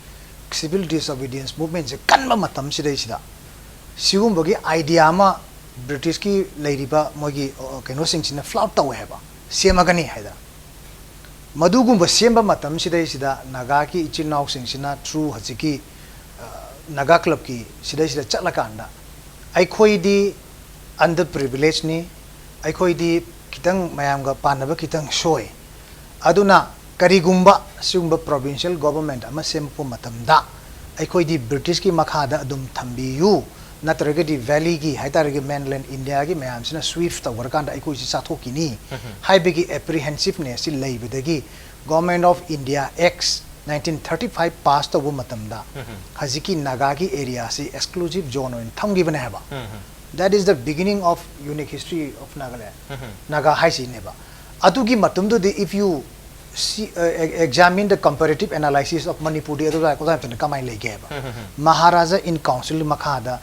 ꯁꯤꯚꯤꯜ ꯗꯤꯁꯑꯣꯕꯤꯗꯤꯌꯦꯟꯁ ꯃꯨꯚꯃꯦꯟꯠꯁꯦ ꯀꯟꯕ ꯃꯇꯝꯁꯤꯗꯩꯁꯤꯗ ꯁꯤꯒꯨꯝꯕꯒꯤ ꯑꯥꯏꯗꯤꯌꯥ ꯑꯃ ꯕ꯭ꯔꯤꯇꯤꯁꯀꯤ ꯂꯩꯔꯤꯕ ꯃꯣꯏꯒꯤ, ꯑ, ꯀꯩꯅꯣꯁꯤꯡꯁꯤꯅ ꯐ꯭ꯂꯥꯎꯠ ꯇꯧꯋꯦ ꯍꯥꯏꯕ, ꯁꯦꯝꯃꯒꯅꯤ ꯍꯥꯏꯗꯅ꯫ ꯃꯗꯨꯒꯨꯝꯕ ꯁꯦꯝꯕ ꯃꯇꯝꯁꯤꯗꯩꯁꯤꯗ ꯅꯥꯒꯥꯒꯤ ꯏꯆꯤꯜ ꯏꯅꯥꯎꯁꯤꯡꯁꯤꯅ ꯊ꯭ꯔꯨ ꯍꯧꯖꯤꯛꯀꯤ, ꯑ, ꯅꯥꯒꯥ ꯀ꯭ꯂꯕꯀꯤ ꯁꯤꯗꯩꯁꯤꯗ ꯆꯠꯂꯀꯥꯟꯗ ꯑꯩꯈꯣꯏꯗꯤ ꯑꯟꯗꯔ ꯄ꯭ꯔꯤꯚꯤꯂꯦꯖꯅꯤ, ꯑꯩꯈꯣꯏꯗꯤ ꯈꯤꯇꯪ ꯃꯌꯥꯝꯒ ꯄꯥꯟꯅꯕ ꯈꯤꯇꯪ ꯁꯣꯏ, ꯑꯗꯨꯅ ꯀꯔꯤꯒꯨꯝꯕ ꯁꯤꯒꯨꯝꯕ ꯄ꯭ꯔꯣꯚꯤꯟꯁꯤꯌꯦꯜ ꯒꯣꯚꯔꯟꯃꯦꯟꯠ ꯑꯃ ꯁꯦꯝꯃꯛꯄ ꯃꯇꯝꯗ ꯑꯩꯈꯣꯏꯗꯤ ꯕ꯭ꯔꯤꯇꯤꯁꯀꯤ ꯃꯈꯥꯗ ꯑꯗꯨꯝ ꯊꯝꯕꯤꯌꯨ, ꯅꯠꯇ꯭ꯔꯒꯗꯤ ꯚꯦꯂꯤꯒꯤ ꯍꯥꯏꯇꯥꯔꯒꯗꯤ ꯃꯦꯟꯂꯦꯟ ꯏꯟꯗꯤꯌꯥꯒꯤ ꯃꯌꯥꯝꯁꯤꯅ ꯁ꯭ꯋꯤꯐ ꯇꯧꯈ꯭ꯔꯀꯥꯟꯗ ꯑꯩꯈꯣꯏꯁꯤ ꯆꯥꯊꯣꯛꯈꯤꯅꯤ ꯍꯥꯏꯕꯒꯤ ꯑꯦꯄ꯭ꯔꯤꯍꯦꯟꯁꯤꯞꯅꯦꯁꯁꯤ ꯂꯩꯕꯗꯒꯤ government of India act nineteen thirty five pass ꯇꯧꯕ ꯃꯇꯝꯗ ꯍꯧꯖꯤꯛꯀꯤ ꯅꯥꯒꯥꯒꯤ ꯑꯦꯔꯤꯌꯥꯁꯤ ꯑꯦꯛꯁꯀ꯭ꯂꯨꯁꯤꯚ ꯖꯣꯟ ꯑꯣꯏꯅ ꯊꯝꯈꯤꯕꯅꯦ ꯍꯥꯏꯕ꯫ That is the beginning of unique history of Nagaland. Naga ꯍꯥꯏꯁꯤꯅꯦꯕ꯫ ꯑꯗꯨꯒꯤ ꯃꯇꯝꯗꯨꯗꯤ if you see, uh, examine the comparative analysis of ꯃꯅꯤꯄꯨꯔꯗꯤ ꯑꯗꯨ ꯀꯃꯥꯏꯅ ꯂꯩꯒꯦꯕ? ꯃꯍꯥꯔꯥꯖꯥ ꯏꯟ ꯀꯥꯎꯟꯁꯤꯜ ꯃꯈꯥꯗ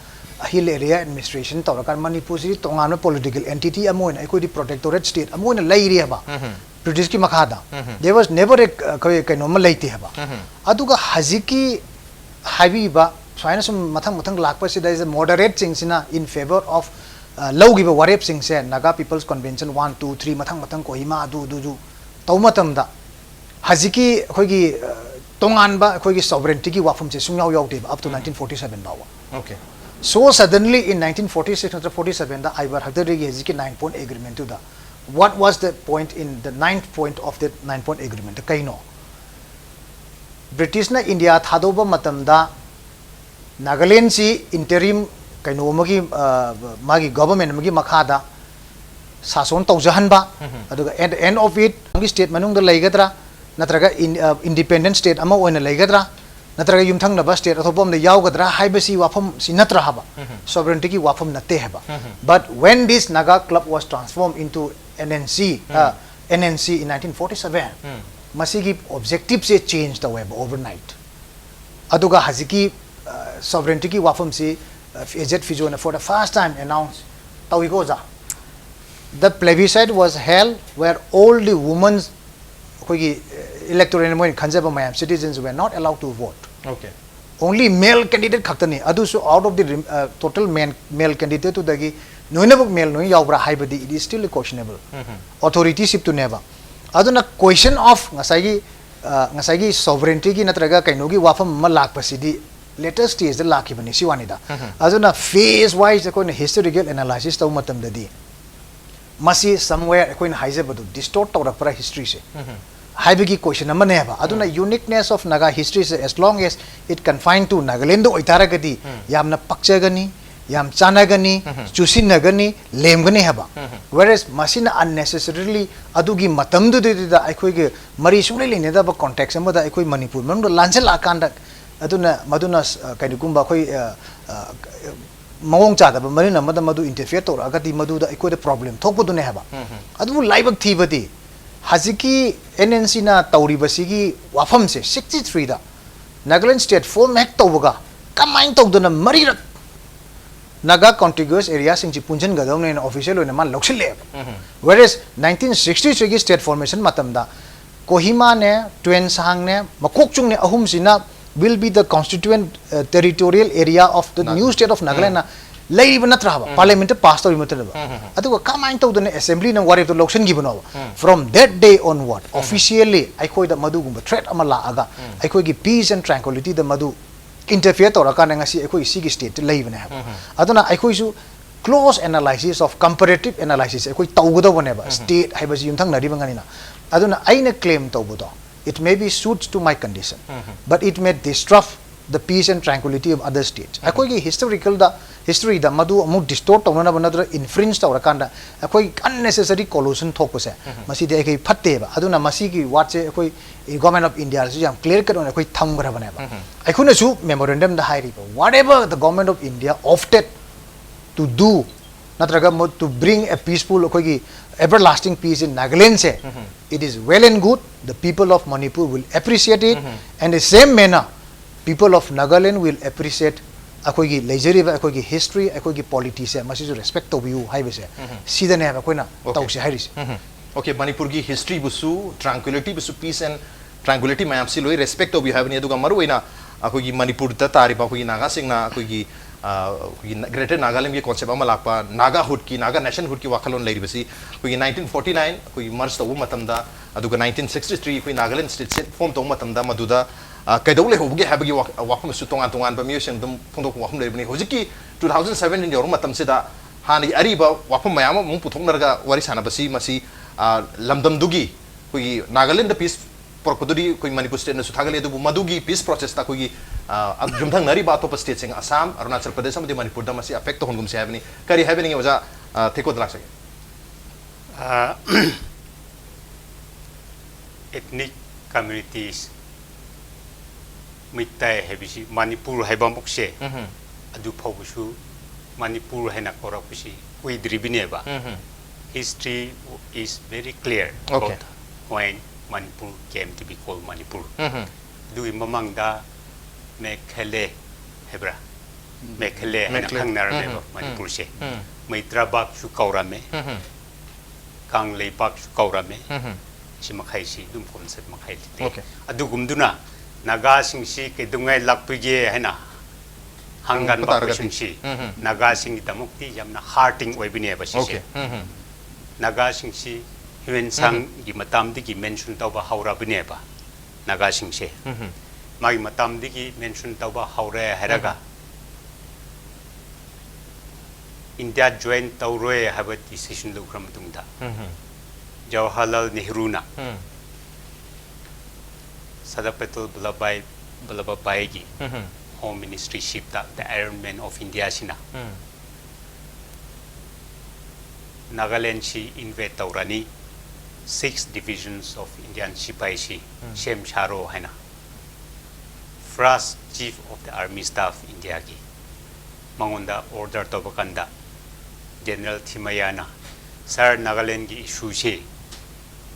ꯍꯤꯜ ꯑꯦꯔꯤꯌꯥ ꯑꯦꯗꯃꯤꯅꯤꯁꯇ꯭ꯔꯦꯁꯟ ꯇꯧꯔꯀꯥꯟꯗ ꯃꯅꯤꯄꯨꯔꯁꯤ ꯇꯣꯉꯥꯟꯕ ꯄꯣꯂꯤꯇꯤꯀꯦꯜ ꯑꯦꯟꯇꯤꯇꯤ ꯑꯃ ꯑꯣꯏꯅ ꯑꯩꯈꯣꯏꯗꯤ ꯄ꯭ꯔꯣꯇꯦꯛꯇꯣꯔꯦꯠ ꯁ꯭ꯇꯦꯠ ꯑꯃ ꯑꯣꯏꯅ ꯂꯩꯔꯤꯑꯕ꯫ ꯕ꯭ꯔꯤꯇꯤꯁꯀꯤ ꯃꯈꯥꯗ꯫ There was never a, ꯑꯩꯈꯣꯏ ꯀꯩꯅꯣꯝꯃ ꯂꯩꯇꯦ ꯍꯥꯏꯕ꯫ ꯑꯗꯨꯒ ꯍꯧꯖꯤꯛꯀꯤ ꯍꯥꯏꯕꯤꯕ ꯁꯨꯃꯥꯏꯅ ꯁꯨꯝ ꯃꯊꯪ ꯃꯊꯪ ꯂꯥꯛꯄꯁꯤꯗ ꯃꯣꯗꯔꯦꯠꯁꯤꯡꯁꯤꯅ in favour of, ꯑ, ꯂꯧꯈꯤꯕ ꯋꯥꯔꯦꯞꯁꯤꯡꯁꯦ Naga peoples convention one, two, three, ꯃꯊꯪ ꯃꯊꯪ ꯀꯣꯍꯤꯃꯥ ꯑꯗꯨ ꯑꯗꯨꯁꯨ ꯇꯧꯕ ꯃꯇꯝꯗ ꯍꯧꯖꯤꯛꯀꯤ ꯑꯩꯈꯣꯏꯒꯤ, ꯑ, ꯇꯣꯉꯥꯟꯕ ꯑꯩꯈꯣꯏꯒꯤ ꯁꯣꯚꯔꯦꯟꯇꯤꯒꯤ ꯋꯥꯐꯝꯁꯦ ꯁꯨꯡꯌꯥꯎ ꯌꯥꯎꯗꯦꯕ up to nineteen forty seven ꯐꯥꯎꯕ꯫ Okay. So suddenly in nineteen forty six ꯅꯠꯇ꯭ꯔ forty sevenꯗ ꯑꯥꯏꯕꯔ ꯍꯛꯇꯔꯤꯒꯤ ꯍꯧꯖꯤꯛꯀꯤ nine point agreementꯗꯨꯗ what was the point in the ninth point of the nine point agreement ꯀꯩꯅꯣ? ꯕ꯭ꯔꯤꯇꯤꯁꯅ ꯏꯟꯗꯤꯌꯥ ꯊꯥꯗꯣꯛꯄ ꯃꯇꯝꯗ ꯅꯥꯒꯥꯂꯦꯟꯁꯤ interim ꯀꯩꯅꯣ ꯑꯃꯒꯤ, ꯑ, ꯃꯥꯒꯤ ꯒꯣꯚꯔꯟꯃꯦꯟꯠ ꯑꯃꯒꯤ ꯃꯈꯥꯗ ꯁꯥꯁꯣꯟ ꯇꯧꯖꯍꯟꯕ, ꯑꯗꯨꯒ at the end of it ꯒꯤ ꯁ꯭ꯇꯦꯠ ꯃꯅꯨꯡꯗ ꯂꯩꯒꯗ꯭ꯔꯥ ꯅꯠꯇ꯭ꯔꯒ in, ꯑ, ꯏꯟꯗꯤꯄꯦꯟꯗꯦꯟꯠ ꯁ꯭ꯇꯦꯠ ꯑꯃ ꯑꯣꯏꯅ ꯂꯩꯒꯗ꯭ꯔꯥ, ꯅꯠꯇ꯭ꯔꯒ ꯌꯨꯝꯊꯪꯅꯕ state ꯑꯇꯣꯞꯄ ꯑꯃꯗ ꯌꯥꯎꯒꯗ꯭ꯔꯥ ꯍꯥꯏꯕꯁꯤ ꯋꯥꯐꯝꯁꯤ ꯅꯠꯇ꯭ꯔꯥ ꯍꯥꯏꯕ꯫ Sovereigntyꯒꯤ ꯋꯥꯐꯝ ꯅꯠꯇꯦ ꯍꯥꯏꯕ꯫ But when this Naga club was transformed into N N C, uh, N N C in nineteen forty-seven, ꯃꯁꯤꯒꯤ objectiveꯁꯦ change ꯇꯧꯋꯦꯕ overnight꯫ ꯑꯗꯨꯒ ꯍꯧꯖꯤꯛꯀꯤ sovereigntyꯒꯤ ꯋꯥꯐꯝꯁꯤ ꯑꯦꯖꯦꯠ ꯐꯤꯖꯣꯅ for the first time announce ꯇꯧꯏꯀꯣ ꯑꯣꯖꯥ꯫ The plebiscite was held where all the women, ꯑꯩꯈꯣꯏꯒꯤ electorate, ꯃꯣꯏꯅ ꯈꯟꯖꯕ ꯃꯌꯥꯝ, citizens were not allowed to vote. Okay. Only male candidate ꯈꯛꯇꯅꯤ꯫ ꯑꯗꯨꯁꯨ out of the rem- uh, total men male candidateꯇꯨꯗꯒꯤ ꯂꯣꯏꯅꯃꯛ male ꯂꯣꯏ ꯌꯥꯎꯕ꯭ꯔꯥ ꯍꯥꯏꯕꯗꯤ it is still questionable. Authoritativetꯨꯅꯦꯕ꯫ ꯑꯗꯨꯅ question of ꯉꯁꯥꯏꯒꯤ ꯑ, ꯉꯁꯥꯏꯒꯤ sovereigntyꯒꯤ ꯅꯠꯇ꯭ꯔꯒ ꯀꯩꯅꯣꯒꯤ ꯋꯥꯐꯝ ꯑꯃ ꯂꯥꯛꯄꯁꯤꯗꯤ later stageꯇ ꯂꯥꯛꯈꯤꯕꯅꯤ ꯁꯤ ꯋꯥꯅꯤꯗ꯫ ꯑꯗꯨꯅ phase wise ꯑꯩꯈꯣꯏꯅ historical analysis ꯇꯧꯕ ꯃꯇꯝꯗꯗꯤ ꯃꯁꯤ somewhere ꯑꯩꯈꯣꯏꯅ ꯍꯥꯏꯖꯕꯗꯨ distort ꯇꯧꯔꯛꯄ꯭ꯔꯥ historyꯁꯦ ꯍꯥꯏꯕꯒꯤ question ꯑꯃꯅꯦꯕ꯫ ꯑꯗꯨꯅ uniqueness of Naga historyꯁꯦ as long as it confined to Nagalandꯗ ꯑꯣꯏꯇꯥꯔꯒꯗꯤ ꯌꯥꯝꯅ ꯄꯛꯆꯒꯅꯤ, ꯌꯥꯝ ꯆꯥꯟꯅꯒꯅꯤ, ꯆꯨꯁꯤꯟꯅꯒꯅꯤ, ꯂꯦꯝꯒꯅꯤ ꯍꯥꯏꯕ꯫ Whereas ꯃꯁꯤꯅ unnecessarily ꯑꯗꯨꯒꯤ ꯃꯇꯝꯗꯨꯗꯩꯗꯨꯗ ꯑꯩꯈꯣꯏꯒꯤ ꯃꯔꯤ ꯁꯨꯡꯂꯩ ꯂꯩꯅꯗꯕ context ꯑꯃꯗ ꯑꯩꯈꯣꯏ ꯃꯅꯤꯄꯨꯔ ꯃꯅꯨꯡꯗ ꯂꯥꯟꯁꯤꯜꯂꯛꯑꯀꯥꯟꯗ, ꯑꯗꯨꯅ ꯃꯗꯨꯅ ꯑ, ꯀꯩꯅꯣꯒꯨꯝꯕ ꯑꯩꯈꯣꯏ ꯑ, ꯑ, ꯃꯑꯣꯡ ꯆꯥꯗꯕ ꯃꯔꯤꯜ ꯑꯃꯗ ꯃꯗꯨ interfere ꯇꯧꯔꯛꯑꯒꯗꯤ ꯃꯗꯨꯗ ꯑꯩꯈꯣꯏꯗ problem ꯊꯣꯛꯄꯗꯨꯅꯦ ꯍꯥꯏꯕ꯫ ꯑꯗꯨꯕꯨ ꯂꯥꯏꯕꯛ ꯊꯤꯕꯗꯤ ꯍꯧꯖꯤꯛꯀꯤ N N Cꯅ ꯇꯧꯔꯤꯕꯁꯤꯒꯤ ꯋꯥꯐꯝꯁꯦ sixty threeꯗ Nagaland state form ꯍꯦꯛ ꯇꯧꯕꯒ ꯀꯃꯥꯏꯅ ꯇꯧꯗꯅ ꯃꯔꯤꯔꯛ Naga contiguous areaꯁꯤꯡꯁꯤ ꯄꯨꯟꯁꯤꯟꯒꯗꯧꯅꯦꯅ official ꯑꯣꯏꯅ ꯃꯥꯅ ꯂꯧꯁꯤꯜꯂꯛꯑꯦꯕ꯫ Whereas nineteen sixty threeꯒꯤ state formation ꯃꯇꯝꯗ ꯀꯣꯍꯤꯃꯥꯅꯦ, ꯇ꯭ꯋꯦꯟꯁꯥꯡꯅꯦ, ꯃꯀꯣꯛꯆꯨꯡꯅꯦ ꯑꯍꯨꯝꯁꯤꯅ will be the constituent uh, territorial area of the new state of Nagalandꯅ ꯂꯩꯔꯤꯕ ꯅꯠꯇ꯭ꯔꯥ ꯍꯥꯏꯕ? Parliamentꯇ pass ꯇꯧꯔꯤꯕ ꯅꯠꯇ꯭ꯔꯕ? ꯑꯗꯨꯒ ꯀꯃꯥꯏꯅ ꯇꯧꯗꯅ assemblyꯅ ꯋꯥꯔꯦꯞꯇꯣ ꯂꯧꯁꯤꯟꯈꯤꯕꯅꯣꯕ? From that day onward officially ꯑꯩꯈꯣꯏꯗ ꯃꯗꯨꯒꯨꯝꯕ threat ꯑꯃ ꯂꯥꯛꯑꯒ ꯑꯩꯈꯣꯏꯒꯤ peace and tranquilityꯗ ꯃꯗꯨ interfere ꯇꯧꯔꯀꯥꯟꯗ ꯉꯁꯤ ꯑꯩꯈꯣꯏ ꯁꯤꯒꯤ stateꯇ ꯂꯩꯕꯅꯦ ꯍꯥꯏꯕ꯫ ꯑꯗꯨꯅ ꯑꯩꯈꯣꯏꯁꯨ close analysis of comparative analysis ꯑꯩꯈꯣꯏ ꯇꯧꯒꯗꯧꯕꯅꯦꯕ꯫ State ꯍꯥꯏꯕꯁꯤ ꯌꯨꯝꯊꯪꯅꯔꯤꯕ ꯉꯥꯅꯤꯅ꯫ ꯑꯗꯨꯅ ꯑꯩꯅ claim ꯇꯧꯕꯗꯣ, it may be suits to my condition, but it may disrupt the peace and tranquility of other states. ꯑꯩꯈꯣꯏꯒꯤ ꯍꯤꯁꯇꯣꯔꯤꯀꯦꯜꯗ, ꯍꯤꯁꯇ꯭ꯔꯤꯗ ꯃꯗꯨ ꯑꯃꯨꯛ ꯗꯤꯁꯇꯣꯔꯠ ꯇꯧꯅꯅꯕ ꯅꯠꯇ꯭ꯔꯒ ꯏꯟꯐ꯭ꯔꯤꯟꯖ ꯇꯧꯔꯀꯥꯟꯗ ꯑꯩꯈꯣꯏ ꯑꯟꯅꯦꯁꯦꯁꯔꯤ ꯀꯣꯂꯨꯁꯟ ꯊꯣꯛꯄꯁꯦ, ꯃꯁꯤꯗꯤ ꯑꯩꯈꯣꯏ ꯐꯠꯇꯦꯕ꯫ ꯑꯗꯨꯅ ꯃꯁꯤꯒꯤ ꯋꯥꯠꯁꯦ ꯑꯩꯈꯣꯏ ꯒꯣꯔꯃꯦꯟ ꯑꯣꯐ ꯏꯟꯗꯤꯌꯥꯁꯨ ꯌꯥꯝ ꯀ꯭ꯂꯤꯌꯔ ꯀꯠ ꯑꯣꯏꯅ ꯑꯩꯈꯣꯏ ꯊꯝꯈ꯭ꯔꯕꯅꯦꯕ꯫ ꯑꯩꯈꯣꯏꯅꯁꯨ ꯃꯦꯃꯣꯔꯦꯟꯗꯝꯗ ꯍꯥꯏꯔꯤꯕ, whatever the government of India opted to do, ꯅꯠꯇ꯭ꯔꯒ ꯃꯣ-, to bring a peaceful, ꯑꯩꯈꯣꯏꯒꯤ everlasting peace in Nagaland say, it is well and good, the people of Manipur will appreciate it, and the same manner, people of Nagaland will appreciate ꯑꯩꯈꯣꯏꯒꯤ ꯂꯩꯖꯔꯤꯕ ꯑꯩꯈꯣꯏꯒꯤ history, ꯑꯩꯈꯣꯏꯒꯤ ꯄꯣꯂꯤꯇꯤꯁꯦ, ꯃꯁꯤꯁꯨ respect ꯇꯧꯕꯤꯌꯨ ꯍꯥꯏꯕꯁꯦ, ꯁꯤꯗꯅꯦꯕ ꯑꯩꯈꯣꯏꯅ ꯇꯧꯁꯦ ꯍꯥꯏꯔꯤꯁꯦ꯫ ꯑꯣꯀꯦ, ꯃꯅꯤꯄꯨꯔꯒꯤ ꯍꯤꯁꯇ꯭ꯔꯤꯕꯨꯁꯨ, ꯇ꯭ꯔꯥꯡꯀ꯭ꯋꯤꯂꯤꯇꯤꯕꯨꯁꯨ, ꯄꯤꯁ ꯑꯦꯟ ꯇ꯭ꯔꯥꯡꯀ꯭ꯋꯤꯂꯤꯇꯤ ꯃꯌꯥꯝꯁꯤ ꯂꯣꯏ ꯔꯦꯁꯄꯦꯛ ꯇꯧꯕꯤꯌꯨ ꯍꯥꯏꯕꯅꯤ꯫ ꯑꯗꯨꯒ ꯃꯔꯨꯑꯣꯏꯅ ꯑꯩꯈꯣꯏꯒꯤ ꯃꯅꯤꯄꯨꯔꯗ ꯇꯥꯔꯤꯕ ꯑꯩꯈꯣꯏꯒꯤ ꯅꯥꯒꯥꯁꯤꯡꯅ ꯑꯩꯈꯣꯏꯒꯤ, ꯑ, ꯑꯩꯈꯣꯏꯒꯤ ꯒ꯭ꯔꯦꯇꯔ ꯅꯥꯒꯥꯂꯦꯟꯒꯤ ꯀꯣꯟꯁꯦꯞ ꯑꯃ ꯂꯥꯛꯄ, ꯅꯥꯒꯥꯍꯨꯠꯀꯤ, ꯅꯥꯒꯥ ꯅꯦꯁꯟꯍꯨꯠꯀꯤ ꯋꯥꯈꯜꯂꯣꯟ ꯂꯩꯔꯤꯕꯁꯤ ꯑꯩꯈꯣꯏꯒꯤ ꯅꯥꯏꯟꯇꯤꯟ ꯐꯣꯔꯇꯤ ꯅꯥꯏꯟ ꯑꯩꯈꯣꯏꯒꯤ ꯃꯔꯖ ꯇꯧꯕ ꯃꯇꯝꯗ, ꯑꯗꯨꯒ ꯅꯥꯏꯟꯇꯤꯟ ꯁꯤꯛꯁꯇꯤ ꯊ꯭ꯔꯤ ꯑꯩꯈꯣꯏ ꯅꯥꯒꯥꯂꯦꯟ ꯁ꯭ꯇꯦꯠꯁꯦ ꯐꯣꯔꯝ ꯇꯧꯕ ꯃꯇꯝꯗ ꯃꯗꯨꯗ, ꯑ, ꯀꯩꯗꯧ ꯂꯩꯍꯧꯕꯒꯦ ꯍꯥꯏꯕꯒꯤ ꯋꯥ-, ꯋꯥꯐꯝ ꯑꯁꯤꯁꯨ ꯇꯣꯉꯥꯟ ꯇꯣꯉꯥꯟꯕ ꯃꯤꯑꯣꯏꯁꯤꯡ ꯑꯗꯨꯝ ꯐꯣꯡꯗꯣꯛꯄ ꯋꯥꯐꯝ ꯂꯩꯕꯅꯤ꯫ ꯍꯧꯖꯤꯛꯀꯤ ꯇꯨ ꯊꯥꯎꯖꯟ ꯁꯕꯦꯟꯇꯤꯟ ꯌꯧꯔꯕ ꯃꯇꯝꯁꯤꯗ ꯍꯥꯟꯅꯒꯤ ꯑꯔꯤꯕ ꯋꯥꯐꯝ ꯃꯌꯥꯝ ꯑꯃ ꯑꯃꯨꯛ ꯄꯨꯊꯣꯛꯅꯔꯒ ꯋꯥꯔꯤ ꯁꯥꯟꯅꯕꯁꯤ, ꯃꯁꯤ, ꯑ, ꯂꯝꯗꯝꯗꯨꯒꯤ ꯑꯩꯈꯣꯏꯒꯤ ꯅꯥꯒꯥꯂꯦꯟꯗ ꯄꯤꯁ ꯄꯨꯔꯛꯄꯗꯨꯗꯤ ꯑꯩꯈꯣꯏ ꯃꯅꯤꯄꯨꯔ ꯁ꯭ꯇꯦꯠꯅꯁꯨ ꯊꯥꯒꯠꯂꯤ꯫ ꯑꯗꯨꯕꯨ ꯃꯗꯨꯒꯤ ꯄꯤꯁ ꯄ꯭ꯔꯣꯁꯦꯁꯇ ꯑꯩꯈꯣꯏꯒꯤ, ꯑ, ꯌꯨꯝꯊꯪꯅꯔꯤꯕ ꯑꯇꯣꯞꯄ ꯁ꯭ꯇꯦꯠꯁꯤꯡ, ꯑꯁꯥꯝ, ꯑꯔꯨꯅꯥꯆꯜ ꯄ꯭ꯔꯗꯦꯁ ꯑꯃꯗꯤ ꯃꯅꯤꯄꯨꯔꯗ ꯃꯁꯤ ꯑꯦꯐꯦꯛ ꯇꯧꯍꯟꯒꯨꯝꯁꯦ ꯍꯥꯏꯕꯅꯤ꯫ ꯀꯔꯤ ꯍꯥꯏꯕꯤꯅꯤꯡꯉꯤ ꯑꯣꯖꯥ, ꯑ, ꯊꯦꯀꯣꯗ ꯂꯥꯛꯆꯒꯦ꯫ ꯑ, ethnic communities, ꯃꯩꯇꯩ ꯍꯥꯏꯕꯁꯤ, ꯃꯅꯤꯄꯨꯔ ꯍꯥꯏꯕ ꯑꯃꯨꯛꯁꯦ, ꯎꯝ꯫ ꯑꯗꯨ ꯐꯥꯎꯕꯁꯨ ꯃꯅꯤꯄꯨꯔ ꯍꯥꯏꯅ ꯀꯧꯔꯛꯄꯁꯤ ꯀꯨꯏꯗ꯭ꯔꯤꯕꯅꯦꯕ꯫ ꯎꯝ꯫ History is very clear Okay. about when Manipur came to be called Manipur. ꯎꯝ꯫ ꯑꯗꯨꯒꯤ ꯃꯃꯥꯡꯗ ꯃꯦꯈꯂꯦ ꯍꯥꯏꯕ꯭ꯔꯥ? ꯃꯦꯈꯂꯦ ꯍꯥꯏꯅ ꯃꯦꯈꯂꯦ꯫ ꯈꯪꯅꯔꯝꯃꯦꯕ ꯎꯝ, ꯎꯝ, ꯃꯅꯤꯄꯨꯔꯁꯦ꯫ ꯎꯝ꯫ ꯃꯩꯇ꯭ꯔꯥꯕꯥꯛꯁꯨ ꯀꯧꯔꯝꯃꯦ, ꯎꯝ꯫ ꯀꯪꯂꯩꯄꯥꯛꯁꯨ ꯀꯧꯔꯝꯃꯦ꯫ ꯎꯝ꯫ ꯁꯤ ꯃꯈꯩꯁꯤ ꯑꯗꯨꯝ ꯀꯣꯟꯁꯦꯞ ꯃꯈꯩ ꯂꯩ꯫ Okay. ꯑꯗꯨꯒꯨꯝꯗꯨꯅ ꯅꯥꯒꯥꯁꯤꯡꯁꯤ ꯀꯩꯗꯧꯉꯩ ꯂꯥꯛꯄꯤꯒꯦ ꯍꯥꯏꯅ ꯍꯪꯒꯟꯕ ꯍꯪꯉꯛꯄ ꯇꯥꯔꯒꯗꯤ꯫ ꯀꯣꯏꯁꯟꯁꯤ ꯎꯝ, ꯎꯝ꯫ ꯅꯥꯒꯥꯁꯤꯡꯒꯤꯗꯃꯛꯇꯤ ꯌꯥꯝꯅ ꯍꯥꯔꯇꯤꯡ ꯑꯣꯏꯕꯅꯦꯕ ꯁꯤꯁꯦ꯫ Okay. ꯎꯝ, ꯎꯝ꯫ ꯅꯥꯒꯥꯁꯤꯡꯁꯤ ꯍ꯭ꯌꯨꯃꯦꯟ ꯁꯥꯡꯒꯤ ꯃꯇꯝꯗꯒꯤ ꯃꯦꯟꯁꯟ ꯇꯧꯕ ꯍꯧꯔꯕꯅꯦꯕ ꯅꯥꯒꯥꯁꯤꯡꯁꯦ꯫ ꯎꯝ, ꯎꯝ꯫ ꯃꯥꯒꯤ ꯃꯇꯝꯗꯒꯤ ꯃꯦꯟꯁꯟ ꯇꯧꯕ ꯍꯧꯔꯦ ꯍꯥꯏꯔꯒ ꯎꯝ꯫ ꯏꯟꯗꯤꯌꯥ ꯖꯣꯏꯟ ꯇꯧꯔꯣꯏ ꯍꯥꯏꯕ ꯗꯤꯁꯤꯁꯟ ꯂꯧꯈ꯭ꯔ ꯃꯇꯨꯡꯗ ꯎꯝ, ꯎꯝ꯫ ꯖꯋꯥꯍꯔꯂꯥꯜ ꯅꯦꯍꯔꯨꯅ ꯎꯝ꯫ ꯁꯔꯗꯥꯔ ꯄꯇꯦꯜ ꯚꯜꯂꯚꯚꯥꯏ ꯕꯜꯂꯕ ꯚꯥꯏꯒꯤ Home Ministry ꯁꯤꯞꯇ The Iron Man of India ꯁꯤꯅ Nagaland ꯁꯤ invade ꯇꯧꯔꯅꯤ, six divisions of Indian ꯁꯤꯄꯥꯏꯁꯤ ꯁꯦꯝ ꯁꯥꯔꯣ ꯍꯥꯏꯅ first Chief of the Army Staff India ꯒꯤ ꯃꯉꯣꯟꯗ order ꯇꯧꯕ ꯀꯥꯟꯗ General ꯊꯤꯃꯩꯌꯥꯅ, "Sir, ꯅꯥꯒꯥꯂꯦꯟꯒꯤ issue ꯁꯤ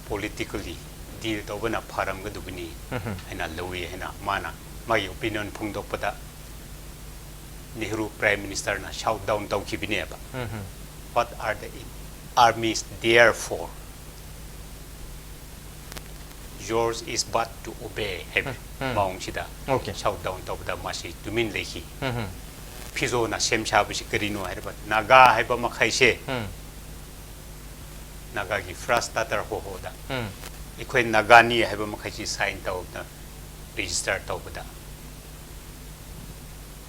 politically deal ꯇꯧꯕꯅ ꯐꯔꯝꯒꯗꯕꯅꯤ" ꯍꯥꯏꯅ ꯂꯧꯏ ꯍꯥꯏꯅ ꯃꯥꯅ ꯃꯥꯒꯤ opinion ꯐꯣꯡꯗꯣꯛꯄꯗ ꯅꯦꯍꯔꯨ Prime Minister ꯅ shout down ꯇꯧꯈꯤꯕꯅꯦꯕ꯫ What are the armies there for? Yours is but to obey ꯍꯥꯏꯕ ꯃꯑꯣꯡꯁꯤꯗ shout down ꯇꯧꯕꯗ ꯃꯥꯁꯤ ꯇꯨꯃꯤꯟ ꯂꯩꯈꯤ꯫ ꯐꯤꯖꯣꯅ ꯁꯦꯝ ꯁꯥꯕꯁꯤ ꯀꯔꯤꯅꯣ ꯍꯥꯏꯔꯕ, ꯅꯥꯒꯥ ꯍꯥꯏꯕ ꯃꯈꯩꯁꯦ, ꯅꯥꯒꯥꯒꯤ first Tatar ꯍꯣꯍꯣꯗ ꯑꯩꯈꯣꯏ ꯅꯥꯒꯥꯅꯤ ꯍꯥꯏꯕ ꯃꯈꯩꯁꯤ sign ꯇꯧꯗꯅ register ꯇꯧꯕꯗ,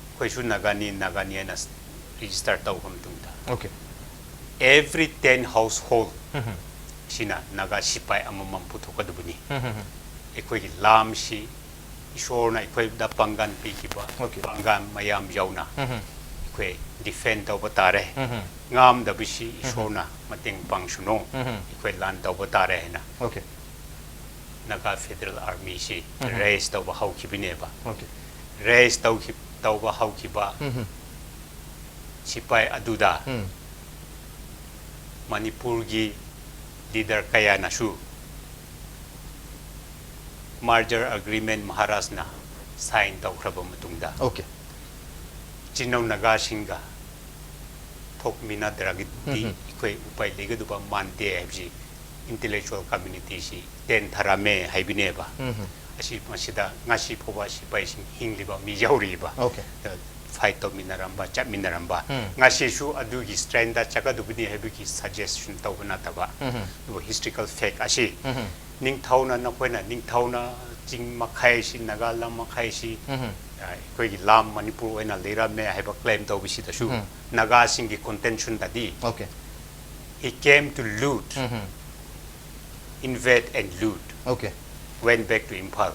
ꯑꯩꯈꯣꯏꯁꯨ ꯅꯥꯒꯥꯅꯤ, ꯅꯥꯒꯥꯅꯤ ꯍꯥꯏꯅ register ꯇꯧꯈ꯭ꯔ ꯃꯇꯨꯡꯗ, Okay. every ten household ꯁꯤꯅ ꯅꯥꯒꯥ ꯁꯤꯄꯥꯏ ꯑꯃꯃꯝ ꯄꯨꯊꯣꯛꯀꯗꯕꯅꯤ꯫ ꯑꯩꯈꯣꯏꯒꯤ ꯂꯥꯝꯁꯤ ꯏꯁꯣꯔꯅ ꯑꯩꯈꯣꯏꯗ ꯄꯥꯡꯒꯜ ꯄꯤꯈꯤꯕ Okay. ꯄꯥꯡꯒꯜ ꯃꯌꯥꯝ ꯌꯥꯎꯅ ꯑꯩꯈꯣꯏ defend ꯇꯧꯕ ꯇꯥꯔꯦ꯫ ꯉꯝꯗꯕꯁꯤ ꯏꯁꯣꯔꯅ ꯃꯇꯦꯡ ꯄꯥꯡꯁꯅꯨ꯫ ꯑꯩꯈꯣꯏ ꯂꯥꯟ ꯇꯧꯕ ꯇꯥꯔꯦ ꯍꯥꯏꯅ Okay. ꯅꯥꯒꯥ Federal Army ꯁꯤ raise ꯇꯧꯕ ꯍꯧꯈꯤꯕꯅꯦꯕ꯫ Okay. Raise ꯇꯧꯈꯤ-, ꯇꯧꯕ ꯍꯧꯈꯤꯕ ꯁꯤꯄꯥꯏ ꯑꯗꯨꯗ ꯃꯅꯤꯄꯨꯔꯒꯤ leader ꯀꯌꯥꯅꯁꯨ merger agreement ꯃꯍꯥꯔꯥꯖꯅ sign ꯇꯧꯈ꯭ꯔꯕ ꯃꯇꯨꯡꯗ Okay. ꯆꯤꯟꯅꯧ ꯅꯥꯒꯥꯁꯤꯡꯒ ꯊꯣꯛꯃꯤꯟꯅꯗ꯭ꯔꯒꯗꯤ ꯑꯩꯈꯣꯏ ꯎꯄꯥꯏ ꯂꯩꯒꯗꯕ ꯃꯥꯟꯗꯦ ꯍꯥꯏꯕꯁꯤ intellectual community ꯁꯤ ꯇꯦꯟꯊꯔꯝꯃꯦ ꯍꯥꯏꯕꯅꯦꯕ꯫ ꯑꯁꯤ ꯃꯁꯤꯗ ꯉꯁꯤ ꯐꯥꯎꯕ ꯁꯤꯄꯥꯏꯁꯤꯡ ꯍꯤꯡꯂꯤꯕ ꯃꯤ ꯌꯥꯎꯔꯤꯕ꯫ Okay. Fight ꯇꯧꯃꯤꯟꯅꯔꯝꯕ, ꯆꯠꯃꯤꯟꯅꯔꯝꯕ꯫ ꯎꯝ. ꯉꯁꯤꯁꯨ ꯑꯗꯨꯒꯤ stand ꯗ ꯆꯠꯀꯗꯕꯅꯤ ꯍꯥꯏꯕꯒꯤ suggestion ꯇꯧꯕ ꯅꯠꯇꯕ, ꯑꯗꯨꯕꯨ historical fact ꯑꯁꯤ ꯅꯤꯡꯊꯧꯅ, ꯅꯈꯣꯏꯅ ꯅꯤꯡꯊꯧꯅ ꯆꯤꯡ ꯃꯈꯩꯁꯤ, ꯅꯥꯒꯥ ꯂꯝ ꯃꯈꯩꯁꯤ, ꯑ, ꯑꯩꯈꯣꯏꯒꯤ ꯂꯥꯝ ꯃꯅꯤꯄꯨꯔ ꯑꯣꯏꯅ ꯂꯩꯔꯝꯃꯦ ꯍꯥꯏꯕ claim ꯇꯧꯕꯁꯤꯗꯁꯨ ꯅꯥꯒꯥꯁꯤꯡꯒꯤ contention ꯗꯗꯤ Okay. he came to loot, invade and loot, Okay. went back to Imphal.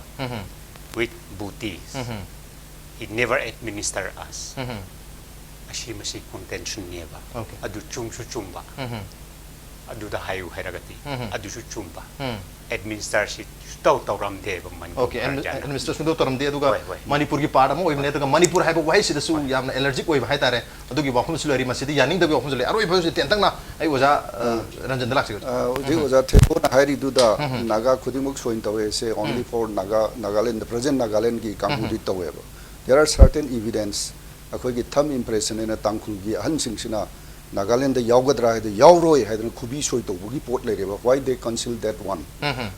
with booties. He never administer us. ꯑꯁꯤ ꯃꯁꯤ contentionꯅꯦꯕ꯫ Okay. ꯑꯗꯨ ꯆꯨꯝꯁꯨ ꯆꯨꯝꯕ꯫ ꯑꯗꯨꯗ ꯍꯥꯏꯌꯨ ꯍꯥꯏꯔꯒꯗꯤ ꯑꯗꯨꯁꯨ ꯆꯨꯝꯕ꯫ Administerꯁꯤ ꯁꯨꯇꯧ ꯇꯧꯔꯝꯗꯦꯕ ꯃꯅꯤꯄꯨꯔ ꯑꯣꯀꯦ, ꯒꯔꯖꯥꯅ꯫ Administer ꯁꯨꯡꯇꯧ ꯇꯧꯔꯝꯗꯦ꯫ ꯑꯗꯨꯒ ꯍꯣꯏ, ꯍꯣꯏ꯫ ꯃꯅꯤꯄꯨꯔꯒꯤ part ꯑꯃ ꯑꯣꯏꯕꯅꯦ꯫ ꯑꯗꯨꯒ ꯃꯅꯤꯄꯨꯔ ꯍꯥꯏꯕ ꯋꯥꯍꯩꯁꯤꯗꯁꯨ ꯌꯥꯝꯅ allergic ꯑꯣꯏꯕ ꯍꯥꯏꯇꯥꯔꯦ꯫ ꯑꯗꯨꯒꯤ ꯋꯥꯐꯝꯁꯨ ꯂꯩꯔꯤ꯫ ꯃꯁꯤꯗ ꯌꯥꯅꯤꯡꯗꯕꯒꯤ ꯋꯥꯐꯝꯁꯨ ꯂꯩ꯫ ꯑꯔꯣꯏꯕꯁꯨ ꯇꯦꯟꯇꯛꯅ ꯑꯩ ꯑꯣꯖꯥ, ꯑ, ꯔꯟꯖꯟꯗ ꯂꯥꯛꯆꯒꯦ꯫ ꯑ, ꯍꯧꯖꯤꯛ ꯑꯣꯖꯥ ꯊꯦꯕꯣꯅ ꯍꯥꯏꯔꯤꯗꯨꯗ ꯅꯥꯒꯥ ꯈꯨꯗꯤꯡꯃꯛ sign ꯇꯧꯋꯦ꯫ Say only for Naga, Nagaland, the present Nagalandꯒꯤ ꯀꯥꯡꯕꯨꯗꯤ ꯇꯧꯋꯦꯕ꯫ There are certain evidence, ꯑꯩꯈꯣꯏꯒꯤ thumb impression ꯍꯥꯏꯅ ꯇꯥꯡꯈꯨꯜꯒꯤ ꯑꯍꯟꯁꯤꯡꯁꯤꯅ ꯅꯥꯒꯥꯂꯦꯟꯗ ꯌꯥꯎꯒꯗ꯭ꯔꯥ ꯍꯥꯏꯗ ꯌꯥꯎꯔꯣꯏ ꯍꯥꯏꯗꯅ ꯈꯨꯕꯤ sign ꯇꯧꯕꯒꯤ ꯄꯣꯠ ꯂꯩꯔꯦꯕ꯫ Why they conceal that one?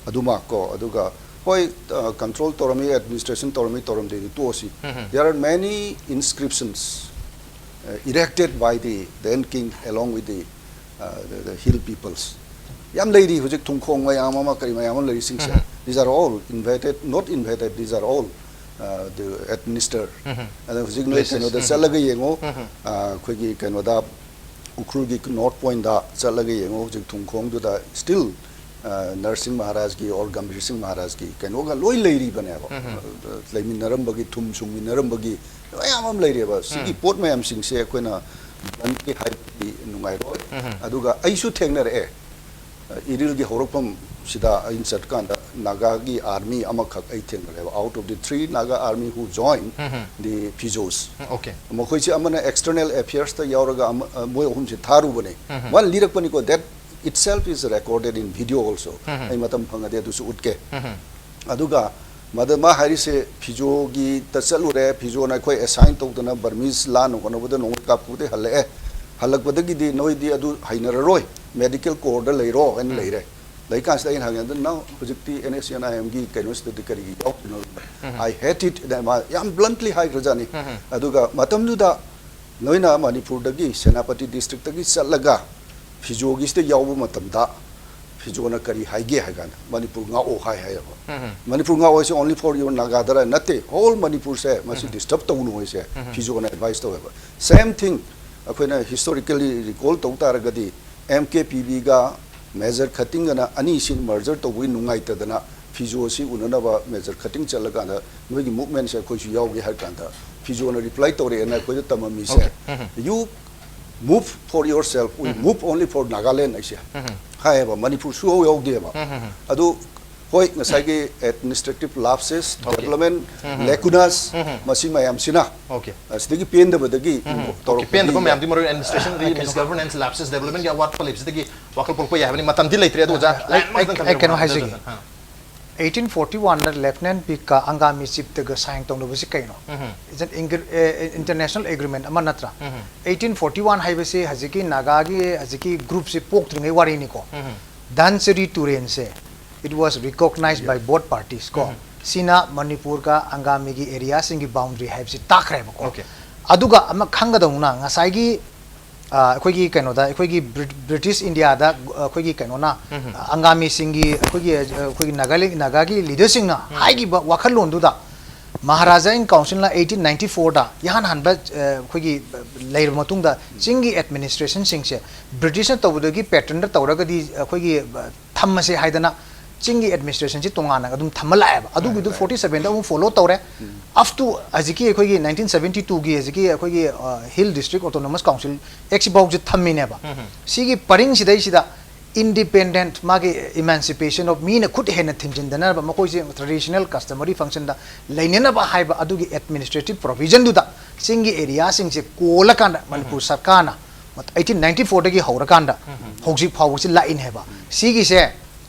ꯑꯗꯨꯃꯛ ꯀꯣ, ꯑꯗꯨꯒ ꯍꯣꯏ, ꯑ, control ꯇꯧꯔꯝꯃꯤ, administration ꯇꯧꯔꯝꯃꯤ, ꯇꯧꯔꯝꯗꯦꯗꯤ ꯇꯣꯛꯑꯁꯤ꯫ There are many inscriptions, uh, erected by the then king along with the, uh, the, the hill peoples. ꯌꯥꯝ ꯂꯩꯔꯤ ꯍꯧꯖꯤꯛ, ꯊꯨꯡꯈꯣꯡ ꯃꯌꯥꯝ ꯑꯃ, ꯀꯔꯤ ꯃꯌꯥꯝ ꯑꯃ ꯂꯩꯔꯤꯁꯤꯡꯁꯦ꯫ These are all invented, not invented, these are all, uh, the administer. ꯑꯗ ꯍꯧꯖꯤꯛ ꯅꯣꯏ places, ꯀꯩꯅꯣꯗ ꯆꯠꯂꯒ ꯌꯦꯡꯉꯣ, ꯑ, ꯑꯩꯈꯣꯏꯒꯤ ꯀꯩꯅꯣꯗ, ꯎꯈ꯭ꯔꯨꯜꯒꯤ North Pointꯗ ꯆꯠꯂꯒ ꯌꯦꯡꯉꯣ, ꯍꯧꯖꯤꯛ ꯊꯨꯡꯈꯣꯡꯗꯨꯗ still, ꯑ, ꯅꯔꯁꯤꯡ ꯃꯍꯥꯔꯥꯖꯀꯤ or ꯒꯝꯚꯤꯔ ꯁꯤꯡ ꯃꯍꯥꯔꯥꯖꯀꯤ ꯀꯩꯅꯣꯒ ꯂꯣꯏ ꯂꯩꯔꯤꯕꯅꯦꯕ꯫ ꯂꯩꯃꯤꯟꯅꯔꯝꯕꯒꯤ, ꯊꯨꯝ ꯁꯨꯡꯃꯤꯟꯅꯔꯝꯕꯒꯤ ꯃꯌꯥꯝ ꯑꯃ ꯂꯩꯔꯦꯕ꯫ ꯁꯤꯒꯤ ꯄꯣꯠ ꯃꯌꯥꯝꯁꯤꯡꯁꯦ ꯑꯩꯈꯣꯏꯅ bluntly ꯍꯥꯏꯕꯗꯤ ꯅꯨꯡꯉꯥꯏꯔꯣꯏ꯫ ꯑꯗꯨꯒ ꯑꯩꯁꯨ ꯊꯦꯡꯅꯔꯛꯑꯦ꯫ ꯏꯔꯤꯜꯒꯤ ꯍꯧꯔꯛꯐꯝꯁꯤꯗ ꯑꯩꯅ ꯆꯠꯀꯥꯟꯗ ꯅꯥꯒꯥꯒꯤ army ꯑꯃꯈꯛ ꯑꯩ ꯊꯦꯡꯅꯔꯦꯕ꯫ Out of the three Naga army who joined the Phijos, okay. ꯃꯈꯣꯏꯁꯦ ꯑꯃꯅ external affairsꯇ ꯌꯥꯎꯔꯒ ꯑꯃ, ꯑ, ꯃꯣꯏ ꯑꯍꯨꯝꯁꯦ ꯊꯥꯔꯨꯕꯅꯦ꯫ ꯃꯥꯅ ꯂꯤꯔꯛꯄꯅꯤꯀꯣ, that itself is recorded in video also. ꯑꯩ ꯃꯇꯝ ꯐꯪꯉꯗꯤ ꯑꯗꯨꯁꯨ ꯎꯠꯀꯦ꯫ ꯑꯗꯨꯒ ꯃꯗ ꯃꯥ ꯍꯥꯏꯔꯤꯁꯦ, ꯐꯤꯖꯣꯒꯤꯗ ꯆꯠꯂꯨꯔꯦ, ꯐꯤꯖꯣꯅ ꯑꯩꯈꯣꯏ assign ꯇꯧꯗꯅ Burmese ꯂꯥꯟꯅ ꯍꯣꯠꯅꯕꯗ ꯅꯣꯡꯃꯩ ꯀꯥꯞꯄꯨꯕꯗꯩ ꯍꯜꯂꯛꯑꯦ꯫ ꯍꯜꯂꯛꯄꯗꯒꯤꯗꯤ ꯅꯣꯏꯗꯤ ꯑꯗꯨ ꯍꯩꯅꯔꯔꯣꯏ, medical corpsꯇ ꯂꯩꯔꯣ ꯍꯥꯏꯅ ꯂꯩꯔꯦ꯫ ꯂꯩꯀꯥꯟꯁꯤꯗ ꯑꯩꯅ ꯍꯪꯉꯦ, "ꯑꯗꯨ ꯅꯪ ꯍꯧꯖꯤꯛꯇꯤ NSCN-IMꯒꯤ ꯀꯩꯅꯣꯁꯤꯗꯗꯤ ꯀꯔꯤꯒꯤ ꯌꯥꯎꯗ꯭ꯔꯤꯅꯣ?" "I hate it" ꯅ ꯃꯥ ꯌꯥꯝ bluntly ꯍꯥꯏꯈ꯭ꯔꯖꯥꯠꯅꯤ꯫ ꯑꯗꯨꯒ ꯃꯇꯝꯗꯨꯗ ꯅꯣꯏꯅ ꯃꯅꯤꯄꯨꯔꯗꯒꯤ, ꯁꯦꯅꯥꯄꯇꯤ districtꯇꯒꯤ ꯆꯠꯂꯒ ꯐꯤꯖꯣꯒꯤꯁꯤꯗ ꯌꯥꯎꯕ ꯃꯇꯝꯗ ꯐꯤꯖꯣꯅ ꯀꯔꯤ ꯍꯥꯏꯒꯦ ꯍꯥꯏ ꯀꯥꯟꯗ, "ꯃꯅꯤꯄꯨꯔ ꯉꯥꯛꯑꯣ" ꯍꯥꯏ ꯍꯥꯏꯌꯦꯕ꯫ ꯃꯅꯤꯄꯨꯔ ꯉꯥꯛꯑꯣ ꯍꯥꯏꯁꯦ only for your Nagaꯗꯔ ꯅꯠꯇꯦ, whole ꯃꯅꯤꯄꯨꯔꯁꯦ ꯃꯁꯤ disturb ꯇꯧꯅꯨ ꯍꯥꯏꯁꯦ ꯐꯤꯖꯣꯅ advice ꯇꯧꯋꯦꯕ꯫ Same thing, ꯑꯩꯈꯣꯏꯅ historically recall ꯇꯧ ꯇꯥꯔꯒꯗꯤ, MKPBꯒ Major Khattingꯒꯅ ꯑꯅꯤꯁꯤ merger ꯇꯧꯕꯒꯤ ꯅꯨꯡꯉꯥꯏꯇꯗꯅ ꯐꯤꯖꯣꯁꯤ ꯎꯅꯅꯕ ꯃꯦꯖꯔ ꯀꯇꯤꯡ ꯆꯠꯂꯀꯥꯟꯗ ꯅꯣꯏꯒꯤ ꯃꯨꯚꯃꯦꯟꯁꯦ ꯑꯩꯈꯣꯏꯁꯨ ꯌꯥꯎꯒꯦ ꯍꯥꯏꯔ ꯀꯥꯟꯗ ꯐꯤꯖꯣꯅ ꯔꯤꯄ꯭ꯂꯥꯏ ꯇꯧꯔꯛꯑꯦꯅ ꯑꯩꯈꯣꯏꯗ ꯇꯝꯃꯝꯃꯤꯁꯦ, "You move for yourself, we move only for Nagaland" ꯑꯩꯁꯦ ꯍꯥꯏꯌꯦꯕ, ꯃꯅꯤꯄꯨꯔ ꯁꯨꯡꯌꯥꯎ ꯌꯥꯎꯗꯦꯕ꯫ ꯑꯗꯨ ꯍꯣꯏ, ꯉꯁꯥꯏꯒꯤ ꯑꯦꯗꯃꯤꯅꯤꯁꯇ꯭ꯔꯦꯇꯤꯚ ꯂꯥꯞꯁꯦꯁ, ꯗꯦꯕꯂꯞꯃꯦꯟ ꯂꯦꯀꯨꯅꯥꯁ, ꯃꯁꯤ ꯃꯌꯥꯝꯁꯤꯅ ꯑꯣꯀꯦ꯫ ꯑꯁꯤꯗꯒꯤ ꯄꯦꯟꯗꯕꯗꯒꯤ ꯇꯧꯔꯛꯄꯒꯤ ꯄꯦꯟꯗꯕ ꯃꯌꯥꯝꯗꯤ ꯃꯔꯨ ꯑꯣꯏꯅ ꯑꯦꯗꯃꯤꯅꯤꯁꯇ꯭ꯔꯦꯁꯟ, ꯃꯤꯁꯒꯚꯔꯅꯦꯟꯁ, ꯂꯥꯞꯁꯦꯁ, ꯗꯦꯕꯂꯞꯃꯦꯟꯒꯤ ꯑꯋꯥꯠꯄ ꯂꯩꯕꯁꯤꯗꯒꯤ ꯋꯥꯈꯜ ꯄꯣꯛꯄ ꯌꯥꯏ ꯍꯥꯏꯕꯅꯤ꯫ ꯃꯇꯝꯗꯤ ꯂꯩꯇ꯭ꯔꯦ꯫ ꯑꯗꯨ ꯑꯣꯖꯥ, ꯑꯩ, line ꯑꯃ ꯑꯩ, ꯈꯛꯇꯪ ꯑꯩ ꯀꯩꯅꯣ ꯊꯝꯕꯤꯔꯝꯃꯣ꯫ ꯍꯥꯏꯖꯒꯦ꯫ ꯑꯥ꯫ ꯑꯩꯠꯇꯤꯟ ꯐꯣꯔꯇꯤ ꯋꯥꯟꯗ ꯂꯦꯐꯇꯤꯅꯦꯟ ꯄꯤꯛꯀ ꯑꯪꯒꯥꯃꯤ ꯆꯤꯐꯇꯒ ꯁꯥꯏꯟ ꯇꯧꯅꯕꯁꯤ ꯀꯩꯅꯣ? It's an ingr-, A, A, international agreement ꯑꯃ ꯅꯠꯇ꯭ꯔꯥ? ꯑꯩꯠꯇꯤꯟ ꯐꯣꯔꯇꯤ ꯋꯥꯟ ꯍꯥꯏꯕꯁꯤ ꯍꯧꯖꯤꯛꯀꯤ ꯅꯥꯒꯥꯒꯤ ꯍꯧꯖꯤꯛꯀꯤ ꯒ꯭ꯔꯨꯞꯁꯤ ꯄꯣꯛꯇ꯭ꯔꯤꯉꯩ ꯋꯥꯔꯤꯅꯤꯀꯣ꯫ Dhansiri ꯇꯨꯔꯦꯟꯁꯦ, it was recognized by both parties ꯀꯣ꯫ ꯁꯤꯅ ꯃꯅꯤꯄꯨꯔꯒ ꯑꯪꯒꯥꯃꯤꯒꯤ ꯑꯦꯔꯤꯌꯥꯁꯤꯡꯒꯤ ꯕꯥꯎꯟꯗꯔꯤ ꯍꯥꯏꯕꯁꯤ ꯇꯥꯛꯈ꯭ꯔꯦꯕꯀꯣ꯫ ꯑꯣꯀꯦ꯫ ꯑꯗꯨꯒ ꯑꯃ ꯈꯪꯒꯗꯧꯅ, ꯉꯁꯥꯏꯒꯤ, ꯑ, ꯑꯩꯈꯣꯏꯒꯤ ꯀꯩꯅꯣꯗ, ꯑꯩꯈꯣꯏꯒꯤ ꯕ꯭ꯔꯤ-, ꯕ꯭ꯔꯤꯇꯤꯁ ꯏꯟꯗꯤꯌꯥꯗ, ꯑ, ꯑꯩꯈꯣꯏꯒꯤ ꯀꯩꯅꯣꯅ, ꯑ, ꯑꯪꯒꯥꯃꯤꯁꯤꯡꯒꯤ, ꯑꯩꯈꯣꯏꯒꯤ, ꯑ, ꯑꯩꯈꯣꯏꯒꯤ ꯅꯥꯒꯥꯂꯦꯟ, ꯅꯥꯒꯥꯒꯤ ꯂꯤꯗꯔꯁꯤꯡꯅ ꯍꯥꯏꯈꯤꯕ ꯋꯥꯈꯜꯂꯣꯟꯗꯨꯗ ꯃꯍꯥꯔꯥꯖꯥ ꯏꯟ ꯀꯥꯎꯟꯁꯤꯜꯅ ꯑꯩꯠꯇꯤꯟ ꯅꯥꯏꯟꯇꯤ ꯐꯣꯔꯗ ꯏꯍꯥꯟ ꯍꯥꯟꯕ, ꯑ, ꯑꯩꯈꯣꯏꯒꯤ, ꯑ, ꯂꯩꯔꯕ ꯃꯇꯨꯡꯗ ꯆꯤꯡꯒꯤ ꯑꯦꯗꯃꯤꯅꯤꯁꯇ꯭ꯔꯦꯁꯟꯁꯤꯡꯁꯦ ꯕ꯭ꯔꯤꯇꯤꯁꯅ ꯇꯧꯕꯗꯒꯤ ꯄꯦꯇꯔꯟꯗ ꯇꯧꯔꯒꯗꯤ ꯑꯩꯈꯣꯏꯒꯤ, ꯑ, ꯊꯝꯃꯁꯦ ꯍꯥꯏꯗꯅ ꯆꯤꯡꯒꯤ ꯑꯦꯗꯃꯤꯅꯤꯁꯇ꯭ꯔꯦꯁꯟꯁꯤ ꯇꯣꯉꯥꯟꯅ ꯑꯗꯨꯝ ꯊꯝꯃ ꯂꯥꯛꯑꯦꯕ꯫ ꯑꯗꯨꯒꯤꯗꯨ ꯐꯣꯔꯇꯤ ꯁꯚꯦꯟꯗ ꯑꯃꯨꯛ ꯐꯣꯂꯣ ꯇꯧꯔꯦ꯫ Up to ꯍꯧꯖꯤꯛꯀꯤ ꯑꯩꯈꯣꯏꯒꯤ ꯅꯥꯏꯟꯇꯤꯟ ꯁꯚꯦꯟꯇꯤ ꯇꯨꯒꯤ ꯍꯧꯖꯤꯛꯀꯤ ꯑꯩꯈꯣꯏꯒꯤ, ꯑ, ꯍꯤꯜ ꯗꯤꯁꯇ꯭ꯔꯤꯛ ꯑꯣꯇꯣꯅꯣꯃꯁ ꯀꯥꯎꯟꯁꯤꯜ ꯑꯦꯛꯁꯤꯐꯥꯎꯁꯤ ꯊꯝꯃꯤꯅꯦꯕ꯫ ꯁꯤꯒꯤ ꯄꯔꯤꯡꯁꯤꯗꯩꯁꯤꯗ ꯏꯟꯗꯤꯄꯦꯟꯗꯦꯟꯠ, ꯃꯥꯒꯤ ꯏꯃꯥꯟꯁꯤꯄꯦꯁꯟ ꯑꯣꯐ ꯃꯤꯅ ꯈꯨꯠ ꯍꯦꯟꯅ ꯊꯤꯡꯖꯤꯟꯗꯅꯕ, ꯃꯈꯣꯏꯁꯦ ꯇ꯭ꯔꯦꯗꯤꯁꯅꯦꯜ ꯀꯁꯇꯃꯔꯤ ꯐꯪꯁꯟꯗ ꯂꯩꯅꯅꯕ ꯍꯥꯏꯕ ꯑꯗꯨꯒꯤ ꯑꯦꯗꯃꯤꯅꯤꯁꯇ꯭ꯔꯦꯇꯤꯚ ꯄ꯭ꯔꯣꯚꯤꯖꯟꯗꯨꯗ ꯆꯤꯡꯒꯤ ꯑꯦꯔꯤꯌꯥꯁꯤꯡꯁꯦ ꯀꯣꯜꯂꯀꯥꯟꯗ ꯃꯅꯤꯄꯨꯔ ꯁꯔꯀꯥꯔꯅ ꯑꯩꯠꯇꯤꯟ ꯅꯥꯏꯟꯇꯤ ꯐꯣꯔꯗꯒꯤ ꯍꯧꯔꯀꯥꯟꯗ ꯍꯧꯖꯤꯛ ꯐꯥꯎꯕꯁꯤ ꯂꯥꯛꯏꯅꯦꯕ꯫ ꯁꯤꯒꯤꯁꯦ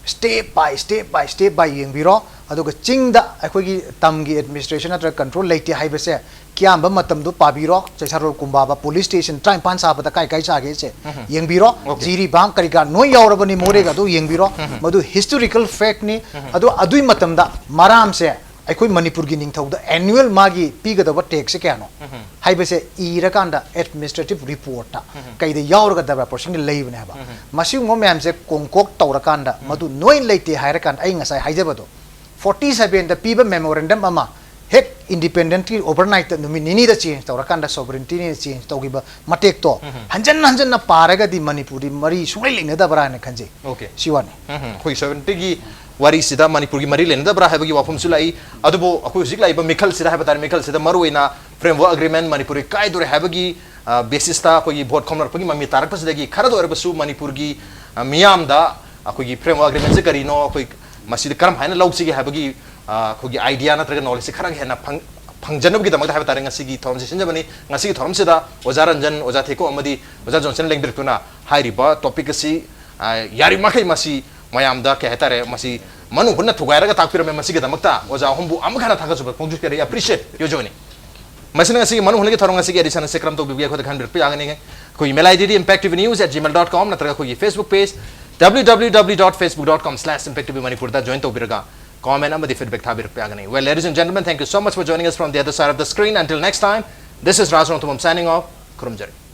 step by step by step by ꯌꯦꯡꯕꯤꯔꯣ꯫ ꯑꯗꯨꯒ ꯆꯤꯡꯗ ꯑꯩꯈꯣꯏꯒꯤ ꯇꯝꯒꯤ ꯑꯦꯗꯃꯤꯅꯤꯁꯇ꯭ꯔꯦꯁꯟ ꯅꯠꯇ꯭ꯔꯒ ꯀꯟꯇ꯭ꯔꯣꯜ ꯂꯩꯇꯦ ꯍꯥꯏꯕꯁꯦ ꯀꯌꯥꯝꯕ ꯃꯇꯝꯗꯣ ꯄꯥꯕꯤꯔꯣ꯫ ꯆꯩꯁꯥꯔꯣꯜ ꯀꯨꯝꯕꯥꯕ ꯄꯨꯂꯤꯁ ꯁ꯭ꯇꯦꯁꯟ ꯇꯔꯥꯅꯤꯄꯥꯟ ꯁꯥꯕꯗ ꯀꯥꯏ ꯀꯥꯏ ꯁꯥꯒꯦꯁꯦ ꯌꯦꯡꯕꯤꯔꯣ꯫ ꯑꯣꯀꯦ꯫ ꯖꯤꯔꯤꯕꯥꯝ ꯀꯔꯤ ꯀꯔꯥ ꯅꯣꯏ ꯌꯥꯎꯔꯕꯅꯤ, ꯃꯣꯔꯦꯒ ꯑꯗꯨ ꯌꯦꯡꯕꯤꯔꯣ꯫ ꯃꯗꯨ ꯍꯤꯁꯇꯣꯔꯤꯀꯦꯜ ꯐꯦꯛꯅꯤ꯫ ꯑꯗꯣ ꯑꯗꯨꯏ ꯃꯇꯝꯗ ꯃꯔꯥꯝꯁꯦ ꯑꯩꯈꯣꯏ ꯃꯅꯤꯄꯨꯔꯒꯤ ꯅꯤꯡꯊꯧꯗ ꯑꯦꯅꯨꯋꯦꯜ ꯃꯥꯒꯤ ꯄꯤꯒꯗꯕ ꯇꯦꯛꯁꯁꯦ ꯀꯌꯥꯅꯣ ꯍꯥꯏꯕꯁꯦ ꯏꯔꯀꯥꯟꯗ ꯑꯦꯗꯃꯤꯅꯤꯁꯇ꯭ꯔꯦꯇꯤꯚ ꯔꯤꯄꯣꯔꯠꯇ ꯀꯩꯗ ꯌꯥꯎꯔꯒꯗꯕ ꯄꯣꯔꯁꯟꯒꯤ ꯂꯩꯕꯅꯦ ꯍꯥꯏꯕ꯫ ꯃꯁꯤꯒꯨꯝꯕ ꯃꯌꯥꯝꯁꯦ ꯀꯣꯡꯀꯣꯛ ꯇꯧꯔꯀꯥꯟꯗ ꯃꯗꯨ ꯅꯣꯏ ꯂꯩꯇꯦ ꯍꯥꯏꯔꯀꯥꯟꯗ ꯑꯩ ꯉꯁꯥꯏ ꯍꯥꯏꯖꯕꯗꯣ, ꯐꯣꯔꯇꯤ ꯁꯚꯦꯟꯗ ꯄꯤꯕ ꯃꯦꯃꯣꯔꯦꯟꯗꯝ ꯑꯃ ꯍꯦꯛ ꯏꯟꯗꯤꯄꯦꯟꯗꯦꯟꯁꯀꯤ ꯑꯣꯚꯔꯅꯥꯏꯠꯇ ꯅꯨꯃꯤꯠ ꯅꯤꯅꯤꯗ ꯆꯦꯟꯖ ꯇꯧꯔꯀꯥꯟꯗ ꯁꯣꯚꯔꯦꯟꯇꯤꯅ ꯆꯦꯟꯖ ꯇꯧꯈꯤꯕ ꯃꯇꯦꯛꯇꯣ ꯍꯟꯖꯟ ꯍꯟꯖꯟꯅ ꯄꯥꯔꯒꯗꯤ ꯃꯅꯤꯄꯨꯔꯗꯤ ꯃꯔꯤ ꯁꯨꯡꯂꯩ ꯂꯩꯅꯗꯕ꯭ꯔꯥ ꯍꯥꯏꯅ ꯈꯟꯖꯩ꯫ ꯑꯣꯀꯦ꯫ ꯁꯤ ꯋꯥꯅꯤ꯫ ꯑꯩꯈꯣꯏ ꯁꯣꯚꯔꯦꯟꯇꯤꯒꯤ ꯋꯥꯔꯤꯁꯤꯗ ꯃꯅꯤꯄꯨꯔꯒꯤ ꯃꯔꯤ ꯂꯩꯅꯗꯕ꯭ꯔꯥ ꯍꯥꯏꯕꯒꯤ ꯋꯥꯐꯝꯁꯨ ꯂꯥꯛꯏ꯫ ꯑꯗꯨꯕꯨ ꯑꯩꯈꯣꯏ ꯍꯧꯖꯤꯛ ꯂꯥꯛꯏꯕ ꯃꯤꯈꯜꯁꯤꯗ ꯍꯥꯏꯕ ꯇꯥꯔꯦ, ꯃꯤꯈꯜꯁꯤꯗ ꯃꯔꯨꯑꯣꯏꯅ framework agreement ꯃꯅꯤꯄꯨꯔꯒꯤ ꯀꯥꯏꯗꯣꯔꯦ ꯍꯥꯏꯕꯒꯤ, ꯑ, basis ꯇ ꯑꯩꯈꯣꯏꯒꯤ vote ꯈꯣꯝꯅꯔꯛꯄꯒꯤ ꯃꯃꯤ ꯇꯥꯔꯛꯄꯁꯤꯗꯒꯤ ꯈꯔꯗ ꯑꯣꯏꯔꯕꯁꯨ ꯃꯅꯤꯄꯨꯔꯒꯤ, ꯑ, ꯃꯤꯌꯥꯝꯗ ꯑꯩꯈꯣꯏꯒꯤ framework agreement ꯁꯦ ꯀꯔꯤꯅꯣ, ꯑꯩꯈꯣꯏ ꯃꯁꯤꯗ ꯀꯔꯝ ꯍꯥꯏꯅ ꯂꯧꯁꯤꯒꯦ ꯍꯥꯏꯕꯒꯤ, ꯑ, ꯑꯩꯈꯣꯏꯒꯤ idea ꯅꯠꯇ꯭ꯔꯒ knowledge ꯁꯦ ꯈꯔ ꯍꯦꯟꯅ ꯐꯪ-, ꯐꯪꯖꯅꯕꯒꯤꯗꯃꯛꯇ ꯍꯥꯏꯕ ꯇꯥꯔꯦ ꯉꯁꯤꯒꯤ ꯊꯧꯔꯝꯁꯤ ꯁꯤꯟꯖꯕꯅꯤ꯫ ꯉꯁꯤꯒꯤ ꯊꯧꯔꯝꯁꯤꯗ ꯑꯣꯖꯥ ꯔꯟꯖꯟ, ꯑꯣꯖꯥ ꯊꯦꯀꯣ ꯑꯃꯗꯤ ꯑꯣꯖꯥ ꯖꯣꯟꯁꯟ ꯂꯦꯡꯕꯤꯔꯛꯇꯨꯅ ꯍꯥꯏꯔꯤꯕ topic ꯑꯁꯤ, ꯑ, ꯌꯥꯔꯤꯃꯈꯩ ꯃꯁꯤ ꯃꯌꯥꯝꯗ ꯀꯩ ꯍꯥꯏꯇꯥꯔꯦ, ꯃꯁꯤ ꯃꯅꯨꯡ ꯍꯨꯠꯅ ꯊꯨꯒꯥꯏꯔꯒ ꯇꯥꯛꯄꯤꯔꯝꯃꯦ꯫ ꯃꯁꯤꯒꯤꯗꯃꯛꯇ ꯑꯣꯖꯥ ꯑꯍꯨꯝꯕꯨ ꯑꯃꯨꯛ ꯍꯟꯅ ꯊꯥꯒꯠꯆꯕ ꯐꯣꯡꯗꯣꯛꯆꯔꯤ꯫ Appreciate your joining꯫ ꯃꯁꯤꯅ ꯉꯁꯤꯒꯤ ꯃꯅꯨꯡ ꯍꯨꯠꯅꯒꯤ ꯊꯧꯔꯝ ꯑꯁꯤꯒꯤ edition ꯑꯁꯤ ꯀꯔꯝ ꯇꯧꯕꯤꯕꯒꯦ ꯑꯩꯈꯣꯏꯗ ꯈꯟꯕꯤꯔꯛꯄ ꯌꯥꯒꯅꯤ꯫ ꯑꯩꯈꯣꯏꯒꯤ email ID D impact T V news at gmail dot com ꯅꯠꯇ꯭ꯔꯒ ꯑꯩꯈꯣꯏꯒꯤ Facebook page W W W dot facebook dot com slash impact T V Manipur ꯗ join ꯇꯧꯕꯤꯔꯒ comment ꯑꯃꯗꯤ feedback ꯊꯥꯕꯤꯔꯛꯄ ꯌꯥꯒꯅꯤ꯫ Well, ladies and gentlemen, thank you so much for joining us from the other side of the screen. Until next time, this is Raj Rongthumam signing off. ꯈꯨꯔꯨꯝꯖꯔꯤ꯫